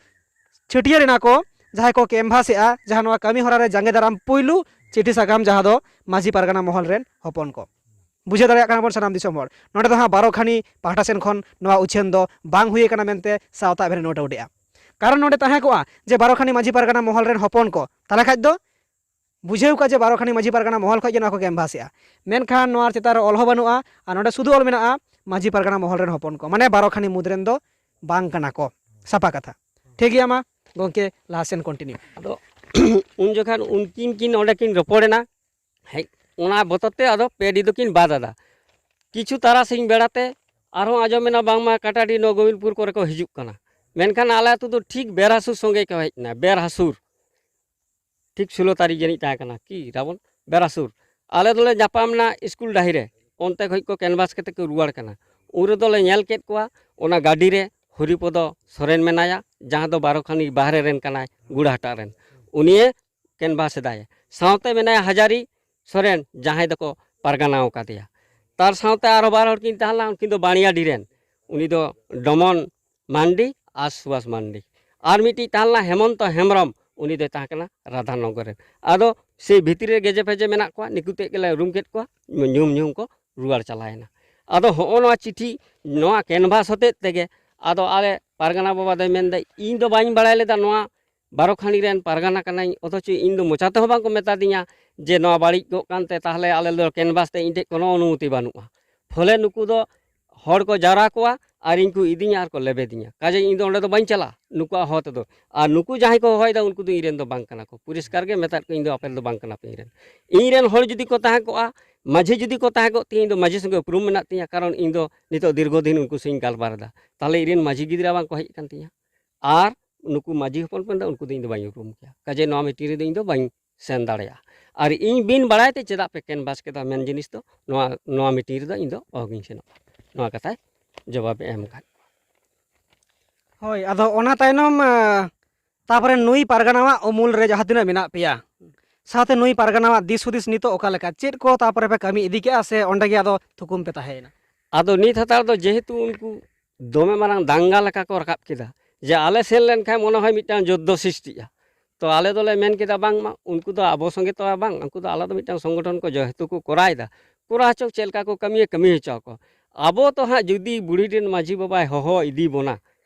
ᱪᱷᱟᱹᱴᱭᱟᱹᱨ ᱮᱱᱟ ᱠᱚ, ᱡᱟᱦᱟᱸᱭ ᱠᱚ ᱠᱮᱢᱵᱷᱟᱥ ᱮᱜᱼᱟ, ᱡᱟᱦᱟᱸ ᱱᱚᱣᱟ ᱠᱟᱹᱢᱤ ᱦᱚᱨᱟ ᱨᱮ ᱡᱟᱸᱜᱮ ᱫᱟᱨᱟᱢ ᱯᱩᱭᱞᱩ ᱪᱤᱴᱷᱤ ᱥᱟᱠᱟᱢ, ᱡᱟᱦᱟᱸ ᱫᱚ ᱢᱟᱹᱡᱷᱤ ᱯᱟᱨᱜᱟᱱᱟ ᱢᱚᱦᱚᱞ ᱨᱮᱱ ᱦᱚᱯᱚᱱ ᱠᱚ᱾ ᱵᱩᱡᱷᱟᱹᱣ ᱫᱟᱲᱮᱭᱟᱜ ᱠᱟᱱᱟ ᱵᱚᱱ ᱥᱟᱱᱟᱢ ᱫᱤᱥᱚᱢ ᱦᱚᱲ, ᱱᱚᱰᱮ ᱫᱚ ᱦᱟᱸᱜ ᱵᱟᱨᱚᱠᱷᱟᱱᱤ ᱯᱟᱦᱴᱟ ᱥᱮᱱ ᱠᱷᱚᱱ ᱱᱚᱣᱟ ᱩᱪᱷᱟᱹᱱ ᱫᱚ ᱵᱟᱝ ᱦᱩᱭ ᱟᱠᱟᱱᱟ ᱢᱮᱱᱛᱮ ᱥᱟᱶᱛᱟ ᱟᱵᱷᱮᱱ ᱱᱳᱴ ᱟᱣᱩᱴ ᱮᱜᱼᱟ᱾ ᱠᱟᱨᱚᱱ ᱱᱚᱰᱮ ᱛᱟᱦᱮᱸ ᱠᱚᱜᱼᱟ ᱡᱮ ᱵᱟᱨᱚᱠᱷᱟᱱᱤ ᱢᱟᱹᱡᱷᱤ ᱯᱟᱨᱜᱟᱱᱟ ᱢᱚᱦᱚᱞ ᱨᱮᱱ ᱦᱚᱯᱚᱱ ᱠᱚ, ᱛᱟᱦᱚᱞᱮ ᱠᱷᱟᱡ ᱫᱚ ᱵᱩᱡᱷᱟᱹᱣ ᱠᱚᱜᱼᱟ ᱡᱮ ᱵᱟᱨᱚᱠᱷᱟᱱᱤ ᱢᱟᱹᱡᱷᱤ ᱯᱟᱨᱜᱟᱱᱟ ᱢᱚᱦᱚᱞ ᱠᱷᱚᱡ ᱜᱮ ᱱᱚᱣᱟ ᱠᱚ ᱠᱮᱢᱵᱷᱟᱥ ᱮᱜᱼᱟ᱾ ᱢᱮᱱᱠᱷᱟᱱ ᱱᱚᱣᱟ ᱪᱮᱛᱟᱱ ᱨᱮ ᱚᱞ ᱦᱚᱸ ᱵᱟᱹᱱᱩᱜᱼᱟ, ᱟᱨ ᱱᱚᱰᱮ ᱥᱩᱫᱷᱩ ᱚᱞ ᱢᱮᱱᱟᱜᱼᱟ ᱢᱟᱹᱡᱷᱤ ᱯᱟᱨᱜᱟᱱᱟ ᱢᱚᱦᱚᱞ ᱨᱮᱱ ᱦᱚᱯᱚᱱ ᱠᱚ, ᱢᱟᱱᱮ ᱵᱟᱨᱚ ᱠᱷᱟᱱᱤ ᱢᱩᱫᱽ ᱨᱮᱱ ᱫᱚ ᱵᱟᱝ ᱠᱟᱱᱟ ᱠᱚ᱾ ᱥᱟᱯᱷᱟ ᱠᱟᱛᱷᱟ᱾ ᱴᱷᱤᱠ ᱜᱮᱭᱟ, ᱢᱟ ᱜᱚᱢᱠᱮ ᱞᱟᱦᱟ ᱥᱮᱱ ᱠᱚᱱᱴᱤᱱᱤᱭᱩ᱾ ᱟᱫᱚ ᱩᱱ ᱡᱚᱠᱷᱟᱱ ᱩᱱᱠᱤᱱ ᱠᱤᱱ ᱚᱸᱰᱮ ᱠᱤᱱ ᱨᱚᱯᱚᱲᱮᱱᱟ᱾ ᱦᱮᱡ, ᱚᱱᱟ ᱵᱚᱛᱚᱨ ᱛᱮ ᱟᱫᱚ ᱯᱮ ᱰᱤ ᱫᱚᱠᱤᱱ ᱵᱟᱫ ᱟᱫᱟ᱾ ᱠᱤᱪᱷᱩ ᱛᱟᱨᱟᱥᱤᱧ ᱵᱮᱲᱟ ᱛᱮ ᱟᱨᱦᱚᱸ ᱟᱸᱡᱚᱢᱮᱱᱟ ᱵᱟᱝᱢᱟ ᱠᱟᱴᱟᱰᱤ ᱱᱚᱣᱟ ᱜᱳᱵᱤᱱᱫᱯᱩᱨ ᱠᱚᱨᱮ ᱠᱚ ᱦᱤᱡᱩᱜ ᱠᱟᱱᱟ᱾ ᱢᱮᱱᱠᱷᱟᱱ ᱟᱞᱮ ᱟᱹᱛᱩ ᱫᱚ ᱴᱷᱤᱠ ᱵᱮᱨ ᱦᱟᱹᱥᱩᱨ ᱥᱚᱸᱜᱮ ᱠᱚ ᱦᱮᱡ ᱮᱱᱟ, ᱵᱮᱨ ᱦᱟᱹᱥᱩᱨ᱾ ᱴᱷᱤᱠ ᱥᱳᱞᱳ ᱛᱟᱹᱨᱤᱠᱷ ᱡᱟᱹᱱᱤᱡ ᱛᱟᱦᱮᱸ ᱠᱟᱱᱟ ᱠᱤ ᱨᱟᱵᱚᱱ, ᱵᱮᱨ ᱦᱟᱹᱥᱩᱨ᱾ ᱟᱞᱮ ᱫᱚᱞᱮ ᱧᱟᱯᱟᱢ ᱮᱱᱟ ᱥᱠᱩᱞ ᱰᱟᱹᱦᱤ ᱨᱮ, ᱚᱱᱛᱮ ᱠᱷᱚᱱ ᱠᱚ ᱠᱮᱱᱵᱷᱟᱥ ᱠᱟᱛᱮ ᱠᱚ ᱨᱩᱣᱟᱹᱲ ᱠᱟᱱᱟ᱾ ᱩᱱ ᱨᱮᱫᱚ ᱞᱮ ᱧᱮᱞ ᱠᱮᱫ ᱠᱚᱣᱟ ᱚᱱᱟ ᱜᱟᱹᱰᱤ ᱨᱮ ᱦᱚᱨᱤᱯᱚᱫᱚ ᱥᱚᱨᱮᱱ ᱢᱮᱱᱟᱭᱟ, ᱡᱟᱦᱟᱸ ᱫᱚ ᱵᱟᱨᱚ ᱠᱷᱟᱱᱤ ᱵᱟᱦᱨᱮ ᱨᱮᱱ ᱠᱟᱱᱟᱭ, ᱜᱩᱲᱟᱦᱟᱴᱟ ᱨᱮᱱ, ᱩᱱᱤᱭᱮ ᱠᱮᱱᱵᱷᱟᱥ ᱮᱫᱟᱭ᱾ ᱥᱟᱶᱛᱮ ᱢᱮᱱᱟᱭᱟ ᱦᱟᱡᱟᱨᱤ ᱥᱚᱨᱮᱱ, ᱡᱟᱦᱟᱸᱭ ᱫᱚᱠᱚ ᱯᱟᱨᱜᱟᱱᱟ ᱟᱠᱟᱫᱮᱭᱟ᱾ ᱛᱟᱨ ᱥᱟᱶᱛᱮ ᱟᱨᱚ ᱵᱟᱨ ᱦᱚᱲ ᱠᱤᱱ ᱛᱟᱦᱮᱸ ᱞᱮᱱᱟ, ᱩᱱᱠᱤᱱ ᱫᱚ ᱵᱟᱬᱤᱭᱟᱰᱤ ᱨᱮᱱ, ᱩᱱᱤ ᱫᱚ ᱰᱚᱢᱚᱱ ᱢᱟᱱᱰᱤ ᱟᱨ ᱥᱩᱵᱷᱟᱥ ᱢᱟᱱᱰᱤ᱾ ᱟᱨ ᱢᱤᱫᱴᱤᱡ ᱛᱟᱦᱮᱸ ᱞᱮᱱᱟ ᱦᱮᱢᱚᱱᱛᱚ ᱦᱮᱢᱵᱨᱚᱢ, ᱩᱱᱤ ᱫᱚᱭ ᱛᱟᱦᱮᱸ ᱠᱟᱱᱟ ᱨᱟᱫᱷᱟᱱᱚᱜᱚᱨ ᱨᱮᱱ᱾ ᱟᱫᱚ ᱥᱮ ᱵᱷᱤᱛᱨᱤ ᱨᱮ ᱜᱮᱡᱮ ᱯᱷᱮᱡᱮ ᱢᱮᱱᱟᱜ ᱠᱚᱣᱟ, ᱱᱤᱠᱩ ᱛᱮᱫ ᱜᱮᱞᱮ ᱩᱨᱩᱢ ᱠᱮᱫ ᱠᱚᱣᱟ, ᱧᱩᱢ ᱧᱩᱢ ᱠᱚ ᱨᱩᱣᱟᱹᱲ ᱪᱟᱞᱟᱣᱮᱱᱟ᱾ ᱟᱫᱚ ᱦᱚᱸᱜᱼᱚ ᱱᱚᱣᱟ ᱪᱤᱴᱷᱤ, ᱱᱚᱣᱟ ᱠᱮᱱᱵᱷᱟᱥ ᱦᱚᱛᱮᱫ ᱛᱮᱜᱮ ᱟᱫᱚ ᱟᱞᱮ ᱯᱟᱨᱜᱟᱱᱟ ᱵᱟᱵᱟ ᱫᱚᱭ ᱢᱮᱱᱫᱟ, ᱤᱧ ᱫᱚ ᱵᱟᱹᱧ ᱵᱟᱲᱟᱭ ᱞᱮᱫᱟ ᱱᱚᱣᱟ ᱵᱟᱨᱚ ᱠᱷᱟᱱᱤ ᱨᱮᱱ ᱯᱟᱨᱜᱟᱱᱟ ᱠᱟᱱᱟᱧ, ᱚᱛᱷᱚᱪᱚ ᱤᱧ ᱫᱚ ᱢᱚᱪᱟ ᱛᱮᱦᱚᱸ ᱵᱟᱝᱠᱚ ᱢᱮᱛᱟ ᱫᱤᱧᱟ ᱡᱮ ᱱᱚᱣᱟ ᱵᱟᱹᱲᱤᱡ ᱠᱚᱜ ᱠᱟᱱᱛᱮ, ᱛᱟᱦᱞᱮ ᱟᱞᱮ ᱫᱚ ᱠᱮᱱᱵᱷᱟᱥ ᱛᱮ ᱤᱧ ᱴᱷᱮᱡ ᱠᱳᱱᱳ ᱚᱱᱩᱢᱚᱛᱤ ᱵᱟᱹᱱᱩᱜᱼᱟ᱾ ᱯᱷᱚᱞᱮ ᱱᱩᱠᱩ ᱫᱚ ᱦᱚᱲ ᱠᱚ ᱡᱟᱣᱨᱟ ᱠᱚᱣᱟ ᱟᱨ ᱤᱧ ᱠᱚ ᱤᱫᱤᱧᱟ ᱟᱨ ᱠᱚ ᱞᱮᱵᱮᱫᱤᱧᱟ, ᱠᱟᱡᱮ ᱤᱧ ᱫᱚ ᱚᱸᱰᱮ ᱫᱚ ᱵᱟᱹᱧ ᱪᱟᱞᱟᱜᱼᱟ ᱱᱩᱠᱩᱣᱟᱜ ᱦᱚᱸ ᱛᱮᱫᱚ᱾ ᱟᱨ ᱱᱩᱠᱩ ᱡᱟᱦᱟᱸᱭ ᱠᱚ ᱦᱚᱦᱚᱭᱮᱫᱟ ᱩᱱᱠᱩ ᱫᱚ ᱤᱧ ᱨᱮᱱ ᱫᱚ ᱵᱟᱝ ᱠᱟᱱᱟ ᱠᱚ, ᱯᱚᱨᱤᱥᱠᱟᱨ ᱜᱮ ᱢᱮᱛᱟᱫ ᱠᱚ, ᱤᱧ ᱫᱚ ᱟᱯᱮ ᱫᱚ ᱵᱟᱝ ᱠᱟᱱᱟ ᱯᱮ ᱤᱧ ᱨᱮᱱ᱾ ᱤᱧ ᱨᱮᱱ ᱦᱚᱲ ᱡᱩᱫᱤ ᱠᱚ ᱛᱟᱦᱮᱸ ᱠᱚᱜᱼᱟ, ᱢᱟᱹᱡᱷᱤ ᱡᱩᱫᱤ ᱠᱚ ᱛᱟᱦᱮᱸ ᱠᱚᱜ ᱛᱤᱧ, ᱤᱧ ᱫᱚ ᱢᱟᱹᱡᱷᱤ ᱥᱚᱸᱜᱮ ᱩᱯᱨᱩᱢ ᱢᱮᱱᱟᱜ ᱛᱤᱧᱟ, ᱠᱟᱨᱚᱱ ᱤᱧ ᱫᱚ ᱱᱤᱛᱚᱜ ᱫᱤᱨᱜᱷᱚ ᱫᱤᱱ ᱩᱱᱠᱩ ᱥᱟᱶ ᱤᱧ ᱜᱟᱞᱢᱟᱨᱟᱣ ᱮᱫᱟ᱾ ᱛᱟᱦᱞᱮ ᱤᱧ ᱨᱮᱱ ᱢᱟᱹᱡᱷᱤ ᱜᱤᱫᱽᱨᱟᱹ ᱵᱟᱝ ᱠᱚ ᱦᱮᱡ ᱟᱠᱟᱱ ᱛᱤᱧᱟ, ᱟᱨ ᱱᱩᱠᱩ ᱢᱟᱹᱡᱷᱤ ᱦᱚᱯᱚᱱ ᱦᱚᱯᱚᱱ ᱫᱚ ᱩᱱᱠᱩ ᱫᱚ ᱤᱧ ᱫᱚ ᱵᱟᱹᱧ ᱩᱯᱨᱩᱢ ᱠᱮᱭᱟ, ᱠᱟᱡᱮ ᱱᱚᱣᱟ ᱢᱤᱴᱤᱝ ᱨᱮᱫᱚ ᱤᱧ ᱫᱚ ᱵᱟᱹᱧ ᱥᱮᱱ ᱫᱟᱲᱮᱭᱟᱜᱼᱟ᱾ ᱟᱨ ᱤᱧ ᱵᱤᱱ ᱵᱟᱲᱟᱭ ᱛᱮ ᱪᱮᱫᱟᱜ ᱯᱮ ᱠᱮᱱᱵᱷᱟᱥ ᱠᱮᱫᱟ ᱢᱮᱱ ᱡᱤᱱᱤᱥ ᱫᱚ, ᱱᱚᱣᱟ, ᱱᱚᱣᱟ ᱢᱤᱴᱤᱝ ᱨᱮᱫᱚ ᱤᱧ ᱫᱚ ᱚᱦᱚᱜᱤᱧ ᱥᱮᱱᱚᱜᱼᱟ᱾ ᱱᱚᱣᱟ ᱠᱟᱛᱷᱟᱭ ᱡᱚᱵᱟᱵ ᱮ ᱮᱢ ᱠᱟᱫ᱾ ᱦᱳᱭ, ᱟᱫᱚ ᱚᱱᱟ ᱛᱟᱭᱱᱚᱢ, ᱟᱸ, ᱛᱟᱯᱚᱨᱮ ᱱᱩᱭ ᱯᱟᱨᱜᱟᱱᱟᱣᱟᱜ ᱩᱢᱩᱞ ᱨᱮ ᱡᱟᱦᱟᱸ ᱛᱤᱱᱟᱹᱜ ᱢᱮᱱᱟᱜ ᱯᱮᱭᱟ, ᱥᱟᱶᱛᱮ ᱱᱩᱭ ᱯᱟᱨᱜᱟᱱᱟᱣᱟᱜ ᱫᱤᱥ ᱦᱩᱫᱤᱥ ᱱᱤᱛᱚᱜ ᱚᱠᱟ ᱞᱮᱠᱟ? ᱪᱮᱫ ᱠᱚ ᱛᱟᱯᱚᱨᱮ ᱯᱮ ᱠᱟᱹᱢᱤ ᱤᱫᱤ ᱠᱮᱜᱼᱟ ᱥᱮ ᱚᱸᱰᱮ ᱜᱮ ᱟᱫᱚ ᱛᱷᱩᱠᱩᱢ ᱯᱮ ᱛᱟᱦᱮᱸᱭᱮᱱᱟ? ᱟᱫᱚ ᱱᱤᱛ ᱦᱟᱛᱟᱲ ᱫᱚ ᱡᱮᱦᱮᱛᱩ ᱩᱱᱠᱩ ᱫᱚᱢᱮ ᱢᱟᱨᱟᱝ ᱫᱟᱝᱜᱟ ᱞᱮᱠᱟ ᱠᱚ ᱨᱟᱠᱟᱵ ᱠᱮᱫᱟ, ᱡᱮ ᱟᱞᱮ ᱥᱮᱱ ᱞᱮᱱᱠᱷᱟᱱ ᱢᱚᱱᱮ ᱦᱚᱭ ᱢᱤᱫᱴᱟᱝ ᱡᱩᱫᱽᱫᱷᱚ ᱥᱨᱤᱥᱴᱤᱜᱼᱟ᱾ ᱛᱚ ᱟᱞᱮ ᱫᱚᱞᱮ ᱢᱮᱱ ᱠᱮᱫᱟ, ᱵᱟᱝᱢᱟ ᱩᱱᱠᱩ ᱫᱚ ᱟᱵᱚ ᱥᱚᱸᱜᱮ ᱛᱚ ᱵᱟᱝ, ᱩᱱᱠᱩ ᱫᱚ ᱟᱞᱟᱫᱟ ᱢᱤᱫᱴᱟᱝ ᱥᱚᱝᱜᱚᱴᱷᱚᱱ ᱠᱚ ᱡᱮᱦᱮᱛᱩ ᱠᱚ ᱠᱚᱨᱟᱣ ᱮᱫᱟ, ᱠᱚᱨᱟᱣ ᱦᱚᱪᱚ, ᱪᱮᱫ ᱞᱮᱠᱟ ᱠᱚ ᱠᱟᱹᱢᱤᱭᱟ, ᱠᱟᱹᱢᱤ ᱦᱚᱪᱚ ᱟᱠᱚ᱾ ᱟᱵᱚ ᱛᱚ ᱦᱟᱸᱜ ᱡᱩᱫᱤ ᱵᱩᱲᱦᱤ ᱨᱮᱱ ᱢᱟᱹᱡᱷᱤ ᱵᱟᱵᱟᱭ ᱦᱚᱦᱚ ᱤᱫᱤ ᱵᱚᱱᱟ,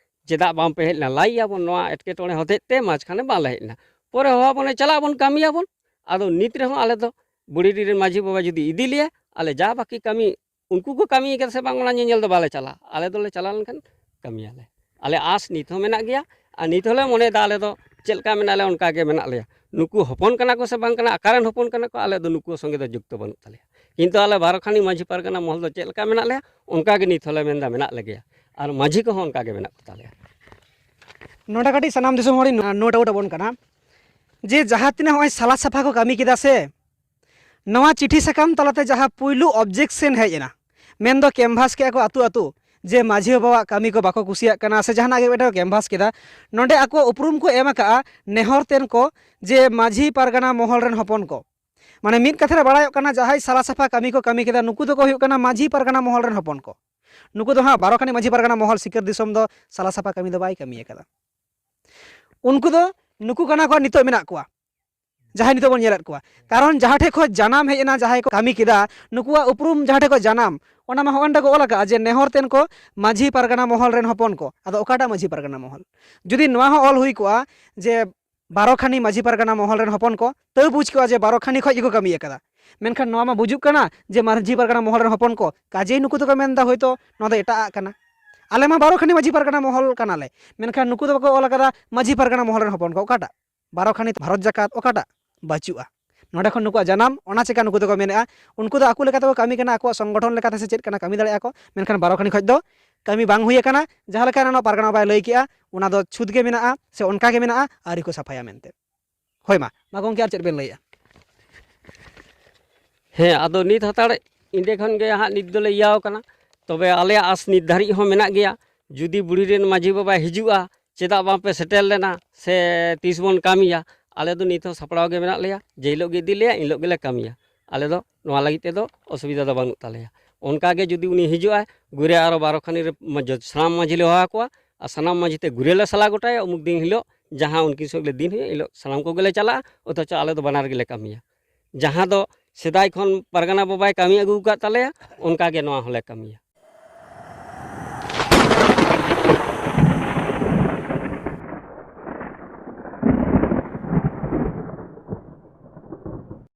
ᱪᱮᱫᱟᱜ ᱵᱟᱝ ᱯᱮ ᱦᱮᱡ ᱞᱮᱱᱟ, ᱞᱟᱹᱭ ᱟᱵᱚᱱ, ᱱᱚᱣᱟ ᱮᱴᱠᱮᱴᱚᱬᱮ ᱦᱚᱛᱮᱡ ᱛᱮ ᱢᱟᱡᱷᱠᱷᱟᱱᱮ ᱵᱟᱝ ᱞᱮ ᱦᱮᱡ ᱞᱮᱱᱟ᱾ ᱯᱚᱨᱮ ᱦᱚᱦᱚ ᱟᱵᱚᱱᱟ, ᱪᱟᱞᱟᱜ ᱟᱵᱚᱱ, ᱠᱟᱹᱢᱤᱭᱟᱵᱚᱱ᱾ ᱟᱫᱚ ᱱᱤᱛ ᱨᱮᱦᱚᱸ ᱟᱞᱮ ᱫᱚ ᱵᱩᱲᱦᱤ ᱨᱮᱱ ᱢᱟᱹᱡᱷᱤ ᱵᱟᱵᱟ ᱡᱩᱫᱤ ᱤᱫᱤ ᱞᱮᱭᱟ, ᱟᱞᱮ ᱡᱟ ᱵᱟᱹᱠᱤ ᱠᱟᱹᱢᱤ ᱩᱱᱠᱩ ᱠᱚ ᱠᱟᱹᱢᱤ ᱠᱟᱫᱟ ᱥᱮ ᱵᱟᱝ, ᱚᱱᱟ ᱧᱮᱧᱮᱞ ᱫᱚ ᱵᱟᱞᱮ ᱪᱟᱞᱟᱜᱼᱟ᱾ ᱟᱞᱮ ᱫᱚᱞᱮ ᱪᱟᱞᱟᱣ ᱞᱮᱱᱠᱷᱟᱱ ᱠᱟᱹᱢᱤᱭᱟᱞᱮ᱾ ᱟᱞᱮ ᱟᱸᱥ ᱱᱤᱛ ᱦᱚᱸ ᱢᱮᱱᱟᱜ ᱜᱮᱭᱟ, ᱟᱨ ᱱᱤᱛ ᱦᱚᱸᱞᱮ ᱢᱚᱱᱮᱭᱮᱫᱟ ᱟᱞᱮ ᱫᱚ ᱪᱮᱫ ᱞᱮᱠᱟ ᱢᱮᱱᱟᱜ ᱞᱮᱭᱟ, ᱚᱱᱠᱟ ᱜᱮ ᱢᱮᱱᱟᱜ ᱞᱮᱭᱟ᱾ ᱱᱩᱠᱩ ᱦᱚᱯᱚᱱ ᱠᱟᱱᱟ ᱠᱚ ᱥᱮ ᱵᱟᱝ ᱠᱟᱱᱟ, ᱚᱠᱟᱨᱮᱱ ᱦᱚᱯᱚᱱ ᱠᱟᱱᱟ ᱠᱚ, ᱟᱞᱮ ᱫᱚ ᱱᱩᱠᱩ ᱥᱚᱸᱜᱮ ᱫᱚ ᱡᱩᱠᱛᱚ ᱵᱟᱹᱱᱩᱜ ᱛᱟᱞᱮᱭᱟ᱾ ᱠᱤᱱᱛᱩ ᱟᱞᱮ ᱵᱟᱨᱚ ᱠᱷᱟᱱᱤ ᱢᱟᱹᱡᱷᱤ ᱯᱟᱨᱜᱟᱱᱟ ᱢᱚᱦᱚᱞ ᱫᱚ ᱪᱮᱫ ᱞᱮᱠᱟ ᱢᱮᱱᱟᱜ ᱞᱮᱭᱟ, ᱚᱱᱠᱟ ᱜᱮ ᱱᱤᱛ ᱦᱚᱸᱞᱮ ᱢᱮᱱᱫᱟ ᱢᱮᱱᱟᱜ ᱞᱮᱜᱮᱭᱟ, ᱟᱨ ᱢᱟᱹᱡᱷᱤ ᱠᱚᱦᱚᱸ ᱚᱱᱠᱟ ᱜᱮ ᱢᱮᱱᱟᱜ ᱠᱚ ᱛᱟᱞᱮᱭᱟ᱾ ᱱᱚᱰᱮ ᱠᱟᱹᱴᱤᱡ ᱥᱟᱱᱟᱢ ᱫᱤᱥᱚᱢ ᱦᱚᱲᱤᱧ ᱱᱳᱴ ᱟᱣᱩᱴ ᱟᱵᱚᱱ ᱠᱟᱱᱟ ᱡᱮ ᱡᱟᱦᱟᱸ ᱛᱤᱱᱟᱹᱜ ᱱᱚᱜᱼᱚᱭ ᱥᱟᱞᱟ ᱥᱟᱯᱷᱟ ᱠᱚ ᱠᱟᱹᱢᱤ ᱠᱮᱫᱟ ᱥᱮ, ᱱᱚᱣᱟ ᱪᱤᱴᱷᱤ ᱥᱟᱠᱟᱢ ᱛᱟᱞᱟᱛᱮ ᱡᱟᱦᱟᱸ ᱯᱩᱭᱞᱩ ᱚᱵᱡᱮᱠᱥᱮᱱ ᱦᱮᱡ ᱮᱱᱟ, ᱢᱮᱱᱫᱚ ᱠᱮᱱᱵᱷᱟᱥ ᱠᱮᱜᱼᱟ ᱠᱚ ᱟᱹᱛᱩ ᱟᱹᱛᱩ ᱡᱮ ᱢᱟᱹᱡᱷᱤ ᱵᱟᱵᱟᱣᱟᱜ ᱠᱟᱹᱢᱤ ᱠᱚ ᱵᱟᱠᱚ ᱠᱩᱥᱤᱭᱟᱜ ᱠᱟᱱᱟ ᱥᱮ ᱡᱟᱦᱟᱱᱟᱜ ᱜᱮ ᱢᱤᱫᱴᱟᱝ ᱠᱮᱱᱵᱷᱟᱥ ᱠᱮᱫᱟ᱾ ᱱᱚᱰᱮ ᱟᱠᱚ ᱩᱯᱨᱩᱢ ᱠᱚ ᱮᱢ ᱟᱠᱟᱫᱼᱟ ᱱᱮᱦᱚᱨ ᱛᱮᱱ ᱠᱚ ᱡᱮ ᱢᱟᱹᱡᱷᱤ ᱯᱟᱨᱜᱟᱱᱟ ᱢᱚᱦᱚᱞ ᱨᱮᱱ ᱦᱚᱯᱚᱱ ᱠᱚ᱾ ᱢᱟᱱᱮ ᱢᱤᱫ ᱠᱟᱛᱷᱟ ᱨᱮ ᱵᱟᱲᱟᱭᱚᱜ ᱠᱟᱱᱟ ᱡᱟᱦᱟᱸᱭ ᱥᱟᱞᱟ ᱥᱟᱯᱷᱟ ᱠᱟᱹᱢᱤ ᱠᱚ ᱠᱟᱹᱢᱤ ᱠᱮᱫᱟ ᱱᱩᱠᱩ ᱫᱚᱠᱚ ᱦᱩᱭᱩᱜ ᱠᱟᱱᱟ ᱢᱟᱹᱡᱷᱤ ᱯᱟᱨᱜᱟᱱᱟ ᱢᱚᱦᱚᱞ ᱨᱮᱱ ᱦᱚᱯᱚᱱ ᱠᱚ᱾ ᱱᱩᱠᱩ ᱫᱚ ᱦᱟᱸᱜ ᱵᱟᱨᱚ ᱠᱷᱟᱱᱤ ᱢᱟᱹᱡᱷᱤ ᱯᱟᱨᱜᱟᱱᱟ ᱢᱚᱦᱚᱞ ᱥᱤᱠᱟᱹᱨ ᱫᱤᱥᱚᱢ ᱫᱚ ᱥᱟᱞᱟ ᱥᱟᱯᱷᱟ ᱠᱟᱹᱢᱤ ᱫᱚ ᱵᱟᱭ ᱠᱟᱹᱢᱤ ᱟᱠᱟᱫᱟ᱾ ᱩᱱᱠᱩ ᱫᱚ ᱱᱩᱠᱩ ᱠᱟᱱᱟ ᱠᱚ ᱱᱤᱛᱚᱜ ᱢᱮᱱᱟᱜ ᱠᱚᱣᱟ, ᱡᱟᱦᱟᱸᱭ ᱱᱤᱛᱚᱜ ᱵᱚᱱ ᱧᱮᱞᱮᱫ ᱠᱚᱣᱟ᱾ ᱠᱟᱨᱚᱱ ᱡᱟᱦᱟᱸ ᱴᱷᱮᱡ ᱠᱷᱚᱱ ᱡᱟᱱᱟᱢ ᱦᱮᱡ ᱮᱱᱟ, ᱡᱟᱦᱟᱸᱭ ᱠᱚ ᱠᱟᱹᱢᱤ ᱠᱮᱫᱟ, ᱱᱩᱠᱩᱣᱟᱜ ᱩᱯᱨᱩᱢ ᱡᱟᱦᱟᱸ ᱴᱷᱮᱡ ᱠᱷᱚᱱ ᱡᱟᱱᱟᱢ, ᱚᱱᱟ ᱢᱟ ᱦᱚᱸᱜᱼᱚ ᱱᱚᱰᱮ ᱠᱚ ᱚᱞ ᱟᱠᱟᱫᱼᱟ ᱡᱮ ᱱᱮᱦᱚᱨ ᱛᱮᱱ ᱠᱚ ᱢᱟᱹᱡᱷᱤ ᱯᱟᱨᱜᱟᱱᱟ ᱢᱚᱦᱚᱞ ᱨᱮᱱ ᱦᱚᱯᱚᱱ ᱠᱚ᱾ ᱟᱫᱚ ᱚᱠᱟᱴᱟᱜ ᱢᱟᱹᱡᱷᱤ ᱯᱟᱨᱜᱟᱱᱟ ᱢᱚᱦᱚᱞ? ᱡᱩᱫᱤ ᱱᱚᱣᱟ ᱦᱚᱸ ᱚᱞ ᱦᱩᱭ ᱠᱚᱜᱼᱟ ᱡᱮ ᱵᱟᱨᱚ ᱠᱷᱟᱱᱤ ᱢᱟᱹᱡᱷᱤ ᱯᱟᱨᱜᱟᱱᱟ ᱢᱚᱦᱚᱞ ᱨᱮᱱ ᱦᱚᱯᱚᱱ ᱠᱚ, ᱛᱟᱹᱣ ᱵᱩᱡᱽ ᱠᱚᱜᱼᱟ ᱡᱮ ᱵᱟᱨᱚ ᱠᱷᱟᱱᱤ ᱠᱷᱚᱡ ᱜᱮᱠᱚ ᱠᱟᱹᱢᱤ ᱟᱠᱟᱫᱟ᱾ ᱢᱮᱱᱠᱷᱟᱱ ᱱᱚᱣᱟ ᱢᱟ ᱵᱩᱡᱩᱜ ᱠᱟᱱᱟ ᱡᱮ ᱢᱟᱹᱡᱷᱤ ᱯᱟᱨᱜᱟᱱᱟ ᱢᱚᱦᱚᱞ ᱨᱮᱱ ᱦᱚᱯᱚᱱ ᱠᱚ, ᱠᱟᱡᱮᱭ ᱱᱩᱠᱩ ᱫᱚᱠᱚ ᱢᱮᱱᱫᱟ ᱦᱳᱭᱛᱳ ᱱᱚᱣᱟ ᱫᱚ ᱮᱴᱟᱜ ᱟᱜ ᱠᱟᱱᱟ᱾ ᱟᱞᱮ ᱢᱟ ᱵᱟᱨᱚ ᱠᱷᱟᱱᱤ ᱢᱟᱹᱡᱷᱤ ᱯᱟᱨᱜᱟᱱᱟ ᱢᱚᱦᱚᱞ ᱠᱟᱱᱟᱞᱮ, ᱢᱮᱱᱠᱷᱟᱱ ᱱᱩᱠᱩ ᱫᱚ ᱵᱟᱠᱚ ᱚᱞ ᱟᱠᱟᱫᱟ ᱢᱟᱹᱡᱷᱤ ᱯᱟᱨᱜᱟᱱᱟ ᱢᱚᱦᱚᱞ ᱨᱮᱱ ᱦᱚᱯᱚᱱ ᱠᱚ᱾ ᱚᱠᱟᱴᱟᱜ? ᱵᱟᱨᱚ ᱠᱷᱟᱱᱤ ᱵᱷᱟᱨᱚᱛ ᱡᱟᱠᱟᱛ ᱚᱠᱟᱴᱟᱜ? ᱵᱟᱹᱪᱩᱜᱼᱟ᱾ ᱱᱚᱰᱮ ᱠᱷᱚᱱ ᱱᱩᱠᱩᱣᱟᱜ ᱡᱟᱱᱟᱢ, ᱚᱱᱟ ᱪᱮᱠᱟ ᱱᱩᱠᱩ ᱫᱚᱠᱚ ᱢᱮᱱᱮᱫᱼᱟ, ᱩᱱᱠᱩ ᱫᱚ ᱟᱠᱚ ᱞᱮᱠᱟ ᱛᱮᱠᱚ ᱠᱟᱹᱢᱤ ᱠᱟᱱᱟ, ᱟᱠᱚᱣᱟᱜ ᱥᱚᱝᱜᱚᱴᱷᱚᱱ ᱞᱮᱠᱟᱛᱮ ᱥᱮ ᱪᱮᱫ ᱠᱟᱱᱟ ᱠᱟᱹᱢᱤ ᱫᱟᱲᱮᱭᱟᱜᱼᱟ ᱠᱚ, ᱢᱮᱱᱠᱷᱟᱱ ᱵᱟᱨᱚ ᱠᱷᱟᱱᱤ ᱠᱷᱚᱡ ᱫᱚ ᱠᱟᱹᱢᱤ ᱵᱟᱝ ᱦᱩᱭ ᱟᱠᱟᱱᱟ᱾ ᱡᱟᱦᱟᱸ ᱞᱮᱠᱟ ᱮᱱᱟᱱᱚᱜ ᱯᱟᱨᱜᱟᱱᱟ ᱵᱟᱭ ᱞᱟᱹᱭ ᱠᱮᱜᱼᱟ, ᱚᱱᱟ ᱫᱚ ᱪᱷᱩᱛ ᱜᱮ ᱢᱮᱱᱟᱜᱼᱟ ᱥᱮ ᱚᱱᱠᱟ ᱜᱮ ᱢᱮᱱᱟᱜᱼᱟ, ᱟᱹᱣᱨᱤ ᱠᱚ ᱥᱟᱯᱷᱟᱭᱟ ᱢᱮᱱᱛᱮ᱾ ᱦᱳᱭ ᱢᱟ, ᱢᱟ ᱜᱚᱢᱠᱮ ᱟᱨ ᱪᱮᱫ ᱵᱮᱱ ᱞᱟᱹᱭᱟ? ᱦᱮᱸ, ᱟᱫᱚ ᱱᱤᱛ ᱦᱟᱛᱟᱲ ᱤᱸᱰᱮ ᱠᱷᱚᱱ ᱜᱮ ᱦᱟᱸᱜ ᱱᱤᱛ ᱫᱚᱞᱮ ᱤᱭᱟᱹᱣ ᱠᱟᱱᱟ᱾ ᱛᱚᱵᱮ ᱟᱞᱮᱭᱟᱜ ᱟᱸᱥ ᱱᱤᱛ ᱫᱷᱟᱹᱨᱤᱡ ᱦᱚᱸ ᱢᱮᱱᱟᱜ ᱜᱮᱭᱟ᱾ ᱡᱩᱫᱤ ᱵᱩᱲᱦᱤ ᱨᱮᱱ ᱢᱟᱹᱡᱷᱤ ᱵᱟᱵᱟᱭ ᱦᱤᱡᱩᱜᱼᱟ, ᱪᱮᱫᱟᱜ ᱵᱟᱝ ᱯᱮ ᱥᱮᱴᱮᱨ ᱞᱮᱱᱟ ᱥᱮ ᱛᱤᱥ ᱵᱚᱱ ᱠᱟᱹᱢᱤᱭᱟ, ᱟᱞᱮ ᱫᱚ ᱱᱤᱛ ᱦᱚᱸ ᱥᱟᱯᱲᱟᱣ ᱜᱮ ᱢᱮᱱᱟᱜ ᱞᱮᱭᱟ᱾ ᱡᱮ ᱦᱤᱞᱳᱜ ᱜᱮ ᱤᱫᱤ ᱞᱮᱭᱟ, ᱮᱱ ᱦᱤᱞᱳᱜ ᱜᱮᱞᱮ ᱠᱟᱹᱢᱤᱭᱟ᱾ ᱟᱞᱮ ᱫᱚ ᱱᱚᱣᱟ ᱞᱟᱹᱜᱤᱫ ᱛᱮᱫᱚ ᱚᱥᱩᱵᱤᱫᱷᱟ ᱫᱚ ᱵᱟᱹᱱᱩᱜ ᱛᱟᱞᱮᱭᱟ᱾ ᱚᱱᱠᱟ ᱜᱮ ᱡᱩᱫᱤ ᱩᱱᱤ ᱦᱤᱡᱩᱜᱼᱟᱭ, ᱜᱩᱨᱮ ᱟᱨᱚ ᱵᱟᱨᱚ ᱠᱷᱟᱱᱤ ᱨᱮ ᱢᱟᱡ-, ᱥᱟᱱᱟᱢ ᱢᱟᱹᱡᱷᱤ ᱞᱮ ᱦᱚᱦᱚ ᱟᱠᱚᱣᱟ ᱟᱨ ᱥᱟᱱᱟᱢ ᱢᱟᱹᱡᱷᱤ ᱛᱮ ᱜᱩᱨᱮ ᱞᱮ ᱥᱟᱞᱟ ᱜᱚᱴᱟᱭᱟ᱾ ᱩᱢᱩᱠ ᱫᱤᱱ ᱦᱤᱞᱳᱜ ᱡᱟᱦᱟᱸ ᱩᱱᱠᱤᱱ ᱥᱚᱸᱜᱮ ᱞᱮ ᱫᱤᱱ ᱦᱩᱭᱩᱜᱼᱟ, ᱮᱱ ᱦᱤᱞᱳᱜ ᱥᱟᱱᱟᱢ ᱠᱚᱜᱮ ᱞᱮ ᱪᱟᱞᱟᱜᱼᱟ, ᱚᱛᱷᱚᱪᱚ ᱟᱞᱮ ᱫᱚ ᱵᱟᱱᱟᱨ ᱜᱮᱞᱮ ᱠᱟᱹᱢᱤᱭᱟ᱾ ᱡᱟᱦᱟᱸ ᱫᱚ ᱥᱮᱫᱟᱭ ᱠᱷᱚᱱ ᱯᱟᱨᱜᱟᱱᱟ ᱵᱟᱵᱟᱭ ᱠᱟᱹᱢᱤ ᱟᱹᱜᱩ ᱟᱠᱟᱫ ᱛᱟᱞᱮᱭᱟ, ᱚᱱᱠᱟ ᱜᱮ ᱱᱚᱣᱟ ᱦᱚᱸᱞᱮ ᱠᱟᱹᱢᱤᱭᱟ᱾